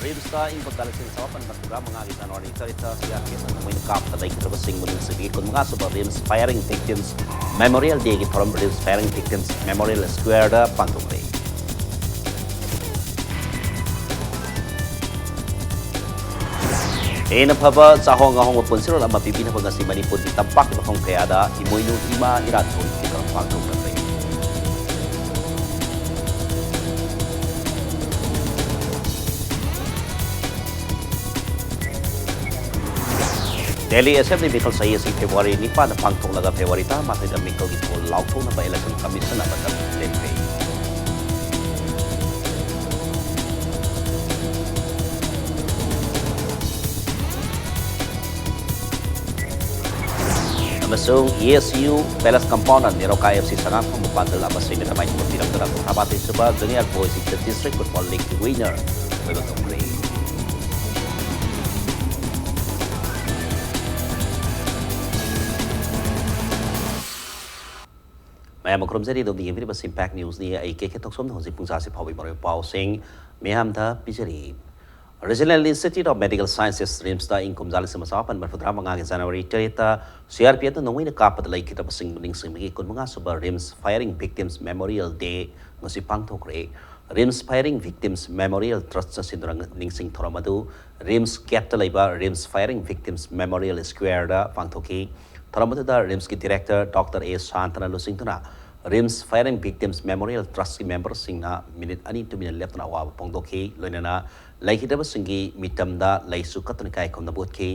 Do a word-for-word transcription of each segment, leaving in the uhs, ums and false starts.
ꯔꯤꯝꯁꯇ ꯏꯪ ꯀꯨꯝꯖꯥ ꯂꯤꯁꯤꯡ ꯑꯃ ꯆꯃꯥꯄꯟ ꯃꯔꯤꯐꯨꯇꯔꯥ ꯃꯉꯥꯒꯤ ꯖꯅꯋꯥꯔꯤ ꯇꯔꯦꯠꯇ ꯁꯤꯑꯥꯔꯄꯤꯑꯦꯐꯅ ꯅꯣꯡꯃꯩꯅ ꯀꯥꯞꯄꯗ ꯂꯩꯈꯤꯗ꯭ꯔꯕꯁꯤꯡꯕꯨ ꯅꯤꯡꯁꯤꯡꯕꯒꯤ ꯀꯨꯟꯃꯉꯥ ꯁꯨꯕ ꯔꯤꯝꯁ ꯐꯥꯌꯔꯤꯡ ꯚꯤꯛꯇꯤꯝꯁ ꯃꯦꯃꯣꯔꯤꯌꯦꯜ ꯗꯦꯒꯤ ꯊꯧꯔꯝ ꯔꯤꯝꯁ ꯐꯥꯌꯔꯤꯡ ꯚꯤꯛꯇꯤꯝꯁ ꯃꯦꯃꯣꯔꯤꯌꯦꯜ ꯁ꯭ꯀ꯭ꯋꯦꯔꯗ ꯄꯥꯡꯊꯣꯛꯂꯦ꯫ ꯍꯦꯟꯅ ꯐꯕ ꯆꯥꯍꯣꯡ ꯉꯥꯍꯣꯡꯕ ꯄꯨꯟꯁꯤꯔꯣꯜ ꯑꯃ ꯄꯤꯕꯤꯅꯕ ꯉꯁꯤ ꯃꯅꯤꯄꯨꯔꯒꯤ ꯇꯝꯄꯥꯛꯀꯤ ꯃꯐꯝ ꯀꯌꯥꯗ ꯏꯃꯣꯏꯅꯨ ꯏꯃꯥ ꯏꯔꯥꯠ ꯊꯧꯅꯤꯒꯤ ꯊꯧꯔꯝ ꯄꯥꯡꯊꯣꯛꯅꯈ꯭ꯔꯦ꯫ ꯗꯦꯜꯂꯤ ꯑꯦꯁꯦꯝꯕ꯭ꯂꯤ ꯃꯤꯈꯜ ꯆꯍꯤ ꯑꯁꯤ ꯐꯦꯕ꯭ꯔꯨꯋꯥꯔꯤ ꯅꯤꯄꯥꯟꯗ ꯄꯥꯡꯊꯣꯛꯂꯒ ꯐꯦꯕ꯭ꯔꯨꯋꯥꯔꯤ ꯇꯔꯥꯃꯥꯊꯣꯏꯗ ꯃꯤꯈꯜꯒꯤ ꯊꯧ ꯂꯥꯎꯊꯣꯛꯅꯕ ꯏꯂꯦꯛꯁꯟ ꯀꯃꯤꯁꯟ ꯑꯃꯗ ꯂꯦꯞꯈ꯭ꯔꯦ꯫ ꯑꯃꯁꯨꯡ ꯏ ꯑꯦꯁ ꯌꯨ ꯄꯦꯂꯦꯁ ꯀꯝꯄꯥꯎꯟꯗ ꯅꯦꯔꯣꯀꯥ ꯑꯦꯐ ꯁꯤ ꯁꯉꯥꯛꯐꯝꯕꯨ ꯄꯥꯟꯖꯜ ꯑꯃ ꯁꯤꯅꯣꯗ ꯃꯥꯏꯊꯤꯕ ꯄꯤꯔꯝꯗꯨꯅ ꯀꯨꯟꯊ꯭ꯔꯥ ꯃꯥꯊꯣꯏ sub junior boys inter district football ꯂꯤꯒꯀꯤ ꯋꯤꯅꯔ ꯑꯣꯏꯕ ꯉꯝꯈ꯭ꯔꯦ꯫ ꯃꯌꯥꯝ ꯈꯨꯔꯨꯝꯖꯔꯤ, ꯑꯗꯣꯝꯅ ꯌꯦꯡꯕꯤꯔꯤꯕꯁꯤ ꯏꯝꯄꯦꯛ ꯅ꯭ꯌꯨꯁꯅꯤ꯫ ꯑꯩ ꯀꯦ ꯀꯦ ꯊꯣꯛꯆꯣꯝꯅ ꯍꯧꯖꯤꯛ ꯄꯨꯡ ꯆꯥꯁꯤ ꯐꯥꯎꯕꯒꯤ ꯃꯔꯨꯑꯣꯏꯕ ꯄꯥꯎꯁꯤꯡ ꯃꯌꯥꯝꯗ ꯄꯤꯖꯔꯤ꯫ Regional institute of medical sciences, ꯔꯤꯝꯁꯇ ꯏꯪ ꯀꯨꯝꯖꯥ ꯂꯤꯁꯤꯡ ꯑꯃ ꯆꯃꯥꯄꯟ ꯃꯔꯤꯐꯨꯇꯔꯥ ꯃꯉꯥꯒꯤ ꯖꯅꯋꯥꯔꯤ ꯇꯔꯦꯠꯇ ꯁꯤ ꯑꯥꯔ ꯄꯤ ꯑꯦꯐꯅ ꯅꯣꯡꯃꯩꯅ ꯀꯥꯞꯄꯗ ꯂꯩꯈꯤꯗꯕꯁꯤꯡꯕꯨ ꯅꯤꯡꯁꯤꯡꯕꯒꯤ ꯀꯨꯟꯃꯉꯥ ꯁꯨꯕ ꯔꯤꯝꯁ ꯐꯥꯌꯔꯤꯡ ꯚꯤꯛꯇꯤꯝꯁ ꯃꯦꯃꯣꯔꯤꯌꯦꯜ ꯗꯦ ꯉꯁꯤ ꯄꯥꯡꯊꯣꯛꯈ꯭ꯔꯦ꯫ ꯔꯤꯝꯁ ꯐꯥꯌꯔꯤꯡ ꯚꯤꯛꯇꯤꯝꯁ ꯃꯦꯃꯣꯔꯤꯌꯦꯜ ꯇ꯭ꯔꯁꯠꯅ ꯁꯤꯟꯗꯨꯅ ꯅꯤꯡꯁꯤꯡ ꯊꯧꯔꯝ ꯑꯗꯨ ꯔꯤꯝꯁ ꯒꯦꯠꯇ ꯂꯩꯕ ꯔꯤꯝꯁ ꯐꯥꯌꯔꯤꯡ ꯚꯤꯛꯇꯤꯝꯁ ꯃꯦꯃꯣꯔꯤꯌꯦꯜ ꯁ꯭ꯀ꯭ꯋꯦꯔꯗ ꯄꯥꯡꯊꯣꯛꯈꯤ꯫ ꯊꯧꯔꯝ ꯑꯗꯨꯗ ꯔꯤꯝꯁꯀꯤ ꯗꯤꯔꯦꯛꯇꯔ ꯗꯣꯛꯇꯔ ꯑꯦ ꯁꯥꯟꯇꯅ ꯂꯨꯆꯤꯡꯗꯨꯅ ꯔꯤꯝꯁ ꯐꯥꯌꯔꯤꯡ ꯚꯤꯛꯇꯤꯝꯁ ꯃꯦꯃꯣꯔꯤꯌꯦꯜ ꯇ꯭ꯔꯁꯠꯀꯤ ꯃꯦꯝꯕꯔꯁꯤꯡꯅ ꯃꯤꯅꯤꯠ ꯑꯅꯤ ꯇꯨꯃꯤꯟꯅ ꯂꯦꯞꯇꯨꯅ ꯑꯋꯥꯕ ꯐꯣꯡꯗꯣꯛꯈꯤ꯫ ꯂꯣꯏꯅꯅ ꯂꯩꯈꯤꯗ꯭ꯔꯕꯁꯤꯡꯒꯤ ꯃꯤꯇꯝꯗ ꯂꯩꯁꯨ ꯀꯠꯇꯨꯅ ꯏꯀꯥꯏ ꯈꯨꯝꯅꯕ ꯎꯠꯈꯤ꯫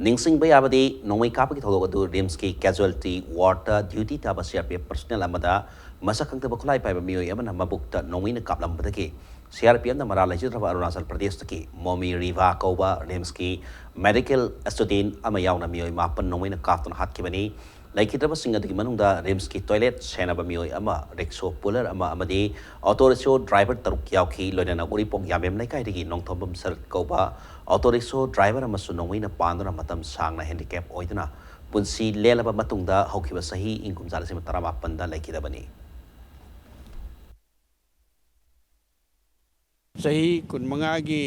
ꯅꯤꯡꯁꯤꯡꯕ ꯌꯥꯕꯗꯤ, ꯅꯣꯡꯃꯩ ꯀꯥꯞꯄꯒꯤ ꯊꯧꯗꯣꯛ ꯑꯗꯨ ꯔꯤꯝꯁꯀꯤ ꯀꯦꯖꯨꯋꯦꯜꯇꯤ ꯋꯥꯔꯗꯇ ꯗ꯭ꯌꯨꯇꯤ ꯇꯥꯕ C R P F personal ꯑꯃꯗ ꯃꯁꯛ ꯈꯪꯗꯕ ꯈꯨꯠꯂꯥꯏ ꯄꯥꯏꯕ ꯃꯤꯑꯣꯏ ꯑꯃꯅ ꯃꯕꯨꯛꯇ ꯅꯣꯡꯃꯩꯅ ꯀꯥꯞꯂꯝꯕꯗꯒꯤ ꯁꯤ ꯑꯥꯔ ꯄꯤ ꯑꯦꯐꯅ ꯃꯔꯥꯜ ꯂꯩꯖꯗ꯭ꯔꯕ ꯑꯔꯨꯅꯥꯆꯜ ꯄ꯭ꯔꯗꯦꯁꯇꯒꯤ ꯃꯣꯃꯤ ꯔꯤꯚꯥ ꯀꯧꯕ ꯔꯤꯝꯁꯀꯤ ꯃꯦꯗꯤꯀꯦꯜ ꯁ꯭ꯇꯨꯗꯦꯟꯠ ꯑꯃ ꯌꯥꯎꯅ ꯃꯤꯑꯣꯏ ꯃꯥꯄꯟ ꯅꯣꯡꯃꯩꯅ ꯀꯥꯞꯇꯨꯅ ꯍꯥꯠꯈꯤꯕꯅꯤ꯫ ꯂꯩꯈꯤꯗ꯭ꯔꯕꯁꯤꯡ ꯑꯗꯨꯒꯤ ꯃꯅꯨꯡꯗ ꯔꯤꯝꯁꯀꯤ ꯇꯣꯏꯂꯦꯠ ꯁꯦꯟꯅꯕ ꯃꯤꯑꯣꯏ ꯑꯃ, ꯔꯤꯛꯁꯣ ꯄꯨꯂꯔ ꯑꯃ ꯑꯃꯗꯤ ꯑꯣꯇꯣ ꯔꯤꯛꯁꯣ ꯗ꯭ꯔꯥꯏꯚꯔ ꯇꯔꯨꯛ ꯌꯥꯎꯈꯤ꯫ ꯂꯣꯏꯅꯅ ꯎꯔꯤꯄꯣꯛ ꯌꯥꯝꯕꯦꯝ ꯂꯩꯀꯥꯏꯗꯒꯤ ꯅꯣꯡꯊꯣꯝꯕꯝ ꯁꯔꯠ ꯀꯧꯕ ꯑꯣꯇꯣ ꯔꯤꯛꯁꯣ ꯗ꯭ꯔꯥꯏꯚꯔ ꯑꯃꯁꯨ ꯅꯣꯡꯃꯩꯅ ꯄꯥꯟꯗꯨꯅ ꯃꯇꯝ ꯁꯥꯡꯅ ꯍꯦꯟꯗꯤꯀꯦꯞ ꯑꯣꯏꯗꯨꯅ ꯄꯨꯟꯁꯤ ꯂꯦꯜꯂꯕ ꯃꯇꯨꯡꯗ ꯍꯧꯈꯤꯕ ꯆꯍꯤ ꯏꯪ ꯀꯨꯝꯖꯥ ꯂꯤꯁꯤꯡ ꯑꯃ ꯇꯔꯥꯃꯥꯄꯟꯗ ꯂꯩꯈꯤꯗꯕꯅꯤ꯫ ꯆꯍꯤ ꯀꯨꯟꯃꯉꯥꯒꯤ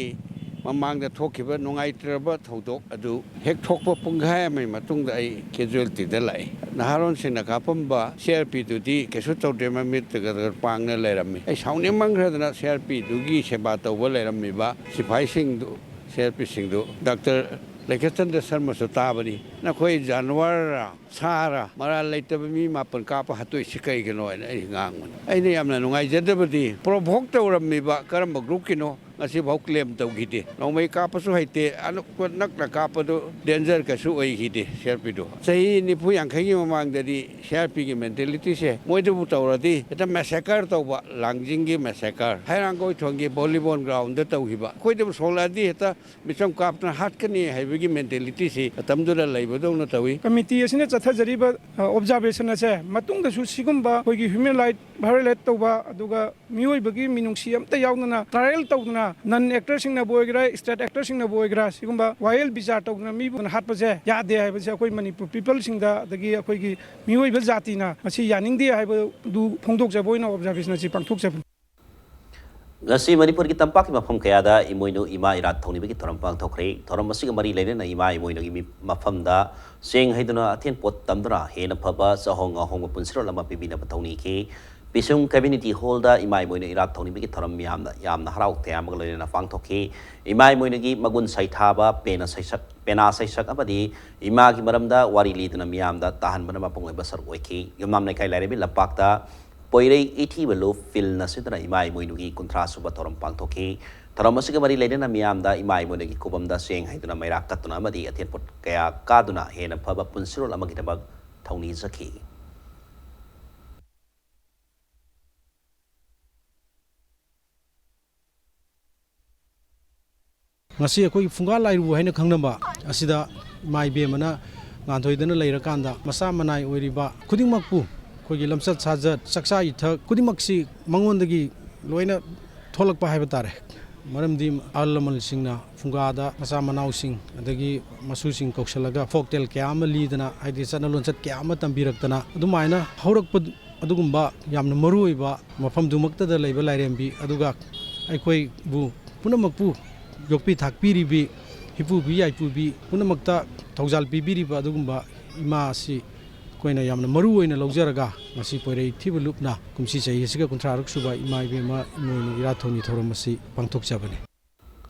ꯃꯃꯥꯡꯗ ꯊꯣꯛꯈꯤꯕ ꯅꯨꯡꯉꯥꯏꯇ꯭ꯔꯕ ꯊꯧꯗꯣꯛ ꯑꯗꯨ ꯍꯦꯛ ꯊꯣꯛꯄ ꯄꯨꯡꯈꯥꯏ ꯑꯃꯒꯤ ꯃꯇꯨꯡꯗ ꯑꯩ ꯀꯦꯖꯨꯋꯦꯜꯇꯤꯗ ꯂꯥꯛꯏ꯫ ꯅꯍꯥꯔꯣꯟꯁꯤꯡꯅ ꯀꯥꯞꯄꯝꯕ ꯁꯤ ꯑꯥꯔ ꯄꯤꯗꯨꯗꯤ ꯀꯩꯁꯨ ꯇꯧꯗ꯭ꯔꯦ, ꯃꯃꯤꯠꯇꯒ ꯄꯥꯡꯅ ꯂꯩꯔꯝꯃꯤ꯫ ꯑꯩ ꯁꯥꯎꯅꯤꯡꯃꯟꯈ꯭ꯔꯗꯅ ꯁꯤ ꯑꯥꯔ ꯄꯤꯗꯨꯒꯤ ꯁꯦꯕꯥ ꯇꯧꯕ ꯂꯩꯔꯝꯃꯤꯕ ꯁꯤꯐꯥꯏꯁꯤꯡꯗꯨ, ꯁꯤ ꯑꯥꯔ ꯄꯤꯁꯤꯡꯗꯨ, ꯗꯥꯛꯇꯔ ꯂꯩꯈꯠꯆꯟꯗ꯭ꯔ ꯁꯔꯃꯁꯨ ꯇꯥꯕꯅꯤ, "ꯅꯈꯣꯏ ꯖꯥꯅꯋꯥꯔꯔ, ꯁꯥꯔ, ꯃꯔꯥꯜ ꯂꯩꯇꯕ ꯃꯤ ꯃꯥꯄꯟ ꯀꯥꯞꯄ ꯍꯥꯠꯇꯣꯛꯏꯁꯤ ꯀꯩꯒꯤꯅꯣ?" ꯍꯥꯏꯅ ꯑꯩ ꯉꯥꯡꯕꯅꯤ꯫ ꯑꯩꯅ ꯌꯥꯝꯅ ꯅꯨꯡꯉꯥꯏꯖꯗꯕꯗꯤ, ꯄ꯭ꯔꯣꯚꯣꯛ ꯇꯧꯔꯝꯃꯤꯕ ꯀꯔꯝꯕ ꯒ꯭ꯔꯨꯞꯀꯤꯅꯣ? ꯉꯁꯤꯐꯥꯎ ꯀ꯭ꯂꯦꯝ ꯇꯧꯈꯤꯗꯦ꯫ ꯅꯣꯡꯃꯩ ꯀꯥꯞꯄꯁꯨ ꯍꯩꯇꯦ, ꯑꯅꯛꯄ ꯅꯛꯅ ꯀꯥꯞꯄꯗꯨ ꯗꯦꯟꯖꯔ ꯀꯩꯁꯨ ꯑꯣꯏꯈꯤꯗꯦ ꯁꯤ ꯑꯥꯔ ꯄꯤꯗꯨ꯫ ꯆꯍꯤ ꯅꯤꯐꯨ ꯌꯥꯡꯈꯩꯒꯤ ꯃꯃꯥꯡꯗꯗꯤ ꯁꯤ ꯑꯥꯔ ꯄꯤꯒꯤ ꯃꯦꯟꯇꯦꯂꯤꯇꯤꯁꯦ ꯃꯣꯏꯗꯕꯨ ꯇꯧꯔꯗꯤ ꯍꯦꯛꯇ ꯃꯦꯁꯦꯀꯔ ꯇꯧꯕ, ꯂꯥꯡꯖꯤꯡꯒꯤ ꯃꯦꯁꯦꯀꯔ, ꯍꯩꯔꯥꯡꯒꯣꯏꯊꯣꯟꯒꯤ ꯚꯣꯂꯤꯕꯣꯜ ꯒ꯭ꯔꯥꯎꯟꯗ ꯇꯧꯈꯤꯕ, ꯑꯩꯈꯣꯏꯗꯕꯨ ꯁꯣꯛꯂꯛꯑꯗꯤ ꯍꯦꯛꯇ ꯃꯤꯆꯝ ꯀꯥꯞꯇꯅ ꯍꯥꯠꯀꯅꯤ ꯍꯥꯏꯕꯒꯤ ꯃꯦꯟꯇꯦꯂꯤꯇꯤꯁꯤ ꯃꯇꯝꯗꯨꯗ ꯂꯩꯕꯗꯧꯅ ꯇꯧꯏ꯫ ꯀꯃꯤꯇꯤ ꯑꯁꯤꯅ ꯆꯠꯊꯖꯔꯤꯕ, ꯑ, ꯑꯣꯕꯖꯥꯔꯕꯦꯁꯟ ꯑꯁꯦ ꯃꯇꯨꯡꯗꯁꯨ ꯁꯤꯒꯨꯝꯕ ꯑꯩꯈꯣꯏꯒꯤ ꯍ꯭ꯌꯨꯃꯦꯟ ꯔꯥꯏꯠ ꯚꯥꯏꯑꯣꯂꯦꯠ ꯇꯧꯕ, ꯑꯗꯨꯒ ꯃꯤꯑꯣꯏꯕꯒꯤ ꯃꯤꯅꯨꯡꯁꯤ ꯑꯝꯇ ꯌꯥꯎꯗꯅ ꯇ꯭ꯔꯥꯏꯌꯦꯜ ꯇꯧꯗꯅ, ꯅꯟ ꯑꯦꯛꯇꯔꯁꯤꯡꯅꯕꯨ ꯑꯣꯏꯒꯦꯔꯥ, ꯁ꯭ꯇꯦꯠ ꯑꯦꯛꯇꯔꯁꯤꯡꯅꯕꯨ ꯑꯣꯏꯒꯦꯔꯥ, ꯁꯤꯒꯨꯝꯕ ꯋꯥꯌꯦꯜ ꯕꯤꯆꯥꯔ ꯇꯧꯗꯅ ꯃꯤꯕꯨ ꯍꯥꯠꯄꯁꯦ ꯌꯥꯗꯦ ꯍꯥꯏꯕꯁꯦ ꯑꯩꯈꯣꯏ ꯃꯅꯤꯄꯨꯔ ꯄꯤꯄꯜꯁꯤꯡꯗ, ꯑꯗꯒꯤ ꯑꯩꯈꯣꯏꯒꯤ ꯃꯤꯑꯣꯏꯕ ꯖꯥꯇꯤꯅ ꯃꯁꯤ ꯌꯥꯅꯤꯡꯗꯦ ꯍꯥꯏꯕꯗꯨ ꯐꯣꯡꯗꯣꯛꯆꯕ ꯑꯣꯏꯅ ꯑꯣꯕꯖꯥꯔꯕꯦꯁꯟ ꯑꯁꯤ ꯄꯥꯡꯊꯣꯛꯆꯕꯅꯤ꯫ ꯉꯁꯤ ꯃꯅꯤꯄꯨꯔꯒꯤ ꯇꯝꯄꯥꯛꯀꯤ ꯃꯐꯝ ꯀꯌꯥꯗ ꯏꯃꯣꯏꯅꯨ ꯏꯃꯥ ꯏꯔꯥꯠ ꯊꯧꯅꯤꯕꯒꯤ ꯊꯧꯔꯝ ꯄꯥꯡꯊꯣꯛꯈ꯭ꯔꯦ꯫ ꯊꯧꯔꯝ ꯑꯁꯤꯒ ꯃꯔꯤ ꯂꯩꯅꯅ ꯏꯃꯥ ꯏꯃꯣꯏꯅꯨꯒꯤ ꯃꯤ-, ꯃꯐꯝꯗ ꯆꯦꯡ ꯍꯩꯗꯨꯅ, ꯑꯊꯦꯟ ꯄꯣꯠ ꯇꯝꯗꯨꯅ ꯍꯦꯟꯅ ꯐꯕ ꯆꯥꯍꯣꯡ ꯉꯥꯍꯣꯡꯕ ꯄꯨꯟꯁꯤꯔꯣꯜ ꯑꯃ ꯄꯤꯕꯤꯅꯕ ꯊꯧꯅꯤꯈꯤ꯫ ꯄꯤꯁꯨꯝ ꯀꯝꯃ꯭ꯌꯨꯅꯤꯇꯤ ꯍꯣꯜꯗ ꯏꯃꯥ ꯏꯃꯣꯏꯅꯨ ꯏꯔꯥꯠ ꯊꯧꯅꯤꯕꯒꯤ ꯊꯧꯔꯝ ꯃꯤꯌꯥꯝꯅ ꯌꯥꯝꯅ ꯍꯔꯥꯎ ꯇꯌꯥꯝꯕꯒ ꯂꯣꯏꯅꯅ ꯄꯥꯡꯊꯣꯛꯈꯤ꯫ ꯏꯃꯥ ꯏꯃꯣꯏꯅꯨꯒꯤ ꯃꯒꯨꯟ ꯁꯩꯊꯥꯕ, ꯄꯦꯅꯥ ꯁꯩꯁꯛ, ꯄꯦꯅꯥ ꯁꯩꯁꯛ ꯑꯃꯗꯤ ꯏꯃꯥꯒꯤ ꯃꯔꯝꯗ ꯋꯥꯔꯤ ꯂꯤꯗꯨꯅ ꯃꯤꯌꯥꯝꯗ ꯇꯥꯍꯟꯕꯅ ꯃꯄꯨꯡ ꯑꯣꯏꯕ ꯁꯔꯨꯛ ꯑꯣꯏꯈꯤ꯫ ꯌꯨꯝꯅꯥꯝ ꯂꯩꯀꯥꯏ ꯂꯥꯏꯔꯦꯝꯕꯤ ꯂꯝꯄꯥꯛꯇ ꯄꯣꯏꯔꯩ ꯏꯊꯤꯕ ꯂꯨꯞ ꯐꯤꯜꯅ ꯁꯤꯟꯗꯨꯅ ꯏꯃꯥ ꯏꯃꯣꯏꯅꯨꯒꯤ ꯀꯨꯟꯊ꯭ꯔꯥ ꯁꯨꯕ ꯊꯧꯔꯝ ꯄꯥꯡꯊꯣꯛꯈꯤ꯫ ꯊꯧꯔꯝ ꯑꯁꯤꯒ ꯃꯔꯤ ꯂꯩꯅꯅ ꯃꯤꯌꯥꯝꯗ ꯏꯃꯥ ꯏꯃꯣꯏꯅꯨꯒꯤ ꯀꯨꯕꯝꯗ ꯆꯦꯡ ꯍꯩꯗꯨꯅ, ꯃꯩꯔꯥ ꯀꯠꯇꯨꯅ ꯑꯃꯗꯤ ꯑꯊꯦꯟ ꯄꯣꯠ ꯀꯌꯥ ꯀꯥꯗꯨꯅ ꯍꯦꯟꯅ ꯐꯕ ꯄꯨꯟꯁꯤꯔꯣꯜ ꯑꯃꯒꯤꯗꯃꯛ ꯊꯧꯅꯤꯖꯈꯤ꯫ ꯉꯁꯤ ꯑꯩꯈꯣꯏꯒꯤ ꯐꯨꯡꯒꯥ ꯂꯥꯏꯔꯨ ꯍꯥꯏꯅ ꯈꯪꯅꯕ ꯑꯁꯤꯗ ꯏꯃꯥ ꯏꯕꯦꯝꯃꯅ ꯉꯥꯟꯊꯣꯏꯗꯅ ꯂꯩꯔꯀꯥꯟꯗ ꯃꯆꯥ ꯃꯅꯥꯏ ꯑꯣꯏꯔꯤꯕ ꯈꯨꯗꯤꯡꯃꯛꯄꯨ ꯑꯩꯈꯣꯏꯒꯤ ꯂꯝꯆꯠ ꯁꯥꯖꯠ, ꯆꯥꯛꯆꯥ ꯏꯊꯛ ꯈꯨꯗꯤꯡꯃꯛꯁꯤ ꯃꯉꯣꯟꯗꯒꯤ ꯂꯣꯏꯅ ꯊꯣꯛꯂꯛꯄ ꯍꯥꯏꯕ ꯇꯥꯔꯦ꯫ ꯃꯔꯝꯗꯤ ꯑꯍꯜ ꯂꯃꯟꯁꯤꯡꯅ ꯐꯨꯡꯒꯥꯗ ꯃꯆꯥ ꯃꯅꯥꯎꯁꯤꯡ ꯑꯗꯒꯤ ꯃꯁꯨꯁꯤꯡ ꯀꯧꯁꯜꯂꯒ ꯐꯣꯛ ꯇꯦꯜ ꯀꯌꯥ ꯑꯃ ꯂꯤꯗꯅ, ꯍꯥꯏꯗꯤ ꯆꯠꯅ ꯂꯣꯟꯆꯠ ꯀꯌꯥ ꯑꯃ ꯇꯝꯕꯤꯔꯛꯇꯅ, ꯑꯗꯨꯃꯥꯏꯅ ꯍꯧꯔꯛꯄ ꯑꯗꯨꯒꯨꯝꯕ ꯌꯥꯝꯅ ꯃꯔꯨ ꯑꯣꯏꯕ ꯃꯐꯝꯗꯨꯃꯛꯇꯗ ꯂꯩꯕ ꯂꯥꯏꯔꯦꯝꯕꯤ ꯑꯗꯨꯒ ꯑꯩꯈꯣꯏꯕꯨ ꯄꯨꯝꯅꯃꯛꯄꯨ ꯌꯣꯛꯄꯤ ꯊꯥꯛꯄꯤꯔꯤꯕꯤ ꯏꯄꯨꯕꯤ ꯌꯥꯏꯄꯨꯕꯤ ꯄꯨꯝꯅꯃꯛꯇ ꯊꯧꯖꯥꯜ ꯄꯤꯕꯤꯔꯤꯕ ꯑꯗꯨꯒꯨꯝꯕ ꯏꯃꯥ ꯑꯁꯤ ꯑꯩꯈꯣꯏꯅ ꯌꯥꯝꯅ ꯃꯔꯨ ꯑꯣꯏꯅ ꯂꯧꯖꯔꯒ, ꯉꯁꯤ ꯄꯣꯏꯔꯩ ꯏꯊꯤꯕ ꯂꯨꯞꯅ ꯀꯨꯝꯁꯤ ꯆꯍꯤ ꯑꯁꯤꯒ ꯀꯨꯟꯊ꯭ꯔꯥ ꯇꯔꯨꯛ ꯁꯨꯕ ꯏꯃꯥ ꯏꯕꯦꯝꯃ ꯏꯃꯣꯏꯅꯨ ꯏꯔꯥꯠ ꯊꯧꯅꯤ ꯊꯧꯔꯝ ꯑꯁꯤ ꯄꯥꯡꯊꯣꯛꯆꯕꯅꯤ꯫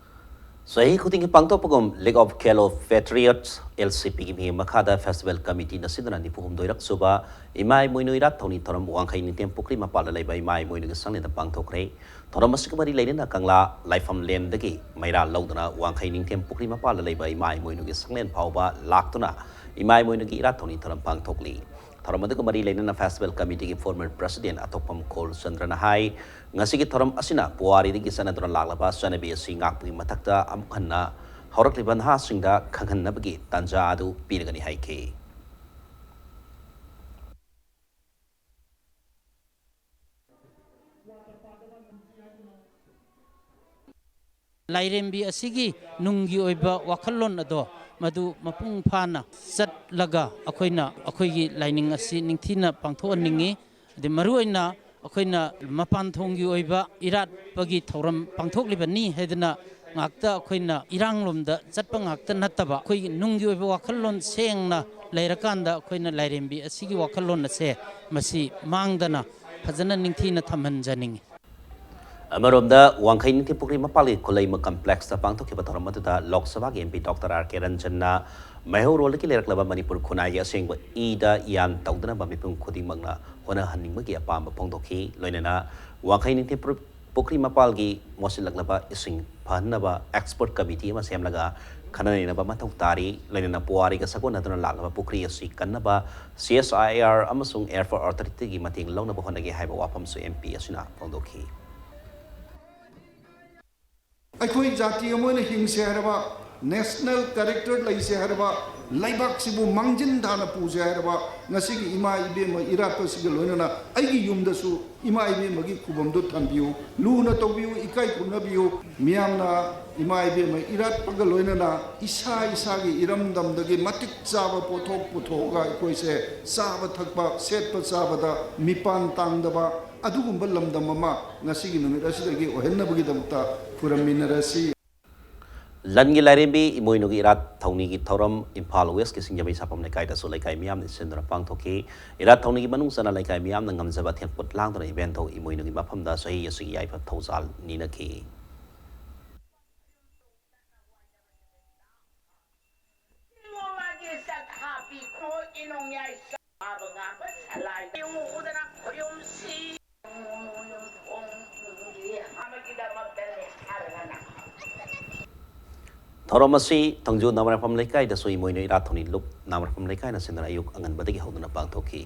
ꯆꯍꯤ ꯈꯨꯗꯤꯡꯒꯤ ꯄꯥꯡꯊꯣꯛꯄꯒꯨꯝ League of Khelo Patriots, L C P ꯒꯤ ꯃꯤꯠꯌꯦꯡ ꯃꯈꯥꯗ Festival Committee ꯅ ꯁꯤꯟꯗꯨꯅ ꯅꯤꯐꯨ ꯍꯨꯝꯗꯣꯏꯔꯛ ꯁꯨꯕ ꯏꯃꯥ ꯏꯃꯣꯏꯅꯨ ꯏꯔꯥꯠ ꯊꯧꯅꯤ ꯊꯧꯔꯝ ꯋꯥꯡꯈꯩ ꯅꯤꯡꯊꯦꯝ ꯄꯨꯈ꯭ꯔꯤ ꯃꯄꯥꯜꯗ ꯂꯩꯕ ꯏꯃꯥ ꯏꯃꯣꯏꯅꯨꯒꯤ ꯁꯪꯂꯦꯟꯗ ꯄꯥꯡꯊꯣꯛꯈ꯭ꯔꯦ꯫ ꯊꯧꯔꯝ ꯑꯁꯤꯒ ꯃꯔꯤ ꯂꯩꯅꯅ ꯀꯪꯂꯥ ꯂꯥꯏꯐꯝꯂꯦꯟꯗꯒꯤ ꯃꯩꯔꯥ ꯂꯧꯗꯨꯅ ꯋꯥꯡꯈꯩ ꯅꯤꯡꯊꯦꯝ ꯄꯨꯈ꯭ꯔꯤ ꯃꯄꯥꯜꯗ ꯂꯩꯕ ꯏꯃꯥ ꯏꯃꯣꯏꯅꯨꯒꯤ ꯁꯪꯂꯦꯟ ꯐꯥꯎꯕ ꯂꯥꯛꯇꯨꯅ ꯏꯃꯥ ꯏꯃꯣꯏꯅꯨꯒꯤ ꯏꯔꯥꯠ ꯊꯧꯅꯤ ꯊꯧꯔꯝ ꯄꯥꯡꯊꯣꯛꯂꯤ꯫ ꯊꯧꯔꯝ ꯑꯗꯨꯒ ꯃꯔꯤ ꯂꯩꯅꯅ Festival Committee ꯒꯤ former President ꯑꯊꯣꯛꯄꯝ ꯈꯣꯜꯆꯟꯗ꯭ꯔꯅ ꯍꯥꯏ, ꯉꯁꯤꯒꯤ ꯊꯧꯔꯝ ꯑꯁꯤꯅ ꯄꯨꯋꯥꯔꯤꯗꯒꯤ ꯆꯠꯅꯗꯨꯅ ꯂꯥꯛꯂꯕ ꯆꯠꯅꯕꯤ ꯑꯁꯤ ꯉꯥꯛꯄꯒꯤ ꯃꯊꯛꯇ ꯑꯃꯨꯛ ꯍꯟꯅ ꯍꯧꯔꯛꯂꯤꯕ ꯅꯍꯥꯁꯤꯡꯗ ꯈꯪꯍꯟꯅꯕꯒꯤ ꯇꯥꯟꯖꯥ ꯑꯗꯨ ꯄꯤꯔꯒꯅꯤ ꯍꯥꯏꯈꯤ꯫ ꯂꯥꯏꯔꯦꯝꯕꯤ ꯑꯁꯤꯒꯤ ꯅꯨꯡꯒꯤ ꯑꯣꯏꯕ ꯋꯥꯈꯜꯂꯣꯟ ꯑꯗꯣ ꯃꯗꯨ ꯃꯄꯨꯡ ꯐꯥꯅ ꯆꯠꯂꯒ ꯑꯩꯈꯣꯏꯅ ꯑꯩꯈꯣꯏꯒꯤ ꯂꯥꯏꯅꯤꯡ ꯑꯁꯤ ꯅꯤꯡꯊꯤꯅ ꯄꯥꯡꯊꯣꯛꯍꯟꯅꯤꯡꯏ꯫ ꯑꯗꯩ ꯃꯔꯨꯑꯣꯏꯅ ꯑꯩꯈꯣꯏꯅ ꯃꯄꯥꯟ ꯊꯣꯡꯒꯤ ꯑꯣꯏꯕ ꯏꯔꯥꯠꯄꯒꯤ ꯊꯧꯔꯝ ꯄꯥꯡꯊꯣꯛꯂꯤꯕꯅꯤ ꯍꯥꯏꯗꯅ ꯉꯥꯛꯇ ꯑꯩꯈꯣꯏꯅ ꯏꯔꯥꯡꯂꯣꯝꯗ ꯆꯠꯄ ꯉꯥꯛꯇ ꯅꯠꯇꯕ, ꯑꯩꯈꯣꯏꯒꯤ ꯅꯨꯡꯒꯤ ꯑꯣꯏꯕ ꯋꯥꯈꯜꯂꯣꯟ ꯁꯦꯡꯅ ꯂꯩꯔꯀꯥꯟꯗ ꯑꯩꯈꯣꯏꯅ ꯂꯥꯏꯔꯦꯝꯕꯤ ꯑꯁꯤꯒꯤ ꯋꯥꯈꯜꯂꯣꯟ ꯑꯁꯦ ꯃꯁꯤ ꯃꯥꯡꯗꯅ ꯐꯖꯅ ꯅꯤꯡꯊꯤꯅ ꯊꯝꯍꯟꯖꯅꯤꯡꯏ꯫ ꯑꯃꯔꯣꯝꯗ, ꯋꯥꯡꯈꯩ ꯅꯤꯡꯊꯦꯝ ꯄꯨꯈ꯭ꯔꯤ ꯃꯄꯥꯜꯒꯤ ꯈꯨꯂꯩꯃ complex ꯇ ꯄꯥꯡꯊꯣꯛꯈꯤꯕ ꯊꯧꯔꯝ ꯑꯗꯨꯗ ꯂꯣꯛ ꯁꯚꯥꯒꯤ M P Doctor R K Ranjan ꯅ ꯃꯩꯍꯧꯔꯣꯜꯗꯒꯤ ꯂꯩꯔꯛꯂꯕ ꯃꯅꯤꯄꯨꯔ ꯈꯨꯟꯅꯥꯏꯒꯤ ꯑꯁꯦꯡꯕ ꯏꯗ ꯏꯌꯥꯟ ꯇꯧꯗꯅꯕ ꯃꯤꯄꯨꯝ ꯈꯨꯗꯤꯡꯃꯛꯅ ꯍꯣꯠꯅꯍꯟꯅꯤꯡꯕꯒꯤ ꯑꯄꯥꯝꯕ ꯐꯣꯡꯗꯣꯛꯈꯤ꯫ ꯂꯣꯏꯅꯅ ꯋꯥꯡꯈꯩ ꯅꯤꯡꯊꯦꯝ ꯄꯨꯈ꯭ꯔꯤ ꯃꯄꯥꯜꯒꯤ ꯃꯣꯠꯁꯤꯜꯂꯛꯂꯕ ꯏꯁꯤꯡ ꯐꯍꯟꯅꯕ expert committee ꯑꯃ ꯁꯦꯝꯂꯒ ꯈꯟꯅ ꯅꯩꯅꯕ ꯃꯊꯧ ꯇꯥꯔꯤ꯫ ꯂꯣꯏꯅꯅ ꯄꯨꯋꯥꯔꯤꯒ ꯁꯥꯒꯣꯟꯅꯗꯨꯅ ꯂꯥꯛꯂꯕ ꯄꯨꯈ꯭ꯔꯤ ꯑꯁꯤ ꯀꯟꯅꯕ C S I R ꯑꯃꯁꯨꯡ Airport Authority ꯒꯤ ꯃꯇꯦꯡ ꯂꯧꯅꯕ ꯍꯣꯠꯅꯒꯦ ꯍꯥꯏꯕ ꯋꯥꯐꯝꯁꯨ M P ꯑꯁꯤꯅ ꯐꯣꯡꯗꯣꯛꯈꯤ꯫ ꯑꯩꯈꯣꯏ ꯖꯥꯇꯤ ꯑꯃ ꯑꯣꯏꯅ ꯍꯤꯡꯁꯦ ꯍꯥꯏꯔꯕ, national character ꯂꯩꯁꯦ ꯍꯥꯏꯔꯕ, ꯂꯩꯕꯥꯛꯁꯤꯕꯨ ꯃꯥꯡꯖꯤꯟ ꯊꯥꯅ ꯄꯨꯁꯦ ꯍꯥꯏꯔꯕ, ꯉꯁꯤꯒꯤ ꯏꯃꯥ ꯏꯕꯦꯟꯃ ꯏꯔꯥꯠꯄꯁꯤꯒ ꯂꯣꯏꯅꯅ ꯑꯩꯒꯤ ꯌꯨꯝꯗꯁꯨ ꯏꯃꯥ ꯏꯕꯦꯟꯃꯒꯤ ꯈꯨꯕꯝꯗꯨ ꯊꯝꯕꯤꯌꯨ, ꯂꯨꯅ ꯇꯧꯕꯤꯌꯨ, ꯏꯀꯥꯏ ꯈꯨꯝꯅꯕꯤꯌꯨ꯫ ꯃꯤꯌꯥꯝꯅ ꯏꯃꯥ ꯏꯕꯦꯟꯃ ꯏꯔꯥꯠꯄꯒ ꯂꯣꯏꯅꯅ ꯏꯁꯥ ꯏꯁꯥꯒꯤ ꯏꯔꯝꯗꯝꯗꯒꯤ ꯃꯇꯤꯛ ꯆꯥꯕ ꯄꯣꯠꯊꯣꯛ ꯄꯨꯊꯣꯛꯑꯒ ꯑꯩꯈꯣꯏꯁꯦ ꯆꯥꯕ ꯊꯛꯄ, ꯁꯦꯠꯄ ꯆꯥꯕꯗ ꯃꯤꯄꯥꯟ ꯇꯥꯡꯗꯕ ꯑꯗꯨꯒꯨꯝꯕ ꯂꯝꯗꯝ ꯑꯃ ꯉꯁꯤꯒꯤ ꯅꯨꯃꯤꯠ ꯑꯁꯤꯗꯒꯤ ꯑꯣꯏꯍꯟꯅꯕꯒꯤꯗꯃꯛꯇ ꯈꯨꯔꯝꯃꯤꯟꯅꯔꯁꯤ꯫ ꯂꯟꯒꯤ ꯂꯥꯏꯔꯦꯝꯕꯤ ꯏꯃꯣꯏꯅꯨꯒꯤ ꯏꯔꯥꯠ ꯊꯧꯅꯤꯒꯤ ꯊꯧꯔꯝ ꯏꯝꯐꯥꯜ ꯋꯦꯁꯀꯤ ꯁꯤꯡꯖꯃꯩ ꯁꯥꯄꯝ ꯂꯩꯀꯥꯏꯗꯁꯨ ꯂꯩꯀꯥꯏ ꯃꯤꯌꯥꯝꯅ ꯁꯤꯟꯗꯨꯅ ꯄꯥꯡꯊꯣꯛꯈꯤ꯫ ꯏꯔꯥꯠ ꯊꯧꯅꯤꯒꯤ ꯃꯅꯨꯡ ꯆꯟꯅ ꯂꯩꯀꯥꯏ ꯃꯤꯌꯥꯝꯅ ꯉꯝꯖꯕ ꯊꯦꯡꯄꯣꯠ ꯂꯥꯡꯗꯨꯅ ꯏꯕꯦꯟꯊꯧ ꯏꯃꯣꯏꯅꯨꯒꯤ ꯃꯐꯝꯗ ꯆꯍꯤ ꯑꯁꯤꯒꯤ ꯌꯥꯏꯐ ꯊꯧꯖꯥꯜ ꯅꯤꯅꯈꯤ꯫ ꯊꯧꯔꯝ ꯑꯁꯤ ꯊꯣꯡꯖꯨ ꯅꯥꯃꯔꯥꯐꯝ ꯂꯩꯀꯥꯏꯗꯁꯨ ꯏꯃꯣꯏꯅꯨ ꯏꯔꯥꯠ ꯊꯧꯅꯤ ꯂꯨꯞ ꯅꯥꯃꯔꯥꯐꯝ ꯂꯩꯀꯥꯏꯅ ꯁꯤꯟꯗꯨꯅ ꯑꯌꯨꯛ ꯑꯉꯟꯕꯗꯒꯤ ꯍꯧꯗꯨꯅ ꯄꯥꯡꯊꯣꯛꯈꯤ꯫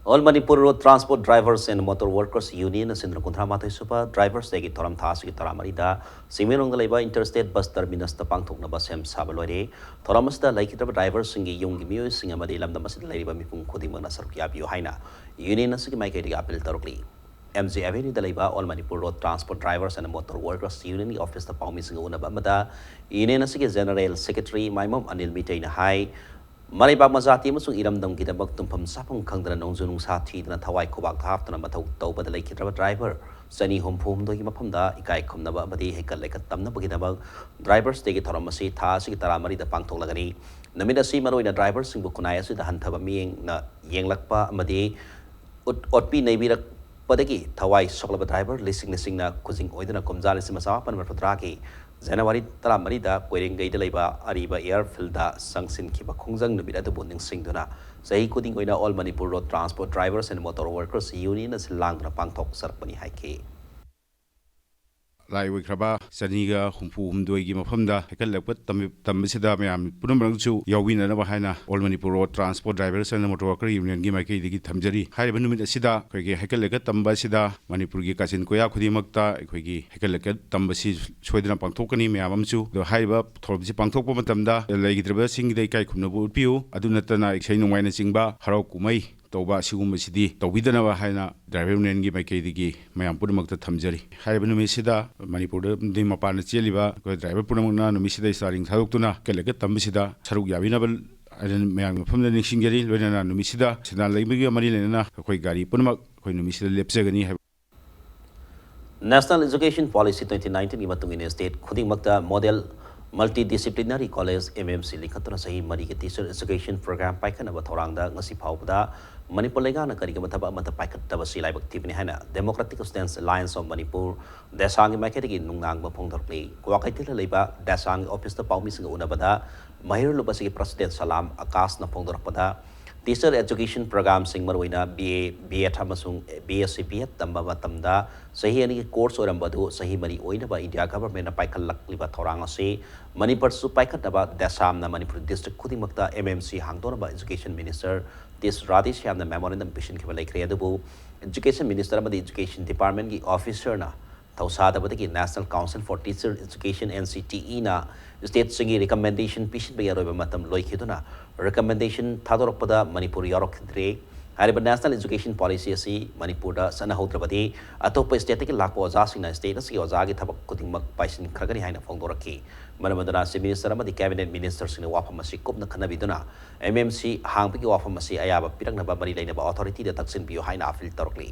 All Manipur Road Transport Drivers and Motor Workers Union ꯑꯁꯤꯅ ꯀꯨꯟꯊ꯭ꯔꯥ ꯃꯥꯊꯣꯏ ꯁꯨꯕ Drivers Dayꯒꯤ ꯊꯧꯔꯝ ꯊꯥ ꯑꯁꯤꯒꯤ ꯇꯔꯥꯃꯔꯤꯗ ꯆꯤꯡꯃꯩꯔꯣꯡꯗ ꯂꯩꯕ Interstate Bus Terminusꯇ ꯄꯥꯡꯊꯣꯛꯅꯕ ꯁꯦꯝ ꯁꯥꯕ ꯂꯣꯏꯔꯦ꯫ ꯊꯧꯔꯝ ꯑꯁꯤꯗ ꯂꯩꯈꯤꯗ꯭ꯔꯕ driverꯁꯤꯡꯒꯤ ꯌꯨꯝꯒꯤ ꯃꯤꯑꯣꯏꯁꯤꯡ ꯑꯃꯗꯤ ꯂꯝꯗꯝ ꯑꯁꯤꯗ ꯂꯩꯔꯤꯕ ꯃꯤꯄꯨꯝ ꯈꯨꯗꯤꯡꯃꯛꯅ ꯁꯔꯨꯛ ꯌꯥꯕꯤꯌꯨ ꯍꯥꯏꯅ union ꯑꯁꯤꯒꯤ ꯃꯥꯏꯀꯩꯗꯒꯤ appeal ꯇꯧꯔꯛꯂꯤ꯫ M G Avenueꯗ ꯂꯩꯕ All Manipur Road Transport Drivers and Motor Workers Unionꯒꯤ officeꯇ ꯄꯥꯎꯃꯤꯁꯤꯡꯒ ꯎꯅꯕ ꯑꯃꯗ union ꯑꯁꯤꯒꯤ General Secretary ꯃꯥꯏꯃꯝ ꯑꯅꯤꯜ ꯃꯤꯇꯩꯅ ꯍꯥꯏ, ꯃꯔꯩꯕꯥꯛ ꯃꯖꯥꯇꯤ ꯑꯃꯁꯨꯡ ꯏꯔꯝꯗꯝꯒꯤꯗꯃꯛ ꯇꯨꯝꯐꯝ ꯆꯥꯐꯝ ꯈꯪꯗꯅ ꯅꯣꯡꯖꯨ ꯅꯨꯡꯁꯥ ꯊꯤꯗꯅ ꯊꯋꯥꯏ ꯈꯨꯕꯥꯛꯇ ꯍꯥꯞꯇꯨꯅ ꯃꯊꯧ ꯇꯧꯕꯗ ꯂꯩꯈꯤꯗ꯭ꯔꯕ driver ꯆꯅꯤ ꯍꯨꯝꯐꯨ ꯍꯨꯝꯗꯣꯏꯒꯤ ꯃꯐꯝꯗ ꯏꯀꯥꯏ ꯈꯨꯝꯅꯕ ꯑꯃꯗꯤ ꯍꯩꯀꯠ ꯂꯩꯀꯠ ꯇꯝꯅꯕꯒꯤꯗꯃꯛ Drivers Dayꯒꯤ ꯊꯧꯔꯝ ꯑꯁꯤ ꯊꯥ ꯑꯁꯤꯒꯤ ꯇꯔꯥꯃꯔꯤꯗ ꯄꯥꯡꯊꯣꯛꯂꯒꯅꯤ꯫ ꯅꯨꯃꯤꯠ ꯑꯁꯤ ꯃꯔꯨꯑꯣꯏꯅ driverꯁꯤꯡꯕꯨ ꯈꯨꯟꯅꯥꯏ ꯑꯁꯤꯗ ꯍꯟꯊꯕ ꯃꯤꯠꯌꯦꯡꯅ ꯌꯦꯡꯂꯛꯄ ꯑꯃꯗꯤ ꯎꯠ-, ꯑꯣꯠꯄꯤ ꯅꯩꯕꯤꯔꯛꯄꯗꯒꯤ ꯊꯋꯥꯏ ꯁꯣꯛꯂꯕ driver ꯂꯤꯁꯤꯡ ꯂꯤꯁꯤꯡꯅ ꯈꯨꯖꯤꯡ ꯑꯣꯏꯗꯨꯅ ꯀꯨꯝꯖꯥ ꯂꯤꯁꯤꯡ ꯑꯃ ꯆꯃꯥꯄꯟ ꯃꯔꯤꯐꯨ ꯇꯔꯥꯒꯤ January ꯇꯔꯥꯃꯔꯤꯗ ꯀꯣꯏꯔꯦꯡꯒꯩꯗ ꯂꯩꯕ ꯑꯔꯤꯕ airfieldꯗ ꯆꯪꯁꯤꯟꯈꯤꯕ ꯈꯣꯡꯖꯪ ꯅꯨꯃꯤꯠ ꯑꯗꯨꯕꯨ ꯅꯤꯡꯁꯤꯡꯗꯨꯅ ꯆꯍꯤ ꯈꯨꯗꯤꯡꯒꯤ ꯑꯣꯏꯅ All Manipur Road Transport Drivers and Motor Workers Union ꯑꯁꯤ ꯂꯥꯡꯗꯨꯅ ꯄꯥꯡꯊꯣꯛꯆꯔꯛꯄꯅꯤ ꯍꯥꯏꯈꯤ꯫ ꯂꯥꯏ ꯑꯣꯏꯈ꯭ꯔꯕ ꯆꯅꯤꯒ ꯍꯨꯝꯐꯨ ꯍꯨꯝꯗꯣꯏꯒꯤ ꯃꯐꯝꯗ ꯍꯩꯀꯠꯂꯛꯄ ꯇꯝꯕꯤ-, ꯇꯝꯕꯁꯤꯗ ꯃꯌꯥꯝ ꯄꯨꯝꯅꯃꯛꯁꯨ ꯌꯥꯎꯕꯤꯅꯅꯕ ꯍꯥꯏꯅ All Manipur Road Transport Drivers and Motor Worker Unionꯒꯤ ꯃꯥꯏꯀꯩꯗꯒꯤ ꯊꯝꯖꯔꯤ꯫ ꯍꯥꯏꯔꯤꯕ ꯅꯨꯃꯤꯠ ꯑꯁꯤꯗ ꯑꯩꯈꯣꯏꯒꯤ ꯍꯩꯀꯠ ꯂꯩꯀꯠ ꯇꯝꯕ ꯑꯁꯤꯗ ꯃꯅꯤꯄꯨꯔꯒꯤ ꯀꯥꯆꯤꯟ ꯀꯣꯌꯥ ꯈꯨꯗꯤꯡꯃꯛꯇ ꯑꯩꯈꯣꯏꯒꯤ ꯍꯩꯀꯠ ꯂꯩꯀꯠ ꯇꯝꯕꯁꯤ ꯁꯣꯏꯗꯅ ꯄꯥꯡꯊꯣꯛꯀꯅꯤ ꯃꯌꯥꯝ ꯑꯃꯁꯨ꯫ ꯑꯗꯣ ꯍꯥꯏꯔꯤꯕ ꯊꯧꯔꯝꯁꯤ ꯄꯥꯡꯊꯣꯛꯄ ꯃꯇꯝꯗ ꯂꯩꯈꯤꯗ꯭ꯔꯕꯁꯤꯡꯒꯤꯗ ꯏꯀꯥꯏ ꯈꯨꯝꯅꯕ ꯎꯠꯄꯤꯌꯨ꯫ ꯑꯗꯨ ꯅꯠꯇꯅ ꯏꯁꯩ ꯅꯣꯡꯃꯥꯏꯅꯆꯤꯡꯕ ꯍꯔꯥꯎ ꯀꯨꯝꯍꯩ ꯇꯧꯕ ꯑꯁꯤꯒꯨꯝꯕꯁꯤꯗꯤ ꯇꯧꯕꯤꯗꯅꯕ ꯍꯥꯏꯅ ꯗ꯭ꯔꯥꯏꯚꯔ ꯌꯨꯅꯤꯌꯟꯒꯤ ꯃꯥꯏꯀꯩꯗꯒꯤ ꯃꯌꯥꯝ ꯄꯨꯝꯅꯃꯛꯇ ꯊꯝꯖꯔꯤ꯫ ꯍꯥꯏꯔꯤꯕ ꯅꯨꯃꯤꯠꯁꯤꯗ ꯃꯅꯤꯄꯨꯔꯗꯒꯤ ꯃꯄꯥꯟꯗ ꯆꯦꯜꯂꯤꯕ ꯑꯩꯈꯣꯏ ꯗ꯭ꯔꯥꯏꯚꯔ ꯄꯨꯝꯅꯃꯛꯅ ꯅꯨꯃꯤꯠꯁꯤꯗ ꯆꯥꯔꯤꯡ ꯊꯥꯗꯣꯛꯇꯨꯅ ꯀꯦꯂꯒ ꯇꯝꯕꯁꯤꯗ ꯁꯔꯨꯛ ꯌꯥꯕꯤꯅꯕ ꯍꯥꯏꯅ ꯃꯌꯥꯝꯒꯤ ꯃꯐꯝꯗ ꯅꯤꯡꯁꯤꯡꯖꯔꯤ꯫ ꯂꯣꯏꯅꯅ ꯅꯨꯃꯤꯠꯁꯤꯗ ꯁꯦꯟꯗꯥꯟ ꯂꯩꯕꯒ ꯃꯔꯤ ꯂꯩꯅꯅ ꯑꯩꯈꯣꯏ ꯒꯥꯔꯤ ꯄꯨꯝꯅꯃꯛ ꯑꯩꯈꯣꯏ ꯅꯨꯃꯤꯠꯁꯤꯗ ꯂꯦꯞꯆꯒꯅꯤ ꯍꯥꯏꯕ꯫ National Education Policy twenty nineteenꯒꯤ ꯃꯇꯨꯡ ꯏꯟꯅ state ꯈꯨꯗꯤꯡꯃꯛꯇ Model Multidisciplinary College, M M C, ꯂꯤꯡꯈꯠꯇꯨꯅ ꯆꯍꯤ ꯃꯔꯤꯒꯤ teacher education program ꯄꯥꯏꯈꯠꯅꯕ ꯊꯧꯔꯥꯡꯗ ꯉꯁꯤ ꯐꯥꯎꯕꯗ ꯃꯅꯤꯄꯨꯔ ꯂꯩꯉꯥꯛꯅ ꯀꯔꯤꯒꯨꯝꯕ ꯊꯕꯛ ꯑꯃꯠꯇ ꯄꯥꯏꯈꯠꯇꯕꯁꯤ ꯂꯥꯏꯕꯛ ꯊꯤꯕꯅꯤ ꯍꯥꯏꯅ Democratic Students Alliance of Manipur, ꯗꯦꯁꯥꯡꯒꯤ ꯃꯥꯏꯀꯩꯗꯒꯤ ꯅꯨꯡꯅꯥꯡꯕ ꯐꯣꯡꯗꯣꯔꯛꯂꯤ꯫ ꯀ꯭ꯋꯥꯀꯩꯊꯦꯜꯗ ꯂꯩꯕ ꯗꯦꯁꯥꯡꯒꯤ officeꯇ ꯄꯥꯎꯃꯤꯁꯤꯡꯒ ꯎꯅꯕꯗ ꯃꯍꯩꯔꯣꯏ ꯂꯨꯞ ꯑꯁꯤꯒꯤ president ꯁꯂꯥꯝ ꯑꯀꯥꯁꯅ ꯐꯣꯡꯗꯣꯔꯛꯄꯗ, teacher education programꯁꯤꯡ, ꯃꯔꯨꯑꯣꯏꯅ B A, B Ed ꯑꯃꯁꯨꯡ B S C B Ed ꯇꯝꯕ ꯃꯇꯝꯗ ꯆꯍꯤ ꯑꯅꯤꯒꯤ course ꯑꯣꯏꯔꯝꯕ ꯑꯗꯨ ꯆꯍꯤ ꯃꯔꯤ ꯑꯣꯏꯅꯕ India governmentꯅ ꯄꯥꯏꯈꯠꯂꯛꯂꯤꯕ ꯊꯧꯔꯥꯡ ꯑꯁꯤ ꯃꯅꯤꯄꯨꯔꯁꯨ ꯄꯥꯏꯈꯠꯅꯕ ꯗꯦꯁꯥꯝꯅ ꯃꯅꯤꯄꯨꯔ district ꯈꯨꯗꯤꯡꯃꯛꯇ M M C ꯍꯥꯡꯗꯣꯛꯅꯕ education minister ꯇꯤꯁ ꯔꯥꯙꯦꯁ꯭ꯌꯥꯝꯅ memorandum ꯄꯤꯁꯤꯟꯈꯤꯕ ꯂꯩꯈ꯭ꯔꯦ꯫ ꯑꯗꯨꯕꯨ education minister ꯑꯃꯗꯤ education departmentꯀꯤ officerꯅ ꯊꯧꯁꯥꯗꯕꯗꯒꯤ National Council for Teacher Education, N C T Eꯅ stateꯁꯤꯡꯒꯤ recommendation ꯄꯤꯁꯤꯟꯕꯒꯤ ꯑꯔꯣꯏꯕ ꯃꯇꯝ ꯂꯣꯏꯈꯤꯗꯨꯅ recommendation ꯊꯥꯗꯣꯔꯛꯄꯗ ꯃꯅꯤꯄꯨꯔ ꯌꯥꯎꯔꯛꯈꯤꯗ꯭ꯔꯦ꯫ ꯍꯥꯏꯔꯤꯕ National Education Policy ꯑꯁꯤ ꯃꯅꯤꯄꯨꯔꯗ ꯆꯠꯅꯍꯧꯗ꯭ꯔꯕꯗꯤ ꯑꯇꯣꯞꯄ stateꯇꯒꯤ ꯂꯥꯛꯄ ꯑꯣꯖꯥꯁꯤꯡꯅ state ꯑꯁꯤꯒꯤ ꯑꯣꯖꯥꯒꯤ ꯊꯕꯛ ꯈꯨꯗꯤꯡꯃꯛ ꯄꯥꯏꯁꯤꯟꯈ꯭ꯔꯒꯅꯤ ꯍꯥꯏꯅ ꯐꯣꯡꯗꯣꯔꯛꯈꯤ꯫ ꯃꯔꯝ ꯑꯗꯨꯅ Chief Minister ꯑꯃꯗꯤ Cabinet Ministerꯁꯤꯡꯅ ꯋꯥꯐꯝ ꯑꯁꯤ ꯀꯨꯞꯅ ꯈꯟꯅꯕꯤꯗꯨꯅ M M C ꯍꯥꯡꯕꯒꯤ ꯋꯥꯐꯝ ꯑꯁꯤ ꯑꯌꯥꯕ ꯄꯤꯔꯛꯅꯕ ꯃꯔꯤ ꯂꯩꯅꯕ authorityꯗ ꯇꯛꯁꯤꯟꯕꯤꯌꯨ ꯍꯥꯏꯅ appeal ꯇꯧꯔꯛꯂꯤ꯫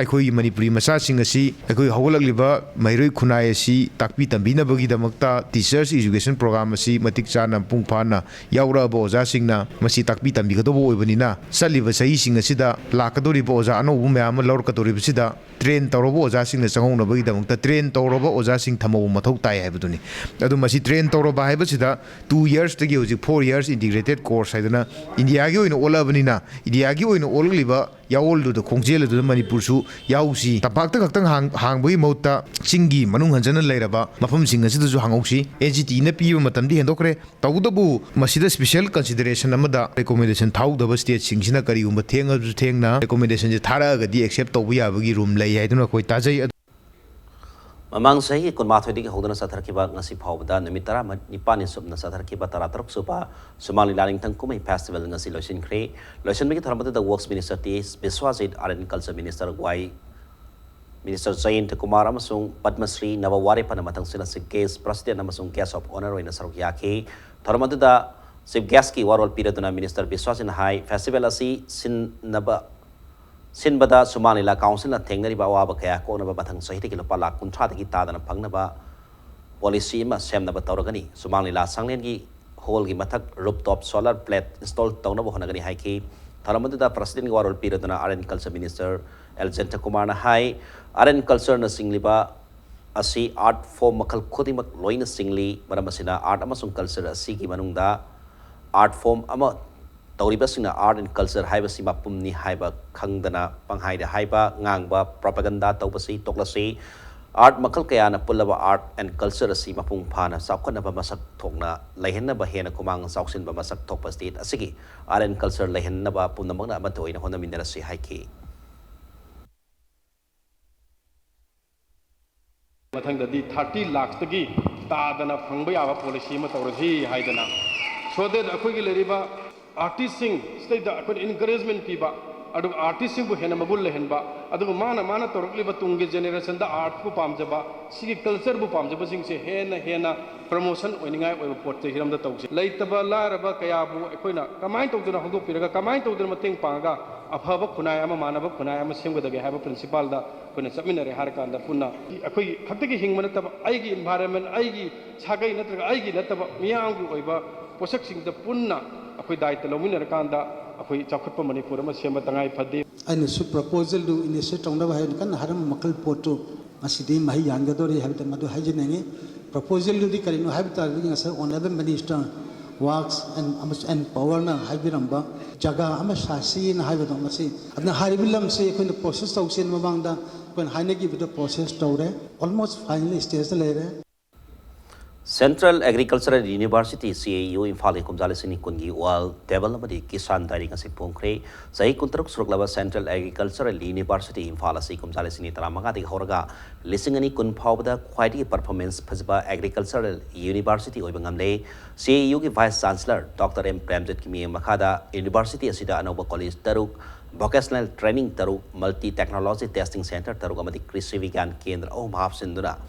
ꯑꯩꯈꯣꯏꯒꯤ ꯃꯅꯤꯄꯨꯔꯤ ꯃꯆꯥꯁꯤꯡ ꯑꯁꯤ ꯑꯩꯈꯣꯏ ꯍꯧꯒꯠꯂꯛꯂꯤꯕ ꯃꯍꯩꯔꯣꯏ ꯈꯨꯟꯅꯥꯏ ꯑꯁꯤ ꯇꯥꯛꯄꯤ ꯇꯝꯕꯤꯅꯕꯒꯤꯗꯃꯛꯇ teachers education program ꯑꯁꯤ ꯃꯇꯤꯛ ꯆꯥꯅ ꯃꯄꯨꯡ ꯐꯥꯅ ꯌꯥꯎꯔꯛꯑꯕ ꯑꯣꯖꯥꯁꯤꯡꯅ ꯃꯁꯤ ꯇꯥꯛꯄꯤ ꯇꯝꯕꯤꯒꯗꯧꯕ ꯑꯣꯏꯕꯅꯤꯅ, ꯆꯠꯂꯤꯕ ꯆꯍꯤꯁꯤꯡ ꯑꯁꯤꯗ ꯂꯥꯛꯀꯗꯧꯔꯤꯕ ꯑꯣꯖꯥ ꯑꯅꯧꯕ ꯃꯌꯥꯝ ꯑꯃ ꯂꯧꯔꯛꯀꯗꯧꯔꯤꯕꯁꯤꯗ train ꯇꯧꯔꯕ ꯑꯣꯖꯥꯁꯤꯡꯅ ꯆꯪꯍꯧꯅꯕꯒꯤꯗꯃꯛꯇ train ꯇꯧꯔꯕ ꯑꯣꯖꯥꯁꯤꯡ ꯊꯝꯍꯧꯕ ꯃꯊꯧ ꯇꯥꯏ ꯍꯥꯏꯕꯗꯨꯅꯤ꯫ ꯑꯗꯨ ꯃꯁꯤ train ꯇꯧꯔꯕ ꯍꯥꯏꯕꯁꯤꯗ two yearsꯇꯒꯤ ꯍꯧꯖꯤꯛ four years integrated course ꯍꯥꯏꯗꯅ ꯏꯟꯗꯤꯌꯥꯒꯤ ꯑꯣꯏꯅ ꯑꯣꯜꯂꯛꯑꯕꯅꯤꯅ, ꯏꯟꯗꯤꯌꯥꯒꯤ ꯑꯣꯏꯅ ꯑꯣꯜꯂꯛꯂꯤꯕ ꯌꯥꯑꯣꯜꯗꯨꯗ ꯈꯣꯡꯖꯦꯜ ꯑꯗꯨꯗ ꯃꯅꯤꯄꯨꯔꯁꯨ ꯌꯥꯎꯁꯤ꯫ ꯇꯝꯄꯥꯛꯇ ꯈꯛꯇꯪ ꯍꯥꯡ-, ꯍꯥꯡꯕꯒꯤ ꯃꯍꯨꯠꯇ ꯆꯤꯡꯒꯤ ꯃꯅꯨꯡ ꯍꯟꯖꯅ ꯂꯩꯔꯕ ꯃꯐꯝꯁꯤꯡ ꯑꯁꯤꯗꯁꯨ ꯍꯥꯡꯍꯧꯁꯤ꯫ N C T Eꯅ ꯄꯤꯕ ꯃꯇꯝꯗꯤ ꯍꯦꯟꯗꯣꯛꯈ꯭ꯔꯦ꯫ ꯇꯧꯕꯇꯕꯨ ꯃꯁꯤꯗ special consideration ꯑꯃꯗ recommendation ꯊꯥꯍꯧꯗꯕ stateꯁꯤꯡꯁꯤꯅ ꯀꯔꯤꯒꯨꯝꯕ ꯊꯦꯡꯉꯕꯁꯨ ꯊꯦꯡꯅ recommendationꯁꯦ ꯊꯥꯔꯛꯑꯒꯗꯤ accept ꯇꯧꯕ ꯌꯥꯕꯒꯤ room ꯂꯩ ꯍꯥꯏꯗꯨꯅ ꯑꯩꯈꯣꯏ ꯇꯥꯖꯩ꯫ ꯃꯃꯥꯡ ꯆꯍꯤꯒꯤ ꯀꯨꯟꯃꯥꯊꯣꯏꯗꯒꯤ ꯍꯧꯗꯨꯅ ꯆꯠꯊꯔꯛꯈꯤꯕ ꯉꯁꯤ ꯐꯥꯎꯕꯗ ꯅꯨꯃꯤꯠ ꯇꯔꯥꯅꯤꯄꯥꯟꯅꯤ ꯁꯨꯞꯅ ꯆꯠꯊꯔꯛꯈꯤꯕ ꯇꯔꯥꯇꯔꯨꯛ ꯁꯨꯕ ꯁꯨꯃꯥꯡ ꯂꯤꯂꯥ ꯅꯤꯡꯊꯧ ꯀꯨꯝꯍꯩ ꯐꯦꯁꯇꯤꯚꯦꯜ ꯉꯁꯤ ꯂꯣꯏꯁꯤꯟꯈ꯭ꯔꯦ꯫ ꯂꯣꯏꯁꯤꯟꯕꯒꯤ ꯊꯧꯔꯝ ꯑꯗꯨꯗ Works Minister T Biswajit, Art and Culture Minister Y Minister Jayanta Kumar ꯑꯃꯁꯨꯡ ꯄꯗꯃ ꯁ꯭ꯔꯤ ꯅꯕ ꯋꯥꯔꯦꯄꯅ ꯃꯊꯪꯁꯤꯠꯅ Chief Guest, President ꯑꯃꯁꯨꯡ Guest of Honour ꯑꯣꯏꯅ ꯁꯔꯨꯛ ꯌꯥꯈꯤ꯫ ꯊꯧꯔꯝ ꯑꯗꯨꯗ Chief Guestꯀꯤ ꯋꯥꯔꯣꯜ ꯄꯤꯔꯗꯨꯅ Minister ꯕꯤꯁ꯭ꯋꯥꯁꯤꯅ ꯍꯥꯏ, ꯐꯦꯁꯇꯤꯚꯦꯜ ꯑꯁꯤ ꯁꯤꯟꯅꯕ ꯁꯤꯟꯕꯗ ꯁꯨꯃꯥꯡ ꯂꯤꯂꯥ ꯀꯥꯎꯟꯁꯤꯜꯅ ꯊꯦꯡꯅꯔꯤꯕ ꯑꯋꯥꯕ ꯀꯌꯥ ꯀꯣꯛꯅꯕ ꯃꯊꯪ ꯆꯍꯤꯗꯒꯤ ꯂꯨꯄꯥ ꯂꯥꯈ ꯀꯨꯟꯊ꯭ꯔꯥꯗꯒꯤ ꯇꯥꯗꯅ ꯐꯪꯅꯕ ꯄꯣꯂꯤꯁꯤ ꯑꯃ ꯁꯦꯝꯅꯕ ꯇꯧꯔꯒꯅꯤ꯫ ꯁꯨꯃꯥꯡ ꯂꯤꯂꯥ ꯁꯪꯂꯦꯟꯒꯤ ꯍꯣꯜꯒꯤ ꯃꯊꯛ rooftop solar plate install ꯇꯧꯅꯕ ꯍꯣꯠꯅꯒꯅꯤ ꯍꯥꯏꯈꯤ꯫ ꯊꯧꯔꯝ ꯑꯗꯨꯗ Presidentꯀꯤ ꯋꯥꯔꯣꯜ ꯄꯤꯔꯗꯨꯅ Art and Culture Minister L Jayanta ꯀꯨꯃꯥꯔꯅ ꯍꯥꯏ, Art and Cultureꯅ ꯆꯤꯡꯂꯤꯕ ꯑꯁꯤ art form ꯃꯈꯜ ꯈꯨꯗꯤꯡꯃꯛ ꯂꯣꯏꯅ ꯆꯤꯡꯂꯤ꯫ ꯃꯔꯝ ꯑꯁꯤꯅ, art ꯑꯃꯁꯨꯡ culture ꯑꯁꯤꯒꯤ ꯃꯅꯨꯡꯗ art form ꯑꯃ ꯇꯧꯔꯤꯕꯁꯤꯡꯅ art and culture ꯍꯥꯏꯕꯁꯤ ꯃꯄꯨꯝꯅꯤ ꯍꯥꯏꯕ ꯈꯪꯗꯅ ꯄꯪꯍꯥꯏꯗ ꯍꯥꯏꯕ, ꯉꯥꯡꯕ, propaganda ꯇꯧꯕꯁꯤ ꯇꯣꯛꯂꯁꯤ꯫ Art ꯃꯈꯜ ꯀꯌꯥꯅ ꯄꯨꯜꯂꯕ art and culture ꯑꯁꯤ ꯃꯄꯨꯡ ꯐꯥꯅ ꯆꯥꯎꯈꯠꯅꯕ ꯃꯁꯛ ꯊꯣꯛꯅ ꯂꯩꯍꯟꯅꯕ ꯍꯦꯟꯅ ꯈꯨꯃꯥꯡ ꯆꯥꯎꯁꯤꯟꯕ ꯃꯁꯛ ꯊꯣꯛꯄ state ꯑꯁꯤꯒꯤ art and culture ꯂꯩꯍꯟꯅꯕ ꯄꯨꯝꯅꯃꯛꯅ ꯑꯃꯠꯇ ꯑꯣꯏꯅ ꯍꯣꯠꯅꯃꯤꯟꯅꯔꯁꯤ ꯍꯥꯏꯈꯤ꯫ ꯃꯊꯪꯗꯗꯤ thirty lakhsꯇꯒꯤ ꯇꯥꯗꯅ ꯐꯪꯕ ꯌꯥꯕ policy ꯑꯃ ꯇꯧꯔꯁꯤ ꯍꯥꯏꯗꯅ, so that ꯑꯩꯈꯣꯏꯒꯤ ꯂꯩꯔꯤꯕ artistꯁꯤꯡ ꯁꯤꯗꯩꯗ ꯑꯩꯈꯣꯏꯅ encouragement ꯄꯤꯕ, ꯑꯗꯨꯒ artistꯁꯤꯡꯕꯨ ꯍꯦꯟꯅ ꯃꯒꯨꯟ ꯂꯩꯍꯟꯕ, ꯑꯗꯨꯒ ꯃꯥꯅ ꯃꯥꯅ ꯇꯧꯔꯛꯂꯤꯕ ꯇꯨꯡꯒꯤ generationꯗ artꯄꯨ ꯄꯥꯝꯖꯕ, ꯁꯤꯒꯤ cultureꯕꯨ ꯄꯥꯝꯖꯕꯁꯤꯡꯁꯦ ꯍꯦꯟꯅ ꯍꯦꯟꯅ promotion ꯑꯣꯏꯅꯤꯡꯉꯥꯏ ꯑꯣꯏꯕ ꯄꯣꯠ ꯆꯩ ꯍꯤꯔꯝꯗ ꯇꯧꯁꯤ꯫ ꯂꯩꯇꯕ ꯂꯥꯏꯔꯕ ꯀꯌꯥꯕꯨ ꯑꯩꯈꯣꯏꯅ ꯀꯃꯥꯏꯅ ꯇꯧꯗꯨꯅ ꯍꯧꯗꯣꯛꯄꯤꯔꯒ, ꯀꯃꯥꯏꯅ ꯇꯧꯗꯨꯅ ꯃꯇꯦꯡ ꯄꯥꯡꯉꯒ ꯑꯐꯕ ꯈꯨꯟꯅꯥꯏ ꯑꯃ, ꯃꯥꯟꯅꯕ ꯈꯨꯟꯅꯥꯏ ꯑꯃ ꯁꯦꯝꯒꯗꯒꯦ ꯍꯥꯏꯕ principleꯗ ꯑꯩꯈꯣꯏꯅ ꯆꯠꯃꯤꯟꯅꯔꯦ ꯍꯥꯏꯔꯀꯥꯟꯗ ꯄꯨꯟꯅ ꯑꯩꯈꯣꯏꯒꯤ ꯈꯛꯇꯒꯤ ꯍꯤꯡꯕ ꯅꯠꯇꯕ, ꯑꯩꯒꯤ environment, ꯑꯩꯒꯤ ꯁꯥꯒꯩ ꯅꯠꯇ꯭ꯔꯒ ꯑꯩꯒꯤ ꯅꯠꯇꯕ ꯃꯤꯌꯥꯝꯒꯤ ꯑꯣꯏꯕ ꯄꯣꯠꯁꯛꯁꯤꯡꯗ ꯄꯨꯟꯅ ꯑꯩꯈꯣꯏ ꯗꯥꯏꯇ ꯂꯧꯃꯤꯟꯅꯔꯀꯥꯟꯗ ꯑꯩꯈꯣꯏ ꯆꯥꯎꯈꯠꯄ ꯃꯅꯤꯄꯨꯔ ꯑꯃ ꯁꯦꯝꯕ ꯇꯉꯥꯏ ꯐꯗꯦ꯫ ꯑꯩꯅꯁꯨ proposalꯗꯨ initiate ꯇꯧꯅꯕ ꯍꯥꯏꯅ ꯀꯟꯅ ꯍꯥꯏꯔꯝꯕ ꯃꯈꯜ ꯄꯣꯠꯇꯨ ꯉꯁꯤꯗꯤ ꯃꯍꯩ ꯌꯥꯟꯒꯗꯧꯔꯤ ꯍꯥꯏꯕꯗ ꯃꯗꯨ ꯍꯥꯏꯖꯅꯤꯡꯏ꯫ Proposalꯗꯨꯗꯤ ꯀꯔꯤꯅꯣ ꯍꯥꯏꯕ ꯇꯥꯔꯒꯗꯤ ꯉꯁꯥꯏ Honourable Minister Works and, ꯑꯃꯁꯨꯡ, and Powerꯅ ꯍꯥꯏꯕꯤꯔꯝꯕ ꯖꯒꯥ ꯑꯃ ꯁꯥꯁꯤꯅ ꯍꯥꯏꯕꯗꯣ ꯃꯁꯤ, ꯑꯗꯨꯅ ꯍꯥꯏꯔꯤꯕ ꯂꯝꯁꯤ ꯑꯩꯈꯣꯏꯅ process ꯇꯧꯁꯦꯅ ꯃꯃꯥꯡꯗ ꯑꯩꯈꯣꯏꯅ ꯍꯥꯏꯅꯈꯤꯕꯗꯣ process ꯇꯧꯔꯦ, almost final stageꯇ ꯂꯩꯔꯦ꯫ Central Agricultural University, C A U, ꯏꯝꯐꯥꯜꯒꯤ ꯀꯨꯝꯖꯥ ꯂꯤꯁꯤꯡ ꯑꯅꯤ ꯀꯨꯟꯒꯤ World Table ꯑꯃꯗꯤ Kisan Diary ꯉꯁꯤ ꯐꯣꯡꯈ꯭ꯔꯦ꯫ ꯆꯍꯤ ꯀꯨꯟꯇꯔꯨꯛ ꯁꯨꯔꯛꯂꯕ Central Agricultural University ꯏꯝꯐꯥꯜ ꯑꯁꯤ ꯀꯨꯝꯖꯥ ꯂꯤꯁꯤꯡ ꯑꯅꯤ ꯇꯔꯥꯃꯉꯥꯗꯒꯤ ꯍꯧꯔꯒ ꯂꯤꯁꯤꯡ ꯑꯅꯤ ꯀꯨꯟ ꯐꯥꯎꯕꯗ ꯈ꯭ꯋꯥꯏꯗꯒꯤ performance ꯐꯖꯕ agricultural university ꯑꯣꯏꯕ ꯉꯝꯂꯦ꯫ C A U ꯒꯤ Vice Chancellor Doctor M ꯄ꯭ꯔꯦꯝꯖꯤꯠꯀꯤ ꯃꯤꯠꯌꯦꯡ ꯃꯈꯥꯗ university ꯑꯁꯤꯗ ꯑꯅꯧꯕ college ꯇꯔꯨꯛ, vocational training ꯇꯔꯨꯛ, multi technology testing center ꯇꯔꯨꯛ ꯑꯃꯗꯤ ꯀ꯭ꯔꯤꯁꯤ ꯕꯤꯒ꯭ꯌꯥꯟ ꯀꯦꯟꯗ꯭ꯔ ꯑꯍꯨꯝ ꯍꯥꯞꯆꯤꯟꯗꯨꯅ